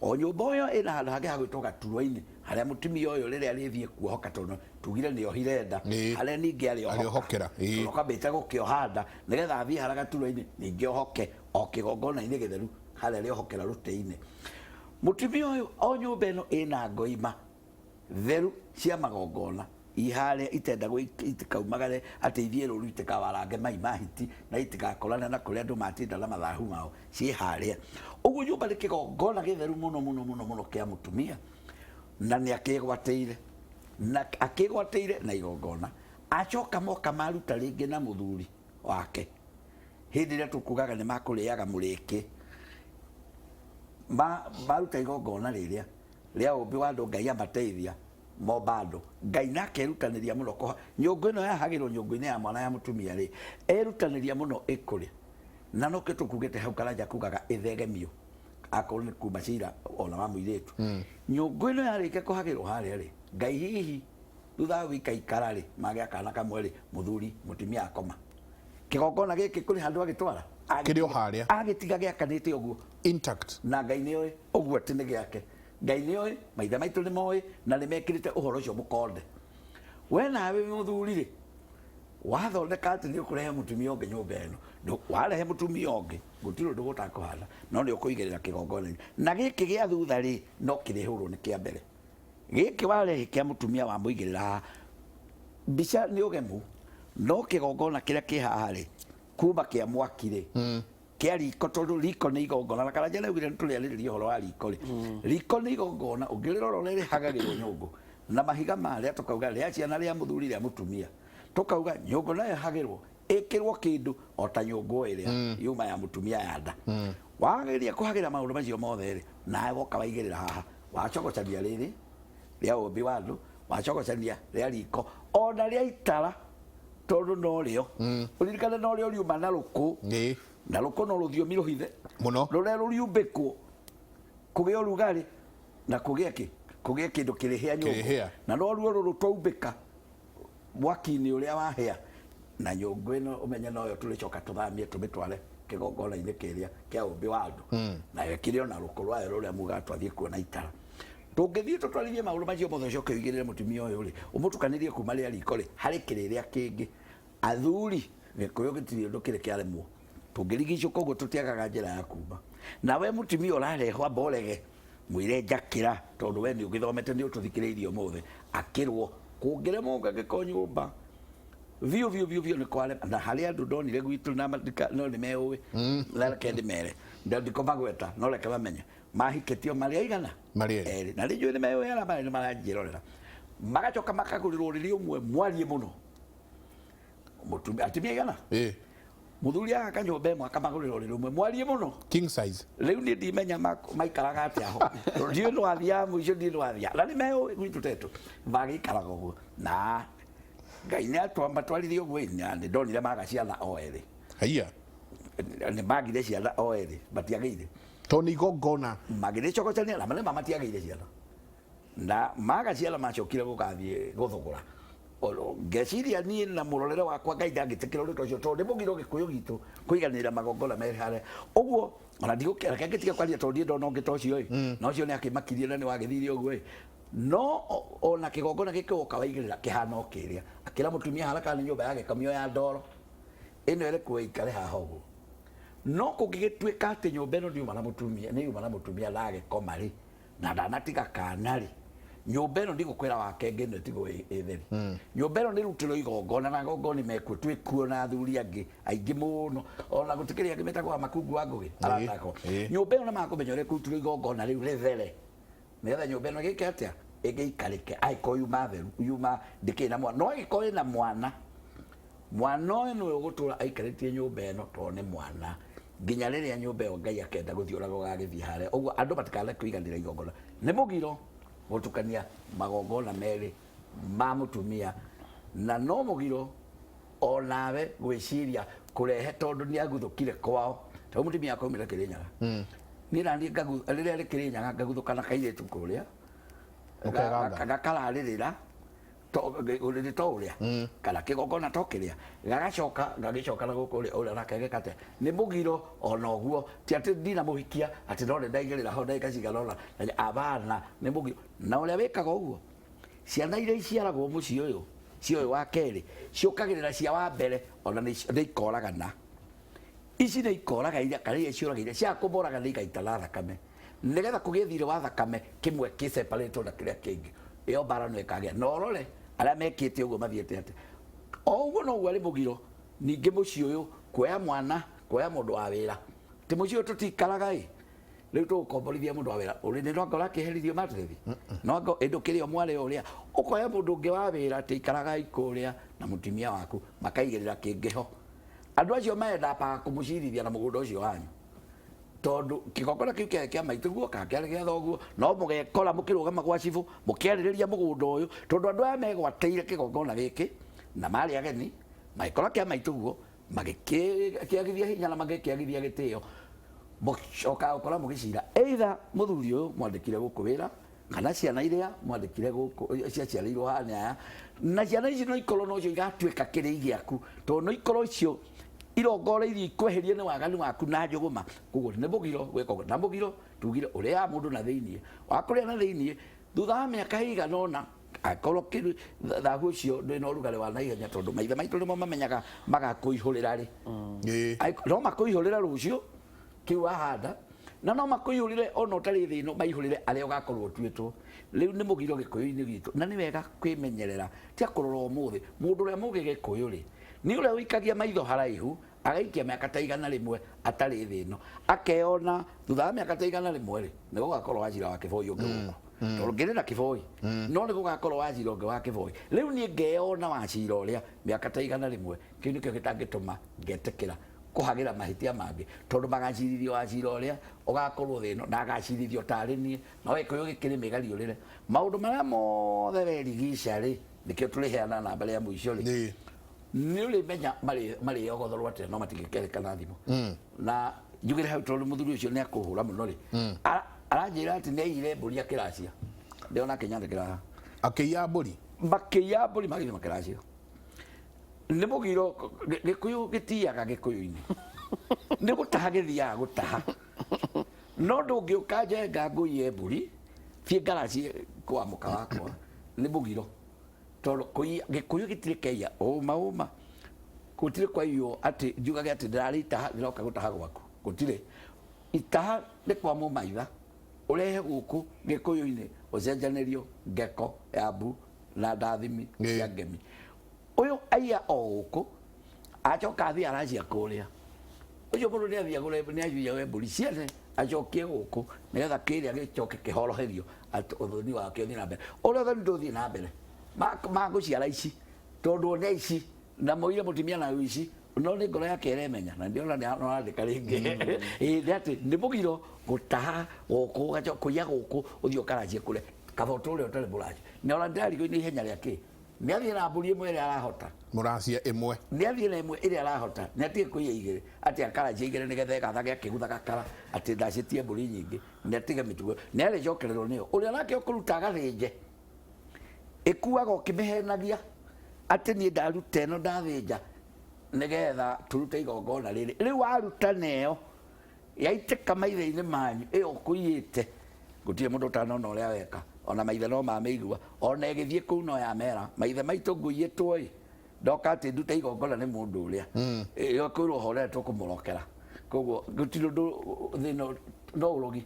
O nyũmba ũyo ĩna handũ hangĩ hagwĩtwo gaturwa-inĩ, harĩa mũtumia ũyũ rĩrĩa arĩthiĩ kuohoka, tondũ tugire nĩ ohire nda, harĩa ningĩ arĩohoka. Arĩohokera, Tondũ akambĩte gũkĩoha nda nĩgetha athiĩ harĩa gaturwa-inĩ ningĩ ohoke o kĩgongona-inĩ gĩtheru harĩa arĩohokera rũtĩ-inĩ. Mũtumia ũyũ, o nyũmba ĩno ĩna ngoima theru cia magongona iharĩa itendagwo itikaumagare atĩ ithiĩ rũru, itikawarange mai ma hiti na itikakorane na kũrĩa andũ matinda na mathahu mao, ciĩ harĩa ũguo. Nyũmba nĩ kĩgongona gĩtheru mũno mũno mũno mũno kĩa mũtumia, na nĩ akĩgwatĩire na akĩgwatĩire na igongona. Acoka moka maruta rĩngĩ na mũthuri wake hĩndĩ ĩrĩa tũkugaga nĩ makũrĩaga mũrĩkĩ. Maruta igongona rĩrĩa rĩa ũmbi wa andũ, Ngai amateithia momba andũ. Ngai nake erutanĩria mũno kũha nyũngũ ĩno yahagĩrwo nyũngũ-inĩ ya mwana ya mũtumia rĩ, erutanĩria mũno ĩkũre, na nokĩo tũkugĩte hau Karanja kugaga ĩthegemio akorwo nĩ kuma cira ona wa mũirĩtu. Nyũngũ ĩno yarĩkia kũhagĩrwo harĩa rĩ, Ngai hihi thutha wa gũikaikara rĩ, magĩa kana kamwe rĩ, mũthuri mũtumia akoma kĩgongona gĩkĩ kũrĩ handũ agĩtwara. Kĩrĩ o harĩa. Agĩtiga gĩakanĩte ũguo. Intact. Na Ngai nĩ oĩ ũguo atĩ nĩ gĩake. Ngai nĩ oĩ, maithe maitũ nĩ moĩ, na nĩ mekĩrĩte ũhoro ũcio mũkonde. We nawe wĩ mũthuri rĩ, wathondeka atĩ nĩ ũkũrehe mũtumia ũngĩ nyũmba ĩno, warehe mũtumia ũngĩ gũtirĩ ũndũ gũtakũhana, no nĩ ũkũigĩrĩra kĩgongona-inĩ. Na gĩkĩ gĩa thutha rĩ, no kĩrĩhũrwo nĩ kĩa mbere. Gĩkĩ warehe kĩa mũtumia wamũigĩrĩra haha, mbica nĩ ũgemu, no kĩgongona kĩrĩa kĩ haha rĩ, kuma kĩa mwaki rĩ, kĩa riko, tondũ riko nĩ igongona, na Karanja nĩaugire nĩ tũrĩarĩrĩria ũhoro wa riko rĩ. Riko nĩ igongona, ũngĩrĩrora ũrĩa rĩhagagĩrwo nyũngũ na mahiga marĩa, tũkauga rĩa ciana, rĩa mũthuri, rĩa mũtumia, tũkauga nyũngũ nayo ĩhagĩrwo ĩkĩrwo kĩndũ o ta nyũngũ ĩrĩa yuma ya mũtumia ya nda. Wageria kũhagĩra maũndũ macio mothe rĩ, nawe woka waigĩrĩra haha, wacogocania rĩrĩ rĩa ũmbi wa andũ, wacogocania rĩa riko ona rĩa itara, tondũ no rĩo ũririkane no rĩo riuma na rũkũ, na rũkũ no rũthiomi rũhithe mũno rũrĩa rũriumbĩkwo kũgĩa ũrugarĩ na kũgĩa kĩ kũgĩa kĩndũ kĩrĩhĩa nyũngũ, Kĩrĩhĩa. na no ruo rũrũ twaumbĩka mwaki-inĩ ũrĩa wahĩa na nyũngũ ĩno, ũmenye noyo tũrĩcoka tũthamie tũmĩtware kĩgongona-inĩ kĩrĩa kĩa ũmbi wa andũ, nayo ĩkĩrĩ ona rũkũ rwayo rũrĩa mugaga twathiĩ kuona itara. Tũngĩthiĩ tũtwarithie maũndũ macio mothe, ũcoke ũigĩrĩre mũtumia ũyũ rĩ, ũmũtukanĩrie kuma rĩa riko rĩ harĩ kĩrĩrĩa kĩngĩ. Athuri, Gĩkũyũ gĩtirĩ ũndũ kĩrĩ kĩaremwo. Tũngĩrigicũka ũguo tũtiagaga njĩra ya kuma. Nawe mũtumia ũrarehwo, amba ũrege, mwĩre njakĩra, tondũ we nĩ ũgĩthomete, nĩ ũtũthikĩrĩirie ũmũthĩ. Akĩrwo kũngĩremwo ũngangĩkorwo nyũmba biũ biũ biũ biũ nĩ kwarema. Na harĩ andũ ndonire gwitũ na matika, no nĩ meũĩ, na reke ndĩmere, ndikũmagweta, no reke mamenye mahikĩtio marĩ aigana. Marĩ erĩ. Erĩ, na nĩ njũĩ nĩ meũĩ arĩa marĩ nĩ maranjĩrorera. Magacoka makagũrĩrwo ũrĩrĩ ũmwe mwariĩ mũno. Mũtumia, atumia aigana? Mũthuri agaka nyũmba ĩmwe akamagũrĩra ũrĩrĩ ũmwe mwariĩ mũno. King size. Rĩu niĩ ndimenya maikaraga atĩa ho. Tondũ ndiũĩ nĩ wathiaga mũico, ndiũĩ nĩ wathiaga. Na nĩ meũĩ gwitũ tetũ magĩikaraga ũguo. Na Ngai nĩ atwamatwarire ũguo ĩ, na nĩ ndonire maga ciana o erĩ. Haiya. Nĩ magire ciana o erĩ, matiagĩire. Tondũ nĩ igongona. Magĩrĩcogocania na nĩma matiagĩire ciana. Na maga ciana macokire gũgathiĩ gũthũgũra. Ngeciria niĩ na mũrorere wakwa Ngai ndangĩtĩkĩra ũndũ ta ũcio tondũ nĩ mũgiro gĩkũyũ gitũ kũiganĩrĩra magongona merĩ harĩa ũguo. Ona ndigũkĩra, reke ngĩtige kwaria tondũ niĩ ndona ũngĩ ta ũcio ĩ, na ũcio nĩ akĩmakirie na nĩ wagĩthire ũguo ĩ. No ona kĩgongona gĩkĩ woka waigĩrĩra kĩhana o kĩrĩa, akĩra mũtumia haraka nĩ nyũmba ya gĩkomio ya ndoro ĩno ĩrekwo ĩikare haha ũguo. No kũngĩgĩtuĩka atĩ nyũmba ĩno ndiuma na mũtumia, nĩ yuma na mũtumia na agĩkoma rĩ, na ndanatiga kana rĩ, nyũmba ĩno ndigũkwĩra wakenge ĩno ĩtigwo ĩ theri. Nyũmba ĩno nĩrutĩrwo igongona na agongoni mekuo, twĩkuo na athuri angĩ aingĩ mũno, ona gũtikĩrĩ angĩ metagwo a makungu wa ngũgĩ aratakwo. Nyũmba ĩno nĩmakũmenya ũrĩa ĩkũrutĩrwo igongona rĩu rĩthere, nĩgetha nyũmba ĩno ĩgĩke atĩa, ĩgĩikarĩke. Angĩkorwo yuma theru, yuma ndĩkĩrĩ na mwana. No angĩkorwo ĩna mwana, mwana ũyũ nĩwe ũgũtũra aikarĩtie nyũmba ĩno tondũ nĩ mwana nginya rĩrĩa nyũmba ĩyo Ngai akenda gũthiĩ ũrĩa gũgagĩthiĩ harĩa ũguo. Andũ matikane kũiganĩra igongona, nĩ mũgiro gũtukania magongona merĩ ma mũtumia, na no mũgiro onawe gwĩciria kũrehe tondũ nĩ aguthũkire kwao. Tondũ mũtumia akaumĩra Kĩrĩnyaga, niĩ naniĩ rĩrĩa rĩ Kĩrĩnyaga ngaguthũka na kairĩtu kũrĩa Ũkeganga. Gakararĩrĩra nĩ to ũrĩa kana kĩgongona to kĩrĩa gagacoka gagĩcoka na gũkũ ũrĩa ũrĩa nake geka atĩa, nĩ mũgiro ona ũguo. Ti atĩ ndinamũhikia atĩ no nĩ ndaigĩrĩra ho ndagĩka cigana ũna na abana, nĩ mũgiro. Na ũrĩa wĩkaga ũguo, ciana iria iciaragwo mũciĩ ũyũ cia ũyũ wa kerĩ ciũkagĩrĩra cia wa mbere, ona nĩ ikoragana. Ici nĩ ikoraga iria kana iria ciũragĩire cia kũmoraga nĩ igaitana thakame nĩgetha kũgĩe thirĩ wa thakame kĩmwe kĩ separate na kĩrĩa kĩngĩ. Ĩyo mbara no ĩkagĩa na ũrore arĩa mekĩte ũguo mathiĩte atĩa. O ũguo noguo arĩ mũgiro ningĩ mũciĩ ũyũ kuoya mwana, kuoya mũndũ wa wĩra ti mũciĩ ũyũ tũtikaraga ĩ. Rĩu tũgũkomborithia mũndũ wa wĩra ũrĩ nĩ no ngora akĩherithio matethi no ngo ĩndũ kĩrĩa mwarĩ ũrĩa ũkoya mũndũ ũngĩ wa wĩra atĩ ikaragai kũrĩa na mũtumia waku makaigĩrĩra kĩngĩ ho. Andũ acio mendaga kũmũcirithia na mũgũnda ũcio wanyu tondũ kĩgongona kĩu kĩarĩ kĩa maitũguo kana kĩarĩ gĩa thoguo, no mũgekora mũkĩrũgama gwa cibũ mũkĩarĩrĩria mũgũnda ũyũ tondũ andũ aya megwatĩire kĩgongona gĩkĩ na marĩ ageni magĩkora kĩa maitũguo magĩkĩagithia hinya na magĩkĩagithia gĩtĩo. Mũcokaga gũkora mũgĩcira either mũthuri ũyũ mwandĩkire gũkũ wĩra kana ciana iria mwandĩkire gũkũ ciaciarĩirwo haha nĩ aya, na ciana ici no ikorwo nocio igatuĩka kĩrĩi gĩaku tondũ no ikorwo icio irongoreirie ikweherie nĩ waganu waku na njũgũma. Koguo nĩ mũgiro gwĩka ũguo, na mũgiro tugire ũrĩaga mũndũ na thĩiniĩ wakũrĩa na thĩiniĩ thutha wa mĩaka ĩigana ũna angĩkorwo thahu ũcio ndũrĩ na ũrugarĩ wa naihenya tondũ maithe maitũ nĩmo mamenyaga magakũihũrĩra rĩ. No makũihũrĩre rũciũ kĩu wahanda, na no makũihũrĩre ona ũtarĩ thĩ ĩno, maihũrĩre arĩa ũgakorwo ũtuĩtwo. Rĩu nĩ mũgiro gĩkũyũ-inĩ gitũ, na nĩ wega kwĩmenyerera tia kũrora ũmũthĩ. Mũndũ ũrĩa mũgĩ gĩkũyũ rĩ, nĩ ũrĩa ũikagia maitho haraihu, agaikia mĩaka ta 100 atarĩ thĩ ĩno, akeyona thutha wa mĩaka ta 100 rĩ, nĩ gũgakorwo wacira wa kĩboi ũngĩ gũkũ, tondũ ngĩrĩ na kĩboi no nĩ gũgakorwo wacira ũngĩ wa kĩboi. Rĩu niĩ ngeyona wacira ũrĩa mĩaka ta 100, kĩu nĩkĩo gĩtangĩtũma ngetĩkĩra kũhagĩra mahĩtia mangĩ, tondũ magacirithio wacira ũrĩa ũgakorwo thĩ ĩno na agacirithio tarĩ niĩ. No gĩkũyũ gĩkĩrĩ mĩgariũrĩre maũndũ marĩa mothe werigica rĩ, nĩkĩo tũrĩheana namba rĩa mũico rĩ, nĩ ũrĩmenya marĩogothorwo atĩa no matingĩkerĩkana thimũ. Na njugĩre hau tondũ mũthuri ũcio nĩ akũhũra mũno rĩ, aranjĩra atĩ nĩ aiyire mbũri akĩracia, ndĩona akĩnyandĩkĩra haha. Akĩiya mbũri? Makĩiya mbũri magĩthiĩ makĩracia. Nĩ mũgiro gĩkũyũ gĩtiaga gĩkũyũ-inĩ, nĩ gũtaha gĩthiaga gũtaha, no ndũngĩũka njenga ngũiye mbũri thiĩ ngaracie kwa mũka wakwa, nĩ mũgiro tondũ kũiya gĩkũyũ gĩtirĩ keiya ũma ũma, gũtirĩ kwaiywo atĩ njugage atĩ ndĩrarĩ itaha ndĩroka gũtaha gwaku, gũtirĩ itaha. Nĩ kwa mũmaitha ũrehe gũkũ gĩkũyũ-inĩ ũcenjanĩrio ngeko ya mbu na ndathimi cia ngemi. Ũyũ aiya o gũkũ acoka athiĩ aracia kũrĩa, ũcio mũndũ nĩ athiĩ agũre, nĩ acuiya mbũri ciene acokie gũkũ nĩgetha kĩrĩa gĩcoke kĩhoroherio atĩ ũthoni wake ũthiĩ na mbere. Ũrĩa ũthoni ndũthiĩ na mbere magũciara ici tondũ one ici na moire mũtumia na ũici, no nĩ ngoro yake ĩremenya na ndĩrona nĩ arandĩka rĩngĩ. Ĩĩ, nĩ atĩ nĩ mũgiro gũtaha gũkũ ũgacoka kũiya gũkũ ũthiĩ ũkaracie kũrĩa kaba ũtũre ũtarĩ mũraci. Na ona ndĩrarigwo nĩ ihenya rĩa kĩ, nĩ athiĩ na mbũri ĩmwe ĩrĩa arahota. Mũracia ĩmwe. Nĩ athiĩ na ĩmwe ĩrĩa arahota, nĩ atige kũiya igĩrĩ atĩ akaracia igĩrĩ nĩgetha ĩgathage akĩguthaga kara atĩ ndacĩtie mbũri nyingĩ. Nĩ atige mĩtugo, nĩ arĩcokererwo nĩyo. Ũrĩa nake ũkũruta agathĩnje ĩkuaga ũkĩmĩhenagia. Atĩ niĩ ndaruta ĩno ndathĩnja nĩgetha tũrute igongona rĩrĩ. Rĩu waruta na ĩyo yaitĩka maithe-inĩ manyu ĩyo ũkũiyĩte, gũtirĩ mũndũ ũtanona ũrĩa weka, ona maithe no mamĩigua, ona ĩgĩthiĩ kũu no yamera maithe maitũ ngũiyĩtwo ĩ, ndoka atĩ ndute igongona nĩ mũndũ ũrĩa ĩyo kwĩrwo horere tũkũmũrokera. Koguo gũtirĩ ũndũ thĩna no ũrogi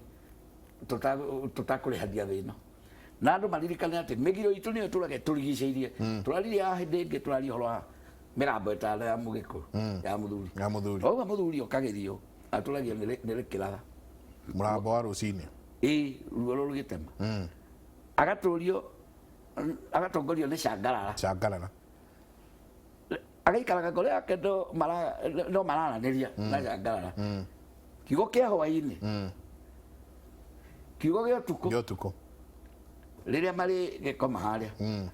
tũtakũrĩhania thĩna. Na andũ maririkane atĩ mĩgiro itũ nĩyo tũrage tũrigicĩirie. Tũraririe haha hĩndĩ ĩngĩ, tũraria ũhoro wa mĩgambo ĩtano ya mũgĩkũyũ, ya mũthuri. Ya mũthuri. Wauga mũthuri okagĩrio atũragia nĩ rĩkĩratha. Mũrambo wa rũcinĩ. Ĩĩ, ruo rũgĩtema. Agatũrio, agatongorio nĩ cangarara. Cangarara. Agaikaraga ngoro yake no mararanĩria na cangarara. Kiugo kĩa hwaĩ-inĩ, kiugo gĩa ũtukũ. Gĩa ũtukũ. Rĩrĩa marĩ gĩkoma harĩa.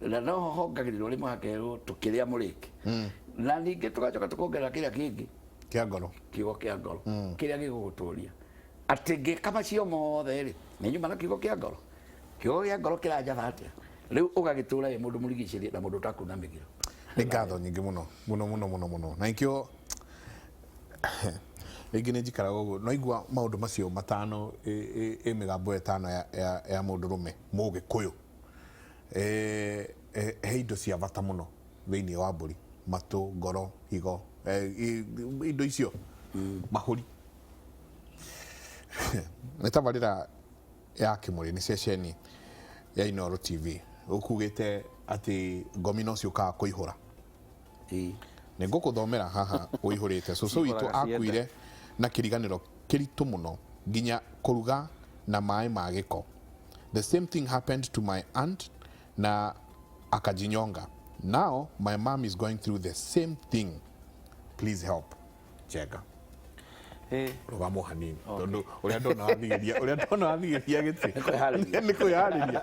Na no ho hongagĩrĩrwo rĩmwe hakerwo tũkĩrĩa mũrĩke. Na ningĩ tũgacoka tũkongerera kĩrĩa kĩngĩ. Kĩa ngoro. Kiugo kĩa ngoro. Kĩrĩa gĩgũgũtũria. Atĩ ngĩka macio mothe rĩ, nĩ nyuma na kiugo kĩa ngoro. Kiugo kĩa ngoro kĩranjatha atĩa? Rĩu ũgagĩtũra wĩ mũndũ mũrigicĩrie na mũndũ ũtakuna mĩgiro. Nĩ ngatho nyingĩ mũno mũno mũno mũno mũno, na nikĩo rĩngĩ nĩ njikaraga ũguo no igua maũndũ macio matano, ĩ mĩgambo ĩtano ya mũndũrũme mũgĩkũyũ. He indo cia bata mũno thĩinĩ wa mbũri: matũ, ngoro, higo, indo icio, mahũri. Nĩ tabarĩra ya Kĩmũrĩ, nĩ ceceni ya Inooro TV. Ũkugĩte atĩ ngomi no ciũkaga kũihũra. Nĩ ngũkũthomera haha ũihũrĩte. Cũcũ witũ Cihũraga cienda. Akuire na kĩriganĩro kĩritũ mũno, nginya kũruga na maĩ ma gĩko. The same thing happened to my aunt na akajinyonga. Now my mom is going through the same thing. Please help. Chega. Rũgamo hanini, tondũ ũrĩa ndona wathigĩria, ũrĩa ndona wathigĩria gĩtĩ nĩ kwĩharĩria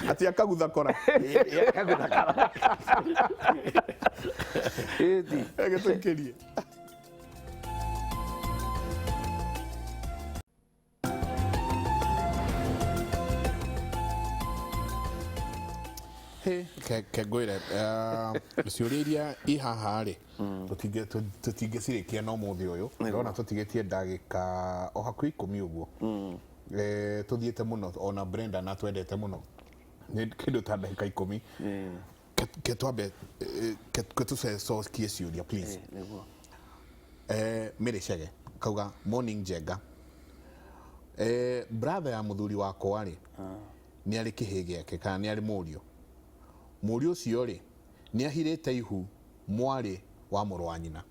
atĩ akagutha kora. Akagutha kora. Gĩtũikĩrie. Ke ngwĩre, ciũria iria i haha rĩ, tũtingĩcirĩkia na ũmũthĩ ũyũ. Ndĩrona tũtigĩtie ndagĩka o hakuhĩ 10 ũguo. Tũthiĩte mũno, ona Brenda na twendete mũno, nĩ kĩndũ ta ndagĩka 10. Ke twambe ke tũcokie ciũria, please. Nĩguo. Mary Chege kauga, "Morning Njenga, brother ya mũthuri wakwa rĩ, nĩ arĩ kĩhĩ gĩake kana nĩ arĩ mũriũ. Mũriũ ũcio rĩ, nĩ ahirĩte ihu mwarĩ wa mũrũ wa nyina."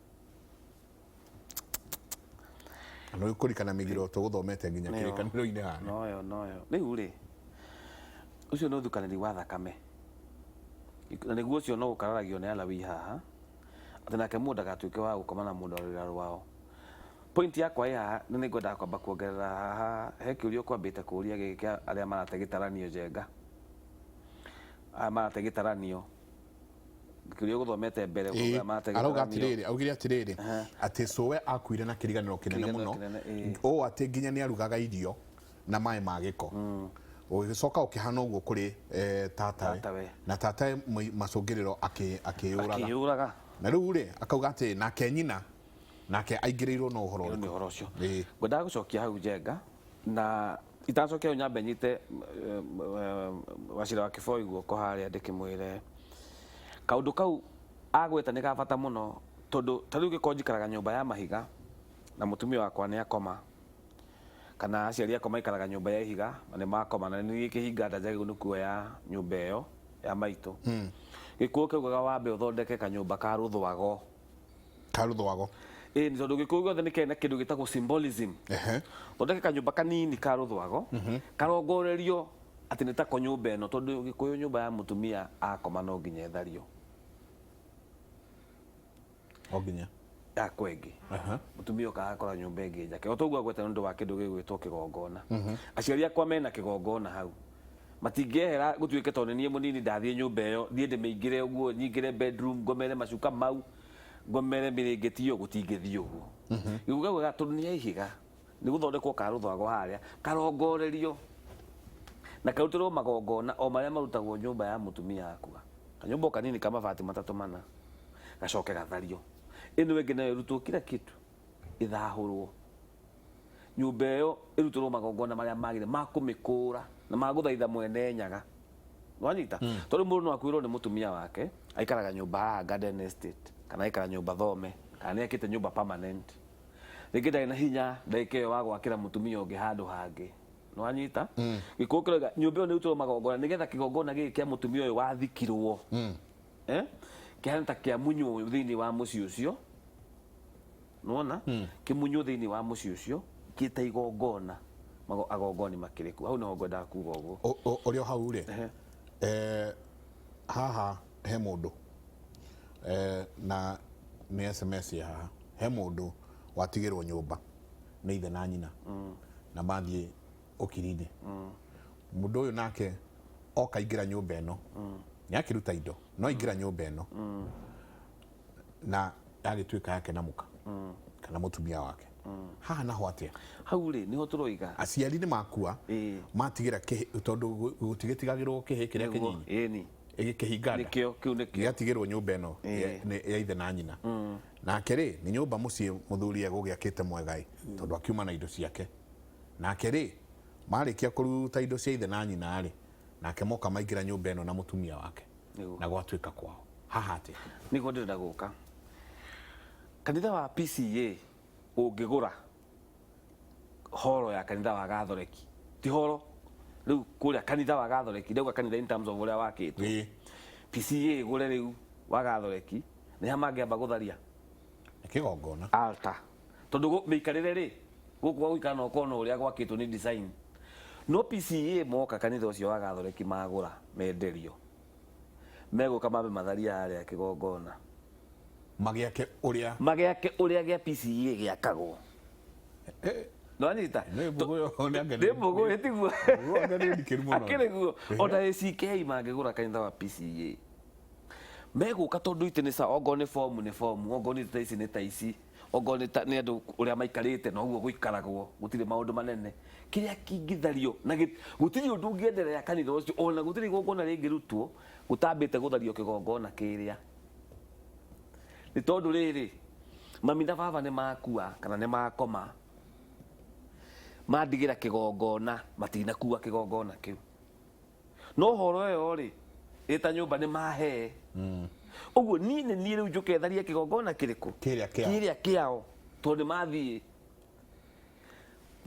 Na nĩ kũrikana mĩgiro tũgũthomete nginya kĩrĩkanĩro-inĩ haha. Noyo noyo. Rĩu rĩ, ũcio nĩ ũthukanĩri wa thakame, na nĩguo ũcio no ũkararagio nĩ Alawii haha, atĩ nake mũndũ ndagatuĩke wa gũkoma na mũndũ wa rũrĩra rwao. Point yakwa ĩ haha, na nĩ ngwendaga kwamba kuongerera haha, he kĩũria ũkwambĩte kũũria gĩkĩ kĩa arĩa marate gĩtaranio. Njenga, aya marate gĩtaranio, kĩũria ũgũthomete mbere, ũkauga marate Arauga gĩtaranio. atĩrĩrĩ, augire atĩrĩrĩ, atĩ cũwe akuire na kĩriganĩro kĩnene Kĩriganĩro mũno kĩnene, ĩĩ. Ũũ atĩ nginya nĩ arugaga irio na maĩ ma gĩko. Ũgĩcoka ũkĩhana ũguo kũrĩ tatawe. Tatawe. Na tatawe macũngĩrĩro akĩyũraga. Akĩyũraga. Na rĩu rĩ, akauga atĩ nake nyina nake aingĩrĩirwo no ũhoro Ĩyo nĩ ũrĩkũ? Ũhoro ũcio ngwendaga gũcokia hau, Njenga, na itanacokia hau, nyambe nyite Wacira wa Kĩboi guoko harĩa, ndĩkĩmwĩre kaũndũ kau agweta nĩ ga bata mũno, tondũ ta rĩu gĩkorwo njikaraga nyũmba ya mahiga na mũtumia wakwa nĩ akoma, kana aciari akwa maikaraga nyũmba ya ihiga na nĩ makoma, na nĩ kĩhinga ndanjagĩrĩirwo nĩ kuoya nyũmba ĩyo ya maitũ. Gĩkũyũ kĩaugaga wambe ũthondeke kanyũmba ka rũthwago. Ka rũthwago. Ĩĩ, nĩ tondũ gĩkũyũ gĩothe nĩ kĩarĩ na kĩndũ gĩtagwo symbolism. Thondeka kanyũmba kanini ka rũthwago karongorerio atĩ nĩ tako nyũmba ĩno, tondũ gĩkũyũ nyũmba ya mũtumia akoma no nginya ĩthario. O nginya yakwa ĩngĩ mũtumia okaga akora nyũmba ĩngĩ njake, o toguo agwete, nĩ ũndũ wa kĩndũ gĩgwĩtwo kĩgongona. Aciari akwa mena kĩgongona hau, matingĩehera gũtuĩke tondũ nĩ niĩ mũnini ndathiĩ nyũmba ĩyo, thiĩ ndĩmĩingĩre ũguo, nyingĩre bedroom, ngomere macuka mau, ngomere mĩrĩngĩti ĩyo, gũtingĩthiĩ ũguo. Gĩkuga gwega tondũ nĩ ya ihiga, nĩ gũthondekwo ka rũthwago harĩa karongorerio na karutĩrwo magongona o marĩa marutagwo nyũmba ya mũtumia akua. Kanyũmba o kanini ka mabati matatũ mana gacoke gathario. Ĩno ĩngĩ nayo ĩrutwo kila kitu ĩthahũrwo. Nyũmba ĩyo ĩrutĩrwo magongona marĩa magĩrĩire ma kũmĩkũra na ma gũthaitha mwene Nyaga. Nĩwanyita? Tondũ mũndũ no akuĩrwo nĩ mũtumia wake, aikaraga nyũmba haha Garden Estate, kana aikara nyũmba Thome, kana nĩ akĩte nyũmba permanent. Rĩngĩ ndarĩ na hinya ndagĩka ĩyo wa gwakĩra mũtumia ũngĩ handũ hangĩ. Nĩwanyita? Gĩkũyũ kĩroiga nyũmba ĩyo nĩ ĩrutĩrwo magongona nĩgetha kĩgongona gĩkĩ kĩa mũtumia ũyũ wathikirwo eh, kĩhane ta kĩamunywo thĩinĩ wa mũciĩ ũcio. Nĩwona? Kĩmunywo thĩinĩ wa mũciĩ ũcio kĩ ta igongona agongoni makĩrĩ kuo. Hau nĩho ngwendaga kuga ũguo. Ũrĩ o hau rĩ, haha he mũndũ na nĩ SMS ya haha, he mũndũ watigĩrwo nyũmba nĩ ithe na nyina na mathiĩ ũkiri-inĩ. Mũndũ ũyũ nake oka aingĩra nyũmba ĩno, nĩ akĩruta indo, no aingĩra nyũmba ĩno na yagĩtuĩka yake na mũka kana mũtumia wake. Haha naho atĩa? Hau rĩ nĩho tũroiga aciari nĩ makua matigĩra tondũ gũtigĩtigagĩrwo kĩhĩ kĩrĩa kĩnyinyi. Ĩni. Ĩgĩkĩhinga nda. Nĩkĩo, kĩu nĩkĩo. Gĩgatigĩrwo nyũmba ĩno ya ithe na nyina. Nake rĩ nĩ nyũmba mũciĩ mũthuri egũgĩakĩte mwega ĩ, tondũ akiuma na indo ciake. Nake rĩ marĩkia kũruta indo cia ithe na nyina rĩ, nake moka maingĩra nyũmba ĩno na mũtumia wake. Na gwatuĩka kwao. Haha atĩa? Nĩguo ndĩrenda gũka. Kanitha wa PCEA ũngĩgũra horo ya kanitha wa Gathoreki, ti horo rĩu kũrĩa kanitha wa Gathoreki, ndauga kanitha in terms of ũrĩa wakĩtwo. PCEA ĩgũre rĩu wa Gathoreki, nĩ ha mangĩamba gũtharia? Nĩ kĩgongona. Altar. Tondũ mĩikarĩre rĩ, gũkũ gwa gũikara no ũkorwo na ũrĩa gwakĩtwo nĩ design. No PCEA moka kanitha ũcio wa Gathoreki magũra menderio, megũka mambe matharie harĩa kĩgongona. Magĩake ũrĩa. Magĩake ũrĩa gĩa PCEA gĩakagwo. Nĩwanyita? Nĩ mbũgũ ĩyo nĩ Nĩ mbũgũ ĩyo tiguo. Mbũgũ anga nĩ ndikĩru mũno. Akĩrĩ guo. Ona ACK mangĩgũra kanitha wa PCEA. Megũka tondũ itĩ nĩ sawa, ongorwo nĩ fomu nĩ fomu, ongorwo nĩ itĩ ta ici nĩ ta ici, ongorwo nĩ nĩ andũ ũrĩa maikarĩte noguo gũikaragwo, gũtirĩ maũndũ manene. Kĩrĩa kĩngĩthario na gũtirĩ ũndũ ũngĩenderea kanitha ũcio, ona gũtirĩ igongona rĩngĩrutwo gũtambĩte gũthario kĩgongona kĩrĩa. Nĩ tondũ rĩrĩ, mami na baba nĩ makua kana nĩ makoma, mandigĩra kĩgongona, matinakua kĩgongona kĩu. No horo ĩyo rĩ, ĩta nyũmba nĩ mahe. Ũguo niĩ nĩ niĩ rĩu njũke tharie kĩgongona kĩrĩkũ? Kĩrĩa kĩao. Kĩrĩa kĩao, tondũ nĩ mathiĩ.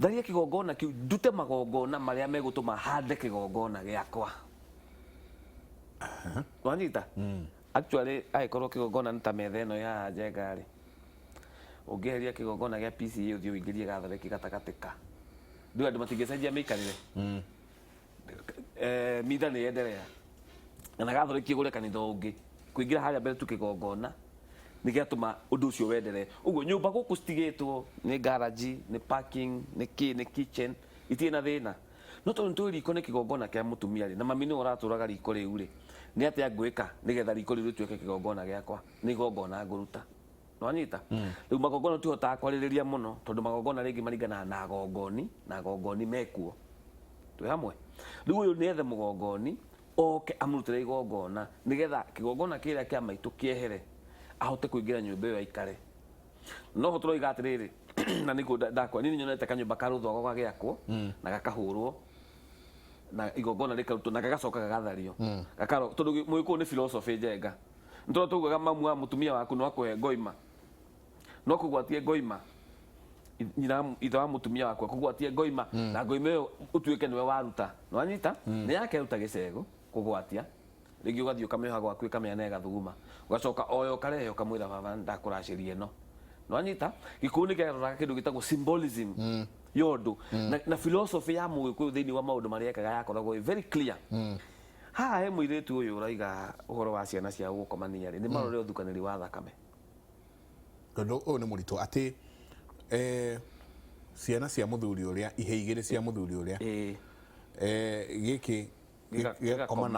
Tharie kĩgongona kĩu, ndute magongona marĩa megũtũma hande kĩgongona gĩakwa. Wanyita? Actually, angĩkorwo kĩgongona nĩ ta metha ĩno ĩ haha Njenga rĩ, ũngĩeheria kĩgongona gĩa PCEA ũthiĩ ũingĩrie Gathoreki gatagatĩ ka, ndũĩ andũ matingĩcenjia mĩikarĩre. Mitha nĩ yenderea na Gathoreki ĩgũre kanitha ũngĩ, kũingĩra harĩa mbere tu kĩgongona nĩ gĩatũma ũndũ ũcio wenderee. Ũguo nyũmba gũkũ citigĩtwo nĩ garage, nĩ parking, nĩ kĩ, nĩ kitchen, itirĩ na thĩna. No tondũ nĩtũĩ riko nĩ kĩgongona kĩa mũtumia rĩ, na mami nĩwe ũratũraga riko rĩu rĩ, nĩ atĩa ngwĩka nĩgetha riko rĩu rĩtuĩke kĩgongona gĩakwa? Nĩ igongona ngũruta. Nĩwanyita? Rĩu magongona tũtihotaga kwarĩrĩria mũno tondũ magongona rĩngĩ maringanaga na agongoni, na agongoni mekuo. Twĩ hamwe? Rĩu ũyũ nĩethe mũgongoni, oke amũrutĩre igongona nĩgetha kĩgongona kĩrĩa kĩa maitũ kĩehere, ahote kũingĩra nyũmba ĩyo aikare. No ho tũroiga atĩrĩrĩ, na nĩguo ndakwa, niĩ nĩnyonete kanyũmba ka rũthwago gagĩakwo na gakahũrwo na igongona rĩkarutwo na gagacoka gagathario. Tondũ mũgĩkũyũ nĩ philosophy njenga. Nĩ tondũ taugaga mamu wa mũtumia waku no akũhe ngoima. No akũgwatie ngoima. Nyina ithe wa mũtumia waku akũgwatie ngoima na ngoima ĩyo ũtuĩke nĩwe waruta. Nĩwanyita? Nĩ yake aruta gĩcegũ kũgwatia. Rĩngĩ ũgathiĩ ũkamĩoha gwaku ĩkamĩa na ĩgathuguma. Ũgacoka oyo ũkarehe ũkamwĩra baba ndakũracĩria ĩno. Nĩwanyita? Gĩkũyũ nĩ kĩroraga kĩndũ gĩtagwo symbolism ya ũndũ. Na philosophy ya mũgĩkũyũ thĩinĩ wa maũndũ marĩa ekaga yakoragwo ĩ very clear. Haha he mũirĩtu ũyũ ũraiga ũhoro wa ciana ciao gũkomania rĩ, nĩ marore ũthukanĩri wa thakame. Tondũ ũyũ nĩ mũritũ atĩ ciana cia mũthuri ũrĩa, ihĩ igĩrĩ cia mũthuri ũrĩa, gĩkĩ gĩgakoma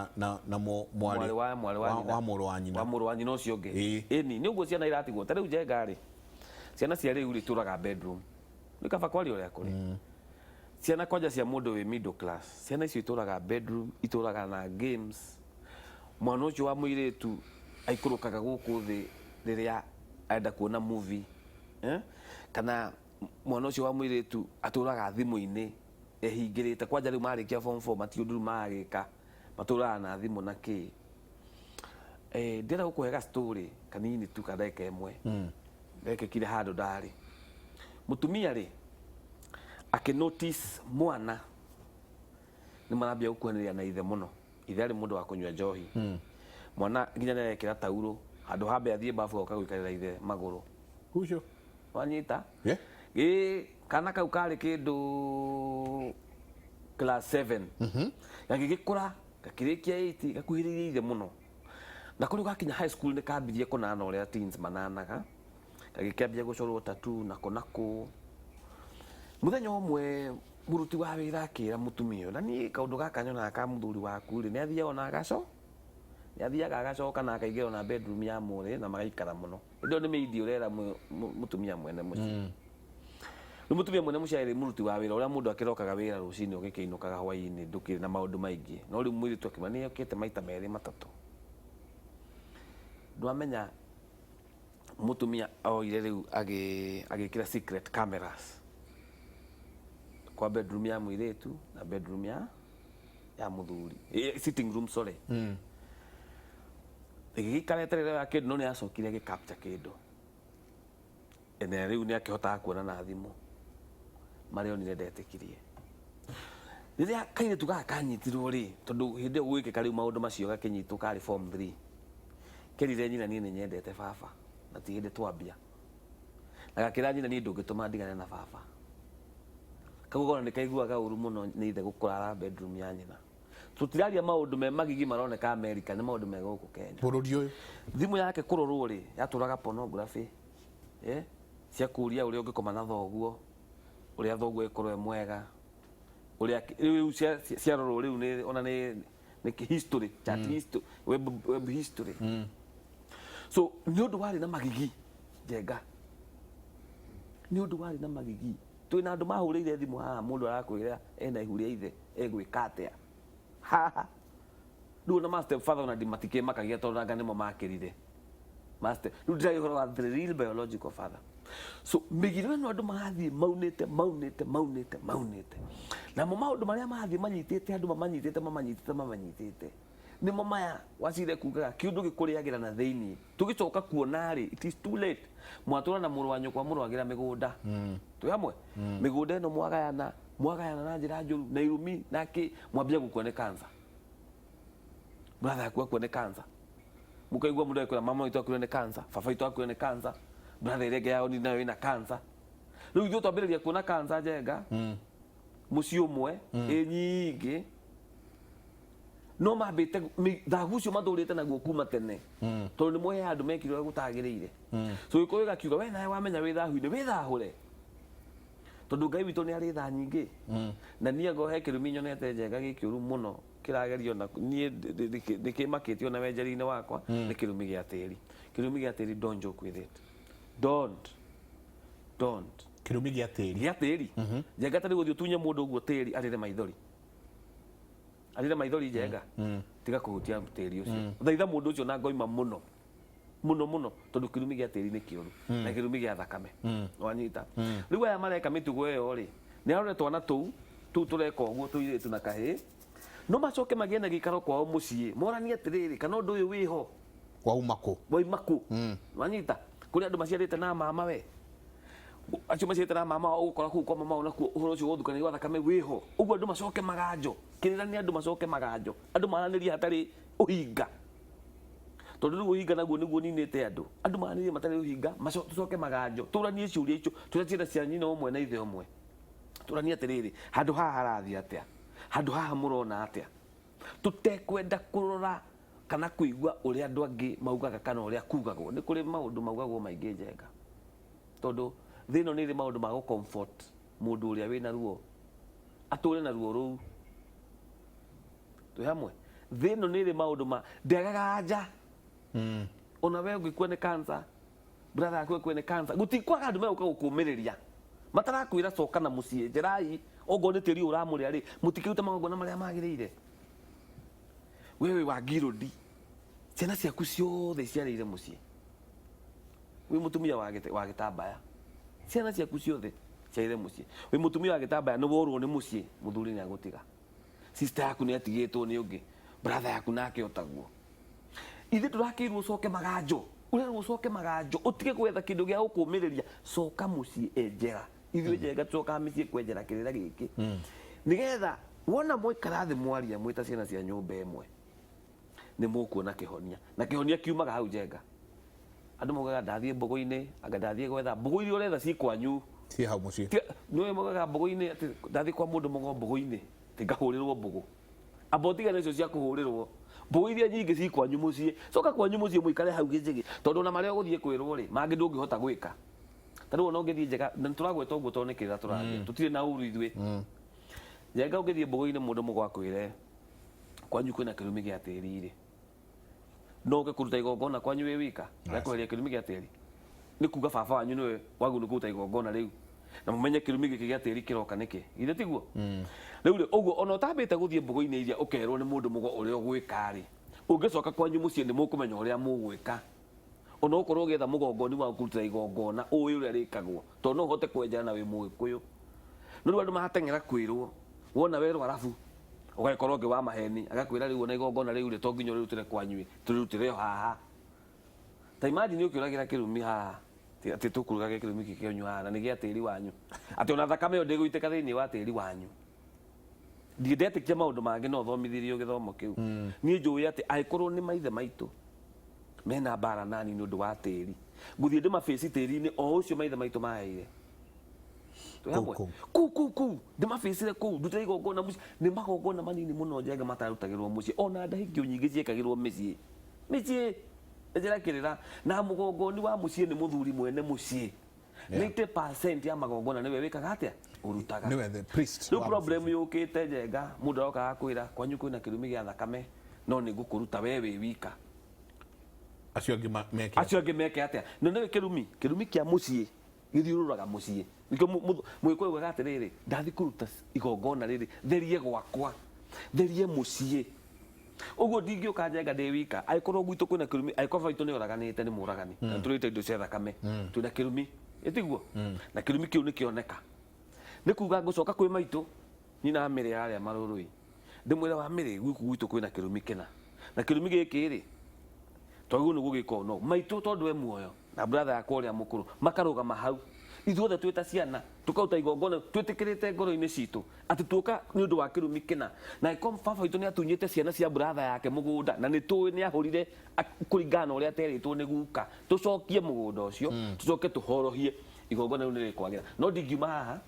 na mwarĩ wa mũrũ wa nyina. Wa mũrũ wa nyina ũcio ũngĩ. Ĩni, nĩ ũguo ciana iratigwo. Ta rĩu Njenga rĩ, ciana cia rĩu rĩ itũraga bedroom. Nĩ kaba kwaria ũrĩa kũrĩ. Ciana kwanja cia mũndũ wĩ middle class, ciana icio itũraga bedroom, itũraga na games. Mwana ũcio wa mũirĩtu aikũrũkaga gũkũ thĩ rĩrĩa arenda kuona movie, eh? Kana mwana ũcio wa mũirĩtu atũraga thimũ-inĩ ehingĩrĩte. Kwanja rĩu marĩkia form 4 matirĩ ũndũ rĩu maragĩka, matũraga na thimũ na kĩ. Ndĩrenda gũkũhe ga story kanini tu ka ndagĩka ĩmwe. Ndekĩkire handũ ndarĩ. Mũtumia rĩ, akĩ notice mwana nĩ marambia gũkuhanĩrĩria na ithe mũno. Ithe arĩ mũndũ wa kũnyua njohi. Mwana nginya nĩ arekĩra taurũ, handũ ha ambe athiĩ bafu agoka gũikarĩra ithe magũrũ. Ucio. Wanyita? Yeah. Ĩĩ, kana kau karĩ kĩndũ class 7. Gagĩgĩkũra, gakĩrĩkia 8, gakuhĩrĩirie ithe mũno. Na kũrĩ gakinya high school nĩ kambirie kũnana ũrĩa teens mananaga. Gagĩkĩambia gũcorwo tattoo nako nako. Mũthenya ũmwe mũruti wa wĩra akĩra mũtumia ũyũ, na niĩ kaũndũ gaka nyonaga ka mũthuri waku rĩ, nĩ athiaga ona agaco, nĩ athiaga agacoka na akaingĩra ona bedroom ya mũrĩ na magaikara mũno. Hĩndĩ ĩyo nĩ mĩindi ũrera mũtumia mwene mũciĩ. Rĩu mũtumia mwene mũciĩ arĩ mũruti wa wĩra ũrĩa mũndũ akĩrokaga wĩra rũcinĩ ũgĩkĩinũkaga hwainĩ ndũkĩrĩ na maũndũ maingĩ. No rĩu mũirĩtu akiuga nĩ okĩte maita merĩ matatũ. Ndwamenya mũtumia oire rĩu agĩkĩra secret cameras kwa bedroom ya mũirĩtu na bedroom ya mũthuri, sitting room, sorry. Ĩgĩgĩikara etereire ya kĩndũ no nĩ acokire agĩ capture kĩndũ. Na rĩu nĩ akĩhotaga kuona na thimũ. Marĩa onire ndetĩkirie. Rĩrĩa kairĩtu gaka kanyitirwo rĩ, tondũ hĩndĩ ĩyo gwĩkĩka rĩu maũndũ macio gakĩnyitwo karĩ form 3. Kerire nyina niĩ nĩ nyendete baba na ti hĩndĩ twambia. Na gakĩra nyina niĩ ndũngĩtũma ndigane na baba. Kau ona nĩ kaiguaga ũru mũno nĩ ithe gũkũrara bedroom ya nyina. Tũtiraria maũndũ me magigi maroneka America, nĩ maũndũ me gũkũ Kenya. Bũrũri ũyũ. Thimũ yake kũrorwo rĩ, yatũraga pornography, cia kũria ũrĩa ũngĩkoma na thoguo, ũrĩa thoguo angĩkorwo e mwega, ũrĩa rĩu ciarorwo rĩu nĩ ona nĩ history, chat history, web history. So nĩ ũndũ warĩ na magigi, Njenga. Nĩ ũndũ warĩ na magigi. Twĩna andũ mahũrĩire thimũ haha mũndũ arakwĩra ena ihu rĩa ithe egwĩka atĩa haha. Rĩu ona ma step father ona matikĩmakagia tondũ anga nĩmo makĩrire. Ma step rĩu ndĩraria ũhoro wa the real biological father. So mĩgiro ĩno andũ marathiĩ maunĩte maunĩte maunĩte maunĩte. Namo maũndũ marĩa marathiĩ manyitĩte andũ mamanyitĩte mamanyitĩte mamanyitĩte nĩmo maya Wacire kugaga kĩũndũ gĩkũrĩagĩra na thĩinĩ. Tũgĩcoka kuona rĩ, it is too late. Mwatũra na mũrũ wa nyũkwa mũrũagĩra mĩgũnda. Twĩ hamwe? Mĩgũnda ĩno mwagayana, mwagayana na njĩra njũru na irumi na kĩ, mwambia gũkua nĩ cancer. Brother yaku akua nĩ cancer. Mũkaigua mũndũ agĩkwĩra mama witũ akuire nĩ cancer, baba witũ akuire nĩ cancer, brother ĩrĩa ĩngĩ yao nayo ĩna cancer. Rĩu ithuĩ twambĩrĩria kuona cancer Njenga, mũciĩ ũmwe, ĩ nyingĩ. No mambĩte thahu ũcio matũrĩte naguo kuma tene. Tondũ nĩ mwe he handũ mekire ũrĩa gũtagĩrĩire. So gĩkũyũ gĩgakiuga we nawe wamenya wĩ thahu-inĩ wĩthahũre. Tondũ Ngai witũ nĩ arĩ tha nyingĩ. Na niĩ angorwo he kĩrumi nyonete Njenga gĩ kĩũru mũno kĩragerio na niĩ nĩ kĩmakĩtie ona wenjeri-inĩ wakwa nĩ kĩrumi gĩa tĩri. Kĩrumi gĩa tĩri, don't joke with it. Don't. Don't. Kĩrumi gĩa tĩri. Gĩa tĩri. Njenga ta rĩu ũthiĩ ũtunye mũndũ ũguo tĩri arĩre maithori. Arĩre maithori Njenga. Tiga kũhutia tĩri ũcio. Thaitha mũndũ ũcio na ngoima mũno. Mũno mũno tondũ kĩrumi gĩa tĩri nĩ kĩũru na kĩrumi gĩa thakame. Wanyita. Rĩu aya mareka mĩtugo ĩyo rĩ, nĩ arore twana tũu tũu tũreka ũguo tũirĩtu na kahĩĩ, no macoke magĩe na gĩikaro kwao mũciĩ, moranie atĩrĩrĩ, kana ũndũ ũyũ wĩho. Wauma kũ? Wauma kũ? Wanyita. Kũrĩ andũ maciarĩte na mama we. Acio maciarĩte na mama wao ũgũkora kũu kwa mama wao nakuo ũhoro ũcio wa ũthukania wa thakame wĩho. Ũguo andũ macoke maganjo. Kĩrĩra nĩ andũ macoke maganjo. Andũ maranĩrie hatarĩ ũhinga. Tondũ rĩu ũhinga naguo nĩguo ũninĩte andũ. Andũ maranĩrie matarĩ ũhinga, tũcoke maganjo. Tũranie ciũria icio, tũrĩa ciana cia nyina ũmwe na ithe ũmwe. Tũranie atĩrĩrĩ, handũ haha harathiĩ atĩa? Handũ haha mũrona atĩa? Tũtekwenda kũrora kana kũigua ũrĩa andũ angĩ maugaga kana ũrĩa kugagwo. Nĩ kũrĩ maũndũ maugagwo maingĩ Njenga. Tondũ thĩ ĩno nĩ ĩrĩ maũndũ ma gũ comfort mũndũ ũrĩa wĩna ruo. Atũre na ruo rũu. Twĩ hamwe? Thĩ ĩno nĩ ĩrĩ maũndũ ma ndĩagaga anja. Ona we ũngĩkua nĩ cancer, brother yaku ĩkue nĩ cancer, gũtikwaga andũ megũka gũkũmĩrĩria. Matarakwĩra coka na mũciĩ, njĩrai, ongorwo nĩ tĩri ũyũ ũramũrĩa rĩ, mũtikĩrute magongona marĩa magĩrĩire. We wĩ wa ngirũndi. Ciana ciaku ciothe ciarĩire mũciĩ. Wĩ mũtumia wa wa gĩtambaya. Ciana ciaku ciothe ciarĩire mũciĩ. Wĩ mũtumia wa gĩtambaya nĩ worwo nĩ mũciĩ, mũthuri nĩ agũtiga. Sister yaku nĩ atigĩtwo nĩ ũngĩ, brother yaku nake o taguo. Ithuĩ tũrakĩirwo ũcoke maganjo, ũrerwo ũcoke maganjo, ũtige gwetha kĩndũ gĩa gũkũmĩrĩria, coka mũciĩ enjera. Ithuĩ njenga tũcokaga mĩciĩ kwenjera kĩrĩra gĩkĩ. Nĩgetha wona mwaikara thĩ mwaria mwĩ ta ciana cia nyũmba ĩmwe, nĩ mũkuona kĩhonia. Na kĩhonia kiumaga hau njenga. Andũ maugaga ndathiĩ mbũgũ-inĩ, anga ndathiĩ gwetha mbũgũ iria ũretha ci kwanyu. Ciĩ hau mũciĩ. Nĩũĩ maugaga mbũgũ-inĩ atĩ ndathiĩ kwa mũndũ mũgo mbũgũ-inĩ, atĩ ngahũrĩrwo mbũgũ. Amba ũtigane icio cia kũhũrĩrwo. Mbũgũ iria nyingĩ ci kwanyu mũciĩ. Coka kwanyu mũciĩ mũikare hau gĩcĩgĩ. Tondũ ona marĩa ũgũthiĩ kwĩrwo rĩ, mangĩ ndũngĩhota gwĩka. Ta rĩu ona ũngĩthiĩ njega, na nĩtũragweta ũguo tondũ nĩ kĩrĩra tũraria. Tũtirĩ na ũru ithuĩ. Njenga ũngĩthiĩ mbũgũ-inĩ mũndũ mũgo akwĩre kwanyu kwĩna kĩrumi gĩa tĩri rĩ, no ũke kũruta igongona kwanyu wĩ wika rĩa kweheria kĩrumi gĩa tĩri? Nĩ kuga baba wanyu nĩwe wagĩrĩirwo nĩ kũruta igongona rĩu na mũmenye kĩrumi gĩkĩ gĩa tĩri kĩroka nĩkĩ, githĩ tiguo? Rĩu rĩ, ũguo ona ũtambĩte gũthiĩ mbũgũ-inĩ iria ũkerwo nĩ mũndũ mũgo ũrĩa ũgwĩka rĩ, ũngĩcoka kwanyu mũciĩ nĩ mũkũmenya ũrĩa mũgwĩka. Ona ũkorwo ũgĩetha mũgongoni wa gũkũrutĩra igongona ũĩ ũrĩa rĩkagwo, tondũ no ũhote kwenjera na wĩ mũgĩkũyũ. No rĩu andũ marateng'era kwĩrwo, wona werwo arabu ũgagĩkorwo ũngĩ wa maheni agakwĩra rĩu ona igongona rĩu rĩ to nginya ũrĩrutĩre kwanyu ĩ, tũrĩrutĩre o haha. Ta imagine ũkĩũragĩra kĩrumi haha, atĩ tũkũrugaga kĩrumi gĩkĩ kĩanyu haha na nĩ gĩa tĩri wanyu, atĩ ona thakame ĩyo ndĩgũitĩka thĩinĩ wa tĩri wanyu. Ndirĩ ndetĩkia maũndũ mangĩ no thomithirio gĩthomo kĩu. Niĩ njũĩ atĩ angĩkorwo nĩ maithe maitũ mena mbara nani nĩ ũndũ wa tĩri, ngũthiĩ ndĩmabĩci tĩri-inĩ o ũcio maithe maitũ maheire. Twĩ hamwe? Kũu, Kũu, kũu, kũu, ndĩmabĩcire kũu, ndute igongona mũciĩ. Nĩ magongona manini mũno njenga matarutagĩrwo mũciĩ. Ona ndahikio nyingĩ ciekagĩrwo mĩciĩ. Mĩciĩ, njĩra kĩrĩra. Na mũgongoni wa mũciĩ nĩ mũthuri mwene mũciĩ. 90% ya magongona nĩwe wĩkaga atĩa? Ũrutaga. Nĩwe the priest Rĩu wa problem yũkĩte njenga, mũndũ aroka agakwĩra kwanyu kwĩna kĩrumi gĩa thakame, no nĩ ngũkũruta we wĩ wika. Acio angĩ meke atĩa? Acio angĩ meke atĩa? Na nĩũĩ kĩrumi, kĩrumi kĩa mũciĩ gĩthiũrũraga mũciĩ. Nĩkĩo mũgĩkũyũ augaga atĩrĩrĩ, ndathiĩ kũruta igongona rĩrĩ, therie gwakwa, therie mũciĩ. Ũguo ndingĩũka njenga ndĩ wika, angĩkorwo gwitũ kwĩna kĩrumi, angĩkorwo baba witũ nĩ oraganĩte nĩ mũragani, na nĩtũrĩte indo cia thakame, twĩna kĩrumi, ĩtiguo? Na kĩrumi kĩu nĩkĩoneka. Nĩ kuga ngũcoka kwĩ maitũ, nyina wa Mĩrĩ harĩa Marũrũi, ndĩmwĩre wa Mĩrĩ, gũkũ gwitũ kwĩna kĩrumi kĩna, na kĩrumi gĩkĩ rĩ, twagĩrĩirwo nĩ gũgĩka ũũ na ũũ. Maitũ tondũ e muoyo, na brother yakwa ũrĩa mũkũrũ, makarũgama hau. Ithuothe twĩ ta ciana, tũkaruta igongona twĩtĩkĩrĩte ngoro-inĩ citũ atĩ tuoka nĩ ũndũ wa kĩrumi kĩna. Na angĩkorwo baba witũ nĩ atunyĩte ciana cia brother yake mũgũnda, na nĩ tũĩ nĩ ahũrire kũringana na ũrĩa aterĩtwo nĩ guka, tũcokie mũgũnda ũcio, tũcoke tũhorohie igongona rĩu nĩ rĩkwagĩra. No ndingiuma haha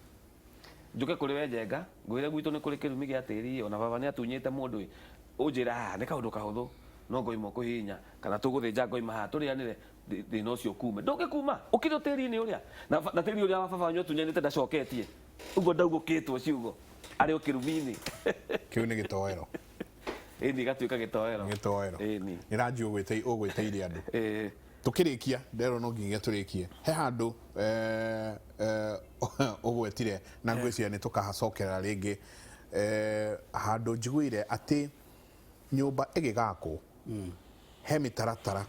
njoke kũrĩ we Njenga, ngwĩre gwitũ nĩ kũrĩ kĩrumi gĩa tĩri, ona baba nĩ atunyĩte mũndũ ĩ, ũnjĩre haha nĩ kaũndũ kahũthũ, no ngoima ũkũhihinya, kana tũgũthĩnja ngoima haha tũrĩanĩre thĩna ũcio ũkume. Ndũngĩkuma, ũkĩrĩ o tĩri-inĩ ũrĩa, na tĩri ũrĩa wa baba wanyu atunyanĩte ndacoketie, ũguo ndaugũkĩtwo ciugo, arĩ o kĩrumi-inĩ. Kĩu nĩ gĩtoero. Ĩni, gĩgatuĩka gĩtoero. Gĩtoero. Ĩni. Nĩ ranji ũgwĩtĩire andũ. Tũkĩrĩkia, nderwo no nginya tũrĩkie. He handũ ũgwetire na ngwĩciria nĩ tũkahacokera rĩngĩ. Handũ njiguire atĩ nyũmba ĩgĩgakwo he mĩtaratara.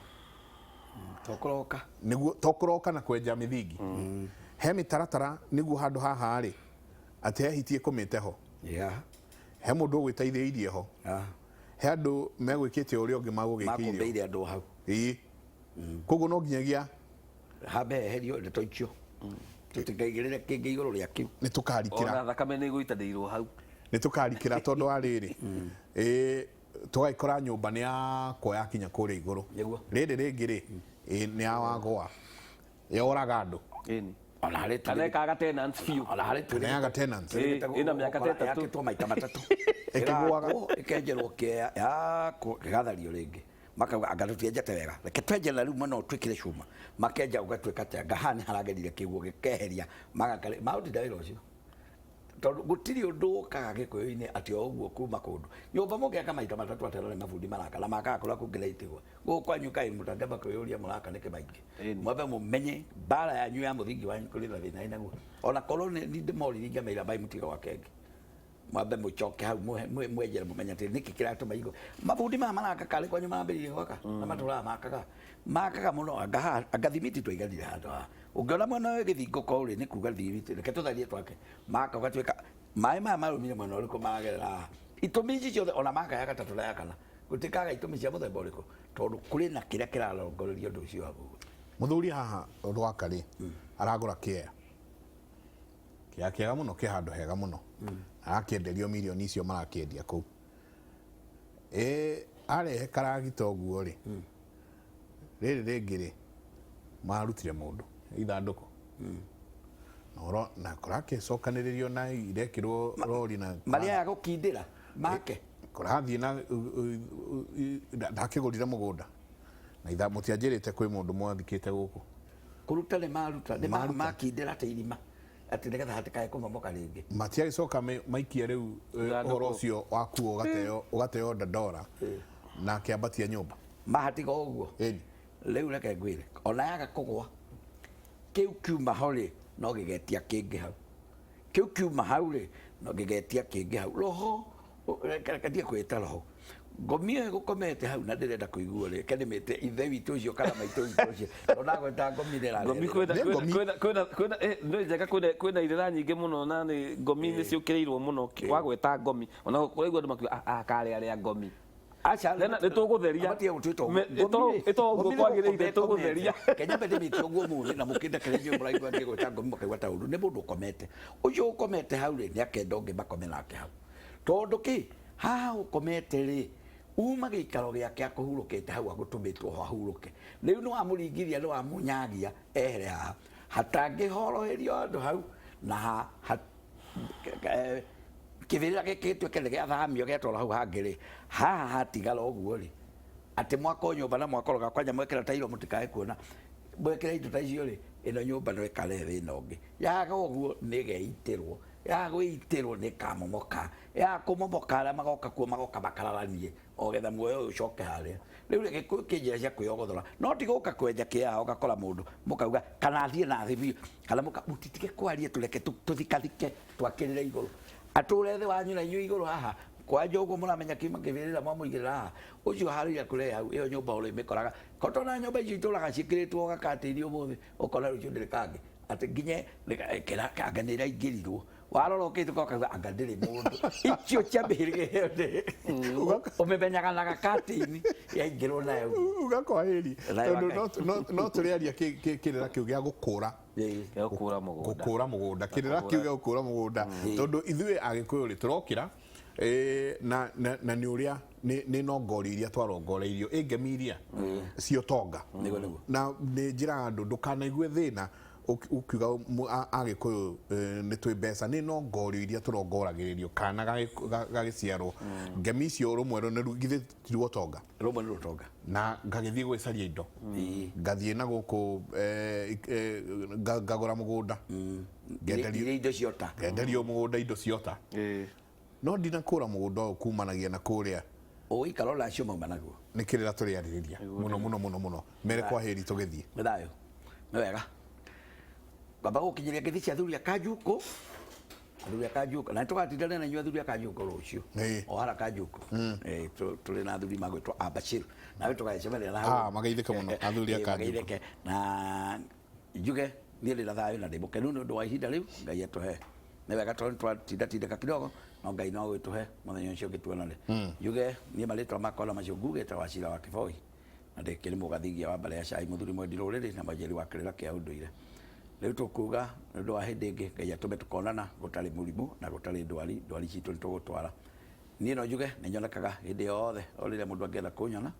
Tokũroka. Nĩguo tokũroka na kwenja mĩthingi. He mĩtaratara nĩguo handũ haha rĩ atĩ he hiti ĩkũmĩte ho. He mũndũ ũgwĩteithĩirie ho. He andũ megwĩkĩte ũrĩa ũngĩ magũgĩkĩire. Makũmbĩire andũ hau. Ĩĩ. Koguo no nginyagia hambe heherio ndeto icio. Tũtikaigĩrĩre kĩngĩ igũrũ rĩa kĩu. Nĩ tũkarikĩra. Ona thakame nĩ ĩgũitanĩirwo hau. Nĩ tũkarikĩra tondũ wa rĩrĩ. Ĩĩ, tũgagĩkora nyũmba nĩ yakwo yakinya kũrĩa igũrũ. Nĩguo. Rĩrĩ rĩngĩ rĩ, ĩĩ, nĩ ya wagũa. Yoraga andũ. Ĩni. Ona harĩ Kana ĩkaga tenants biũ. Ona harĩ twĩrĩ. Kana yaga tenants. Ĩĩ, ĩna mĩaka ta ĩtatũ. Yakĩtwo maita matatũ. Ĩkĩgũaga. Ĩrakwo, ĩkenjerwo kĩea, yakwo, ĩgathario rĩngĩ. Makauga anga tũtienjete wega. Reke twenje na rĩu mwena ũyũ twĩkĩre cuma. Makenja ũgatuĩka atĩ anga haha nĩ haragerire kĩguũ gĩkeheria. Magaka, marutire wĩra ũcio. Tondũ gũtirĩ ũndũ ũkaga gĩkũyũ-inĩ atĩ o ũguo kuma kũndũ. Nyũmba mũngĩaka maita matatũ atĩ nĩ mabundi maraka na makaga kũrĩa kũngĩ na itigwa. Gũkũ kwanyu kaĩ mũtangĩamba kwĩyũria mũraka nĩkĩ maingĩ. Mwambe mũmenye mbara yanyu ya mũthingi wanyu kũrĩ na thĩna ĩnaguo. Ona korwo nĩ ndĩmoririe ngĩmera mbai mũtige gwake ĩngĩ. Mwambe mũcoke hau mwenjere mũmenye atĩ nĩkĩ kĩratũma igwe. Mabundi maya maraka karĩ kwanyu mambĩrĩirie gwaka na matũraga makaga makaga mũno, anga haha, anga thimiti twaiganire handũ haha. Ũngĩona mwena ũyũ gĩthingo ko rĩ, nĩ kuga thimiti, reke tũtharie twake. Maka ũgatuĩka maĩ maya marũmire mwena ũrĩkũ maragerera haha. Itũmi ici ciothe ona maka ya gatatũ na ya kana gũtikaga itũmi cia mũthemba ũrĩkũ, tondũ kũrĩ na kĩrĩa kĩrarongoreria ũndũ ũcio wa mũgũnda. Mũthuri haha Rwaka rĩ, aragũra kĩea. Kĩea kĩega mũno kĩ handũ hega mũno. Arakĩenderio mirioni icio marakĩendia kũu. Ĩ arehe karagita ũguo rĩ, rĩrĩ rĩngĩ rĩ, marutire mũndũ ithandũkũ. Na ũro na kũrakĩcokanĩrĩrio na irekĩrwo rori na marĩa ya gũkindĩra make kũrathiĩ na ndakĩgũrire mũgũnda na itha mũtianjĩrĩte kwĩ mũndũ mwathikĩte gũkũ. Kũruta nĩ maruta, nĩ Maruta. makindĩra ta irima atĩ nĩgetha hatikae kũmomoka rĩngĩ. Matiagĩcoka maikie rĩu ũhoro ũcio wakuo ũgateo ũgateo Dandora na akĩambatia nyũmba. Mahatiga ũguo. Ĩni. Rĩu reke ngwĩre, ona yaga kũgwa kĩu kiuma ho rĩ, no gĩgetia kĩngĩ hau. Kĩu kiuma hau rĩ, no gĩgetia kĩngĩ hau. Roho, reke ndige kwĩta roho. Ngomi ĩyo ĩgũkomete hau na ndĩrenda kũigua rĩ, reke ndĩmĩte ithe witũ ũcio kana maitũ witũ ũcio. Tondũ ndagweta ngomi nĩ Ngomi ĩrarĩrĩra. kwĩna kwĩna kwĩna kwĩna nĩ njega kwĩna kwĩna irĩra nyingĩ mũno na nĩ ngomi nĩ ciũkĩrĩirwo mũno wagweta ngomi ona kũraigua andũ makiuga ah karĩa arĩa ngomi. Aca nĩ tũgũtheria. Matige gũtwĩta ũguo. Ĩto ũguo kwagĩrĩire tũgũtheria. Kenya mbere ndĩmĩte ũguo ũmũthĩ na mũkĩndekere inyuĩ mũraigua ngĩgwĩta ngomi mũkaigua ta ũru. Nĩ mũndũ ũkomete. Ũcio ũkomete hau rĩ, nĩ akenda ũngĩ makome nake hau. Tondũ kĩ, haha ũkomete rĩ, uma gĩikaro gĩake akũhurũkĩte hau agũtũmĩtwo ho ahurũke. Rĩu nĩ wamũringithia nĩ wamũnyagia ehere haha. Hatangĩhoroherio handũ hau na kĩbĩrĩra gĩkĩ gĩtuĩke nĩ gĩathamio gĩatwarwo hau hangĩ rĩ, haha hatigara ũguo rĩ, atĩ mwakwo nyũmba na mwakoroga kwanja mwekĩra tairo mũtikae kuona, mwekĩra indo ta icio rĩ, ĩno nyũmba no ĩkarehe thĩna ũngĩ. Yaga ũguo nĩ ĩgeitĩrwo, yaga gwĩitĩrwo nĩ ĩkamomoka, yaga kũmomoka arĩa magoka kuo magoka makararanie o getha muoyo ũyũ ũcoke harĩa. Rĩu rĩ, Gĩkũyũ kĩ njĩra cia kwĩyogothora, no ti gũka kwenja kĩea ũgakora mũndũ mũkauga kana athiĩ na thĩ biũ, kana mũka mũtitige kwaria tũreke tũthikathike twakĩrĩre igũrũ. Atũre thĩ wanyu na inyuĩ igũrũ haha, kwanja ũguo mũramenya kiuma kĩbĩrĩra mwamũigĩrĩra haha, ũcio harĩire kũrĩa hau, ĩyo nyũmba ũrĩmĩkoraga. Ko tona nyũmba icio itũraga ciĩkĩrĩtwo gakatĩini ũmũthĩ, ũkona rũciũ ndĩrĩ kangĩ. Atĩ nginye anga nĩ ĩraingĩrirwo. Warora ũkĩhĩtũka ũkauga anga ndĩrĩ mũndũ. Icio cia mĩhĩrĩga ĩyo ndĩ. Ũmĩmenyaga na gakatĩini yaingĩrwo nayo. Uga kwaheri. Thayũ wa Tondũ Ngai. no tũrĩaria kĩrĩra kĩu gĩa gũkũra. Gũkũra mũgũnda. Gũkũra mũgũnda. Kĩrĩra kĩu gĩa gũkũra mũgũnda. Tondũ ithuĩ Agĩkũyũ rĩ, tũrokĩra na nĩ ũrĩa nĩ nongorio iria twarongoreirio ĩ ngemi iria cia ũtonga. Na nĩ njĩraga andũ ndũkanaigue thĩna ũkiuga Agĩkũyũ nĩ twĩ mbeca, nĩ nongorio iria tũrongoragĩrĩrio kana gagĩciarwo. Ngemi icio rũmwe nĩ githĩ ti ruo ũtonga? Rũmwe nĩ rũtonga. Na ngagĩthiĩ gwĩcaria indo. Ngathiĩ na gũkũ ngagũra mũgũnda. Ngenderio indo ciota. Ngenderio mũgũnda indo ciota. No ndinakũra mũgũnda ũyũ kumanagia na kũrĩa. Ũgũikara ona acio mauma naguo. Nĩ kĩrĩra tũrĩarĩrĩria mũno mũno mũno mũno. Mere kwaheri tũgĩthiĩ. Nĩ thayũ. Nĩ wega. Ngwamba gũkinyĩria ngeithi cia athuri a Kanjukũ. Athuri a Kanjukũ. Na nĩtũgatindania na inyuĩ athuri a Kanjukũ rũciũ. O hara Kanjukũ. Tũrĩ na athuri magwĩtwo Abashir. Nawe tũgagĩcemania na hau. Ah, mageithĩke mũno, athuri a Kanjukũ. Mageithĩke. Na njuge niĩ ndĩ na thayũ na ndĩ mũkenu nĩ ũndũ wa ihinda rĩu Ngai atũhe. Nĩ wega tondũ nĩtwatindatindĩka kidogo, no Ngai no agĩtũhe mũthenya ũcio ũngĩ tuonane. Njuge niĩ marĩtwa makwa na macio ngugĩte Wachira wa Kĩboi. Na ndĩkĩrĩ mũgathigia wa mbarĩ ya cai mũthuri mwendi rũrĩrĩ na mwenjeri wa kĩrĩra kĩa ũndũire. Rĩu tũkuga nĩ ũndũ wa hĩndĩ ĩngĩ Ngai atũme tũkonana gũtarĩ mũrimũ na gũtarĩ ndwari, ndwari citũ nĩ tũgũtwara. Niĩ no njuge nĩ nyonekaga hĩndĩ yothe o rĩrĩa mũndũ angĩenda kũnyona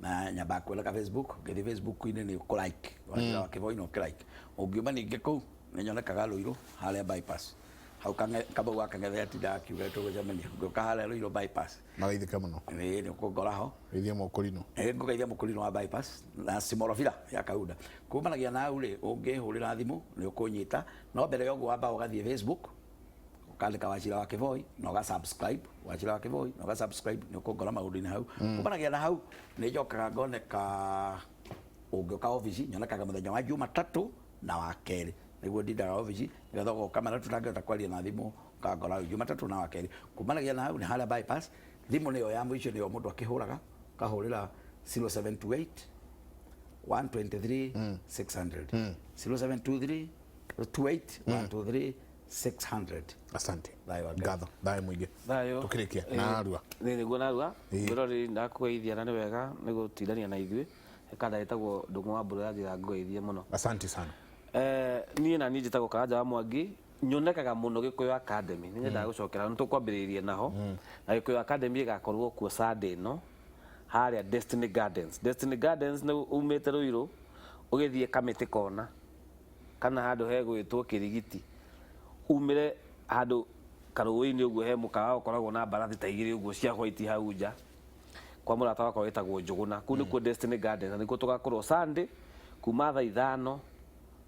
na nyambaga kuoneka Facebook, ũngĩthiĩ Facebook-inĩ nĩ ũkũ like Wachira wa Kĩboi no ũkĩ like. Ũngiuma ningĩ kũu nĩ nyonekaga Rũirũ harĩa bypass. Hau Kamau wa Kang'ethe atindaga akiuga tũgũcemania. Ngĩũka harĩa Rũirũ bypass. Magaithĩka mũno. Ĩĩ nĩ ũkũngora ho. Geithia mũkũrinũ. Ĩĩ ngũgeithia mũkũrinũ wa bypass na Simorobira ya Kaunda. Kumanagia na hau rĩ, ũngĩhũrĩra thimũ nĩ ũkũnyita, no mbere ya ũguo wambaga ũgathiĩ Facebook, ũkandĩka Wachira wa Kĩboi na ũga subscribe Wachira wa Kĩboi na ũga subscribe nĩ ũkũngora maũndũ-inĩ hau. Kumanagia na hau nĩ njokaga ngoneka ũngĩũka obici nyonekaga mũthenya wa Jumatatũ na wa kerĩ. Nĩguo ndindaga obici nĩgetha ũgoka marĩa tũtangĩhota kwaria na thimũ ũkangora hau Jumatatũ na wakerĩ. Kumanagia na hau nĩ harĩa bypass, thimũ nĩyo ya mũico nĩyo mũndũ akĩhũraga, ũkahũrĩra 0728 123 600 0723 28 123 600. Asante. Thayũ wa Ngai. Ngatho, thayũ mũingĩ. Thayũ. Tũkĩrĩkia Ĩĩ, na arua. Nĩ nĩguo narua. Ĩĩ. Mwĩroreri ndakũgeithia na nĩ wega nĩ gũtindania na ithuĩ. Kanda ĩtagwo Ndũng'ũ wa Mbũrũ ya njĩra ngũgeithie mũno. Asante sana. Niĩ na niĩ njĩtagwo Karanja wa Mwangi, nyonekaga mũno Gĩkũyũ Academy. Nĩ nyendaga gũcokera nĩ tũkwambĩrĩirie naho. Na Gĩkũyũ Academy ĩgakorwo kuo Sunday ĩno harĩa Destiny Gardens. Destiny Gardens nĩ umĩte Ruiru ũgĩthiĩ Kamĩtĩ kona kana handũ hegwĩtwo Kĩrigiti, umĩre handũ karũĩ-inĩ ũguo he mũkawa ũkoragwo na mbarathi ta igĩrĩ ũguo cia white hau nja kwa mũrata wakwa wĩtagwo Njũgũna. Kũu nĩkuo Destiny Gardens na nĩkuo tũgakorwo Sunday kuma thaa 5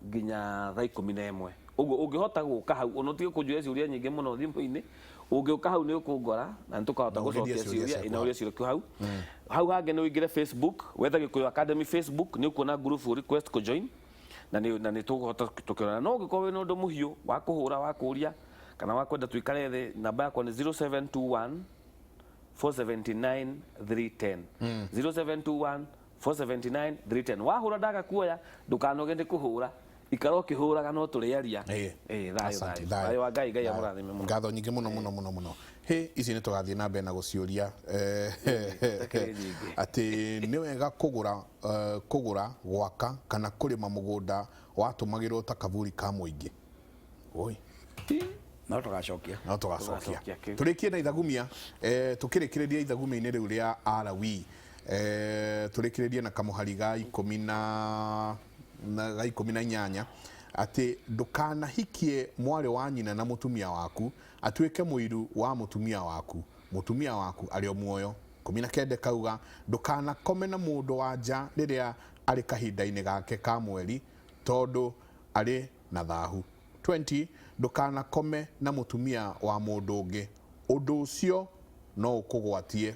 nginya thaa 11. Ũguo ũngĩhota gũka hau ona ũtige kũnjũria ciũria nyingĩ mũno thimũ-inĩ, ũngĩũka hau nĩ ũkũngora na nĩ tũkahota Na ũrĩrie gũcokia ciũria ciũria ciaku na hau. ũrie ciũria hau. Hau hangĩ nĩ ũingĩre Facebook, wethe Gĩkũyũ Academy Facebook, nĩ ũkuona group request kũ join na nĩ tũkũhota tũkĩrora. No ũngĩkorwo wĩna ũndũ mũhiũ wa kũhũra, wa kũria kana wa kwenda tũikare thĩ, namba yakwa nĩ 0721 479 310. 0721 479 310. Wahũra ndaga kuoya, ndũkanoge nĩ kũhũra, ikara ũkĩhũraga no tũrĩaria. Ĩĩ, thayũ, Asante, thayũ. thayũ. Thayũ wa Ngai, Ngai Thayũ. amũrathime mũno. Ngatho nyingĩ mũno mũno mũno mũno. Hĩ, ici nĩ tũgathiĩ na mbere na gũciũria Takĩrĩ nyingĩ. Atĩ nĩ wega kũgũra kũgũra, gwaka kana kũrĩma mũgũnda watũmagĩrwo ta kaburi ka mũingĩ. Oi. No tũgacokia. No tũgacokia. Tũgacokia kĩu. Tũrĩkie na ithagumia, tũkĩrĩkĩrĩria ithagumia-inĩ rĩu rĩa Alawi. Tũrĩkĩrĩrie na kamũhari ga ikũmi na ga 18 atĩ ndũkanahikie mwarĩ wa nyina na mũtumia waku atuĩke mũiru wa mũtumia waku, mũtumia waku arĩ o muoyo. 19 kauga ndũkanakome na mũndũ wa nja rĩrĩa arĩ kahinda-inĩ gake ka mweri tondũ arĩ na thahu. 20 ndũkanakome na mũtumia wa mũndũ ũngĩ, ũndũ ũcio no ũkũgwatie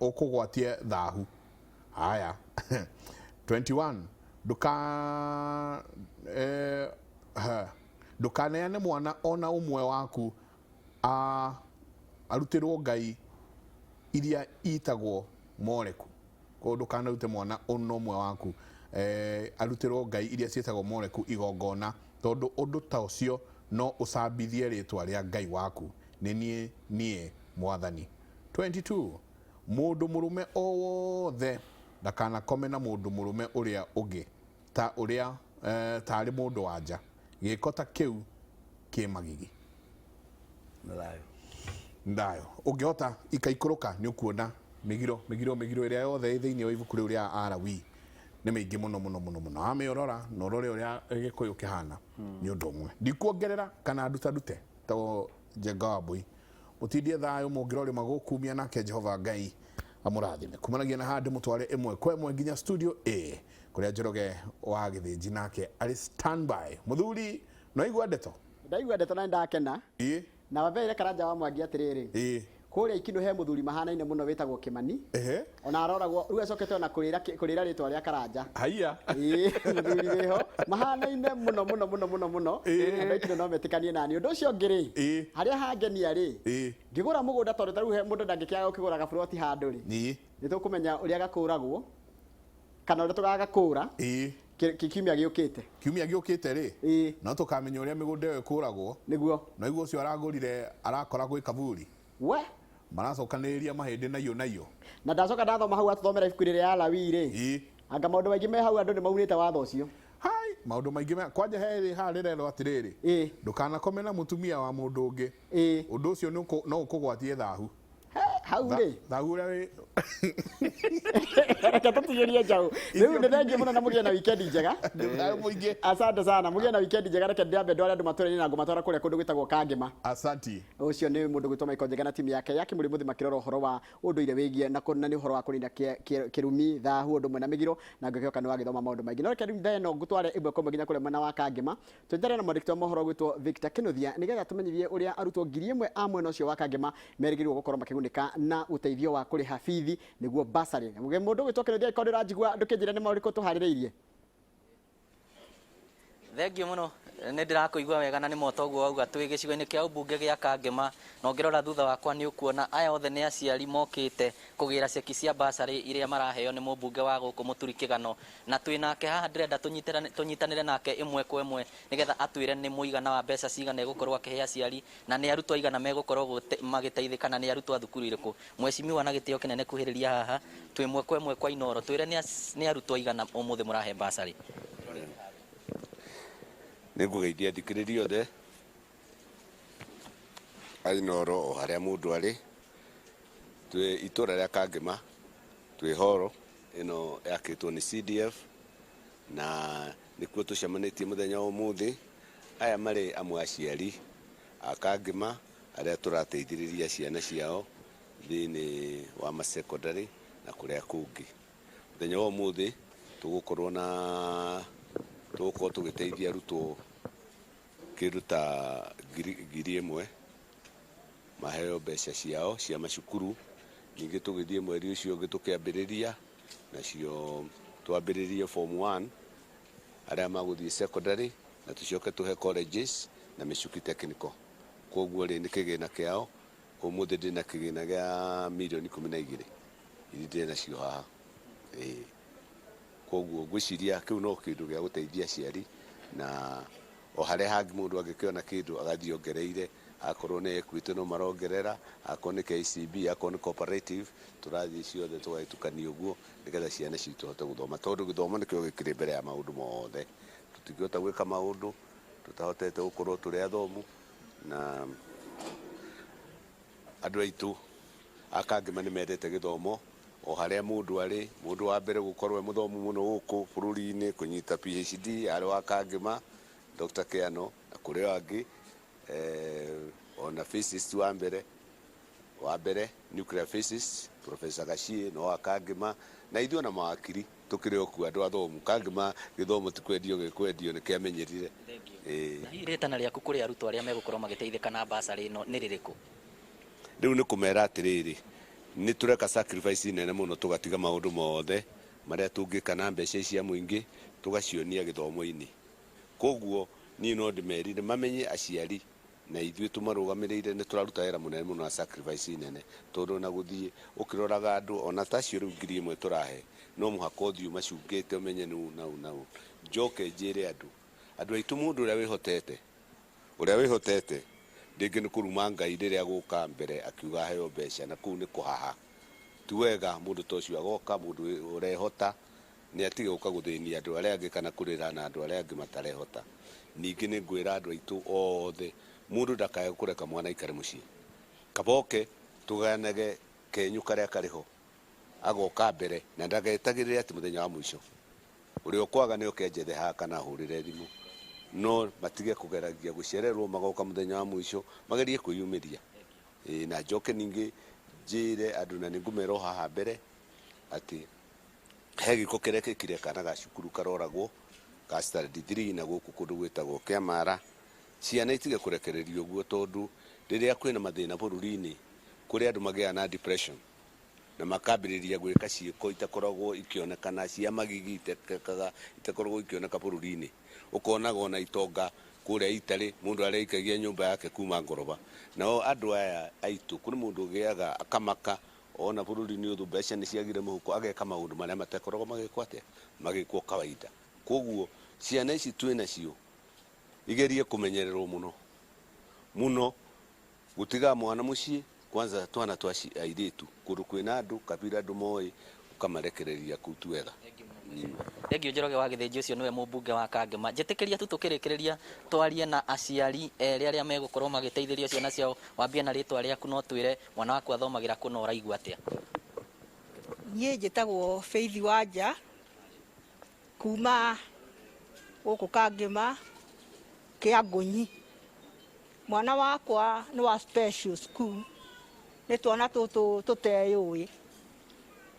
ũkũgwatie thahu. Haya. 21 ndũkaneane mwana ona ũmwe waku arutĩrwo ngai iria itagwo Moleku. Koguo ndũkanarute mwana ona ũmwe waku arutĩrwo ngai iria ciĩtagwo Moleku igongona, tondũ ũndũ ta ũcio no ũcambithie rĩtwa rĩa Ngai waku. Nĩ niĩ niĩ Mwathani. 22 mũndũ mũrũme o wothe ndakanakome na mũndũ mũrũme ũrĩa ũngĩ ta ũrĩa tarĩ mũndũ wa nja, gĩko ta kĩu kĩ magigi. Thayũ. Ndayo ũngĩhota ikaikũrũka nĩ ũkuona mĩgiro mĩgiro mĩgiro ĩrĩa yothe ĩ thĩinĩ wa ibuku rĩu rĩa Alawi nĩ mĩingĩ mũno mũno mũno mũno. Wamĩrora na ũrore ũrĩa Gĩkũyũ kĩhana nĩ ũndũ ũmwe. Ndikuongerera kana ndutandute to Njenga wa Mbũi. Mũtindie thayũ mũngĩrorĩ magũkumia nake Jehova Ngai amũrathime. Kumanagia na handũ mũtware ĩmwe kwa ĩmwe nginya studio A kũrĩa Njoroge wa Gĩthĩnji nake arĩ standby. Mũthuri no igua ndeto? Ndaigua ndeto na ndakena. Ĩĩ. Na wambeire Karanja wa Mwangi atĩrĩrĩ. Ĩĩ. Kũrĩa Ikinũ he mũthuri mahanaine mũno wĩtagwo Kĩmani. Ehe. Ona aroragwo rĩu acokete ona kũrĩra kũrĩra rĩtwa rĩa Karanja. Haiya. Ĩĩ, mũthuri wĩho mahanaine mũno mũno mũno mũno mũno. Andũ a Ikinũ no metĩkanie nani. Ũndũ ũcio ũngĩ rĩ, harĩa hangenia rĩ, ngĩgũra mũgũnda tondũ ta rĩu he mũndũ ndangĩkĩaga gũkĩgũra gaburoti handũ rĩ, nĩ tũkũmenya ũrĩa gakũragwo kana ũrĩa tũgagakũra kiumia gĩũkĩte. Kiumia gĩũkĩte rĩ, no tũkamenya ũrĩa mĩgũnda ĩyo ĩkũragwo. Nĩguo. Na iguo ũcio aragũrire arakora gwĩ kaburi. We. Maracokanĩrĩria mahĩndĩ na iyo na iyo. Na ndacoka ndathoma hau atũthomera ibuku rĩrĩa ya Lawi rĩ, anga maũndũ maingĩ me hau andũ nĩ maunĩte watho ũcio. Hai, maũndũ maingĩ kwanja he haha rĩrerwo atĩrĩrĩ, ndũkanakome na mũtumia wa mũndũ ũngĩ. Ũndũ ũcio no ũkũgwatie thahu. Hau rĩ. Thahu ũrĩa wĩ Reke tũtigĩrie njaũ. Rĩu nĩ thengiũ mũno na mũgĩe na weekend njega. Mũingĩ. Asante sana. Mũgĩe na weekend njega. Reke ndĩambe ndware andũ matũra-inĩ na ngũmatwara kũrĩa kũndũ gwĩtagwo Kangĩma. Asante. Ũcio nĩ mũndũ gwĩtwo Michael Njega na timu yake ya Kĩmũrĩ Mũthĩ makĩrora ũhoro wa ũndũire wĩgiĩ na nĩ ũhoro wa kũnina kĩrumi, thahu, ũndũ ũmwe na mĩgiro, na ngĩkĩhoka nĩ wagĩthoma maũndũ maingĩ. No reke rĩu thaa ĩno ngũtware ĩmwe kwa ĩmwe nginya kũrĩa mwena wa Kangĩma. Tũnyitanĩre na mwandĩki wa mohoro gwĩtwo Victor Kinuthia nĩgetha tũmenyithie ũrĩa arutwo 1000 a mwena ũcio wa Kangĩma merĩgĩrĩirwo gũkorwo makĩgunĩka na ũteithio wa kũrĩha bithi nĩguo bursary. Mũndũ gwĩtwo Kinuthia angĩkorwo nĩ ũranjigua ndũkĩnjĩre nĩ maũndũ marĩkũ tũharĩrĩirie. Thengiũ mũno, nĩ ndĩrakũigua wega na nĩ moto ũguo wauga. Twĩ gĩcigo-inĩ kĩa ũmbunge gĩa Kangema, na ũngĩrora thutha wakwa nĩ ũkuona aya othe nĩ aciari mokĩte kũgĩra ceki cia basarĩ iria maraheo nĩ mũmbunge wa gũkũ Mũturi Kĩgano, na twĩ nake haha. Ndĩrenda tũnyitanĩre nake ĩmwe kwa ĩmwe nĩgetha atwĩre nĩ mũigana wa mbeca cigana egũkorwo akĩhe aciari, na nĩ arutwo aigana megũkorwo magĩteithĩka, na nĩ arutwo a thukuru irĩkũ. Mheshimiwa, na gĩtĩo kĩnene, kuhĩrĩria haha twĩ ĩmwe kwa ĩmwe kwa Inoro, twĩre nĩ arutwo aigana ũmũthĩ mũrahe basarĩ. Nĩ ngũgeithia thikĩrĩria othe a Inooro o harĩa mũndũ arĩ. Twĩ itũra rĩa Kangema, twĩ horo ĩno yakĩtwo nĩ CDF, na nĩkuo tũcemanĩtie mũthenya wa ũmũthĩ. Aya marĩ amwe aciari a Kangema arĩa tũrateithĩrĩria ciana ciao thĩinĩ wa masekondary na kũrĩa kũngĩ. Mũthenya wa ũmũthĩ tũgũkorwo na tũgũkorwo tũgĩteithia arutwo kĩndũ ta 1,000 maheo mbeca ciao cia macukuru. Ningĩ tũgĩthiĩ mweri ũcio ũngĩ tũkĩambĩrĩria nacio, twambĩrĩrie form 1 arĩa magũthiĩ secondary, na tũcoke tũhe colleges na Michuki Technical. Koguo rĩ, nĩ kĩgĩna kĩao. Ũmũthĩ ndĩna kĩgĩna gĩa mirioni 12 iria ndĩ nacio haha. Ĩĩ, koguo ngwĩciria kĩu no kĩndũ gĩa gũteithia aciari, na o harĩa hangĩ mũndũ angĩkĩona kĩndũ agathiĩ ongereire. Akorwo nĩ Equity no marongerera, akorwo nĩ KCB, akorwo nĩ Cooperative, tũrathiĩ ciothe tũgagĩtukania ũguo nĩgetha ciana citũ hote gũthoma, tondũ gĩthomo nĩkĩo gĩkĩrĩ mbere ya maũndũ mothe. Tũtingĩhota gwĩka maũndũ tũtahotete gũkorwo tũrĩ athomu, na andũ aitũ a Kangema nĩ mendete gĩthomo o harĩa mũndũ arĩ. Mũndũ wa mbere gũkorwo e mũthomu mũno gũkũ bũrũri-inĩ kũnyita PhD arĩ wa Kangema, Dr. Kiano, na kũrĩ o angĩ, ona physicist wa mbere nuclear physicist, Professor Gachie, no wa Kangema. Na ithuĩ ona mawakiri tũkĩrĩ o kuo, andũ athomu Kangema. Gĩthomo ti kwendio gĩkwendio, nĩ kĩamenyerire. Ĩĩ. Na hihi rĩtana rĩaku kũrĩ arutwo arĩa megũkorwo magĩteithĩka na basarĩ ĩno nĩ rĩrĩkũ? Rĩu nĩ kũmera atĩrĩrĩ, nĩ tũreka sacrifice nene mũno, tũgatiga maũndũ mothe marĩa tũngĩka na mbeca cia mũingĩ, tũgacionia gĩthomo-inĩ. Koguo niĩ no ndĩmerire mamenye aciari na ithuĩ tũmarũgamĩrĩire nĩ tũraruta wĩra mũnene mũno na sacrifice nene, tondũ ona gũthiĩ ũkĩroraga andũ ona ta acio rĩu 1,000 tũrahe, no mũhaka ũthiĩ ũmacungĩte ũmenye nũ na ũ na ũ. Njoke njĩre andũ aitũ, mũndũ ũrĩa wĩhotete rĩngĩ nĩ kũruma Ngai rĩrĩa gũka mbere akiuga aheo mbeca, na kũu nĩ kũhaha. Ti wega mũndũ ta ũcio agoka. Mũndũ ũrehota nĩ atige gũka gũthĩnia andũ arĩa angĩ kana kũrĩra na andũ arĩa angĩ matarehota. Ningĩ nĩ ngwĩra andũ aitũ othe, mũndũ ndakae kũreka mwana aikare mũciĩ, kaboke tũgayanage kenyũ karĩa karĩ ho, agoka mbere na ndagetagĩrĩre atĩ mũthenya wa mũico. Ũrĩa ũkwaga nĩ oke njethe haha kana ahũrĩre thimũ, no matige kũgeragia gũcererwo magoka mũthenya wa mũico, magerie kwĩyumĩria. Ĩĩ, na njoke ningĩ njĩre andũ, na nĩ ngũmera o haha mbere atĩ he gĩko kĩrekĩkire kana ga cukuru karoragwo ka standard 3 na gũkũ kũndũ gwĩtagwo Kĩamara. Ciana itige kũrekererio ũguo, tondũ rĩrĩa kwĩna mathĩna bũrũri-inĩ, kũrĩ andũ magĩaga na depression na makambĩrĩria gwĩka ciĩko itakoragwo ikĩonekana cia magigi, itekekaga, itakoragwo ikĩoneka bũrũri-inĩ. Ũkonaga ona itonga kũrĩa itarĩ mũndũ areikagia nyũmba yake kuma ngoroba. Nao andũ aya aitũ, kũrĩ mũndũ ũgĩaga akamaka ona bũrũri nĩ ũthũ, mbeca nĩ ciagire mũhuko, ageka maũndũ marĩa matakoragwo magĩkwo atĩa, magĩkwo kawaida. Koguo ciana ici twĩ nacio igerie kũmenyererwo mũno mũno, gũtiga mwana mũciĩ, kwanza twana twa airĩtu, kũndũ kwĩna andũ kabira andũ moĩ, ũkamarekereria kũu ti wega. Thengiũ Njoroge wa Gĩthĩnji, ũcio nĩwe mũmbunge wa Kangema. Njĩtĩkĩria tu tũkĩrĩkĩrĩria twarie na aciari erĩ arĩa megũkorwo magĩteithĩrio ciana ciao. Wambie na rĩtwa rĩaku, no twĩre mwana waku athomagĩra kũ na ũraigua atĩa? Niĩ njĩtagwo Faith Wanja kuma gũkũ Kangema kĩa Ngũnyi. Mwana wakwa nĩ wa special school, nĩ twana tũtũ tũteyũĩ,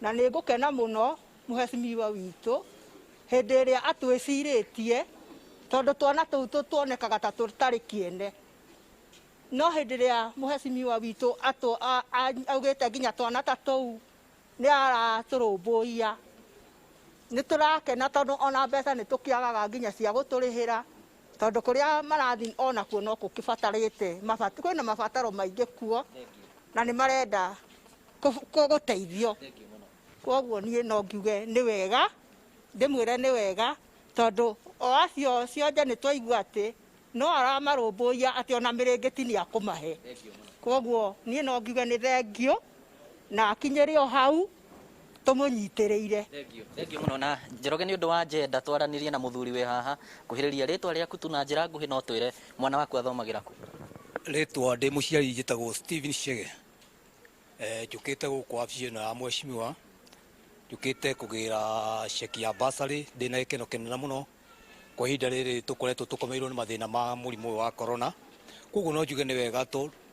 na nĩ ngũkena mũno mũhecimiwa witũ hĩndĩ ĩrĩa atwĩcirĩtie, tondũ twana tũu tuonekaga ta tũtarĩ kĩene, no hĩndĩ ĩrĩa mũhecimiwa witũ augĩte nginya twana ta tũu nĩ aratũrũmbũiya, nĩ tũrakena, tondũ ona mbeca nĩ tũkĩagaga nginya cia gũtũrĩhĩra. Tondũ kũrĩa marathiĩ onakuo no gũkĩbatarĩte kwĩna mabataro maingĩ kuo na nĩ marenda gũteithio. Koguo niĩ no ngiuge nĩ wega, ndĩmwĩre nĩ wega tondũ o acio cionje nĩ twaigua atĩ no aramarũmbũiya atĩ ona mĩrĩngĩti nĩ akũmahe. Koguo niĩ no ngiuge nĩ thengio na akinyĩre o hau tũmũnyitĩrĩire. Thengio mũno. Na Njoroge, nĩ ũndũ wa njenda twaranĩrie na mũthuri wĩ haha, kuhĩrĩria rĩtwa rĩaku tu na njĩra nguhĩ, no twĩre mwana waku athomagĩra kũ? Rĩtwa ndĩ mũciari njĩtagwo Steven Chege. Njũkĩte gũkũ wabici ĩno ya mheshimiwa, njũkĩte kũgĩra ceki ya bursary. Ndĩna gĩkeno kĩnene mũno kwa ihinda rĩrĩ tũkoretwo tũkomeirwo nĩ mathĩna ma mũrimũ ũyũ wa corona. Koguo no njuge nĩ wega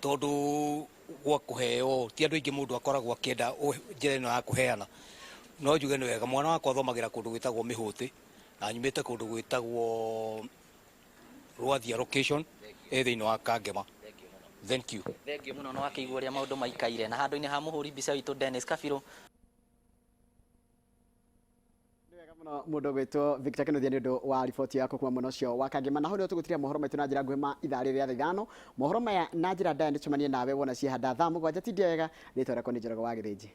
tondũ gwa kũheo ti andũ aingĩ mũndũ akoragwo akĩenda njĩra ĩno ya kũheana. No njuge nĩ wega. Mwana wakwa athomagĩra kũndũ gwĩtagwo Mĩhũtĩ na nyumĩte kũndũ gwĩtagwo Rwathia location ĩ thĩinĩ wa Kangema. Thank you. Thengio mũno. No akĩigua ũrĩa maũndũ maikaire na handũ-inĩ ha mũhũri mbica witũ Dennis Kabirũ. Muno mundu gwitwo Victor Kinuthia ni undu wa riboti yaku kuma mwena ucio wa Kangema. Na hau nĩho tũgũtiria mohoro maitũ na njĩra nguhĩ ma ithaa rĩrĩ rĩa thaa 5. Mohoro maya na njĩra ndaya nĩtũcemanie nawe wona ciehanda thaa 7. Tindia wega. Rĩtwa rĩakwa nĩ Njoroge wa Gĩthĩnji.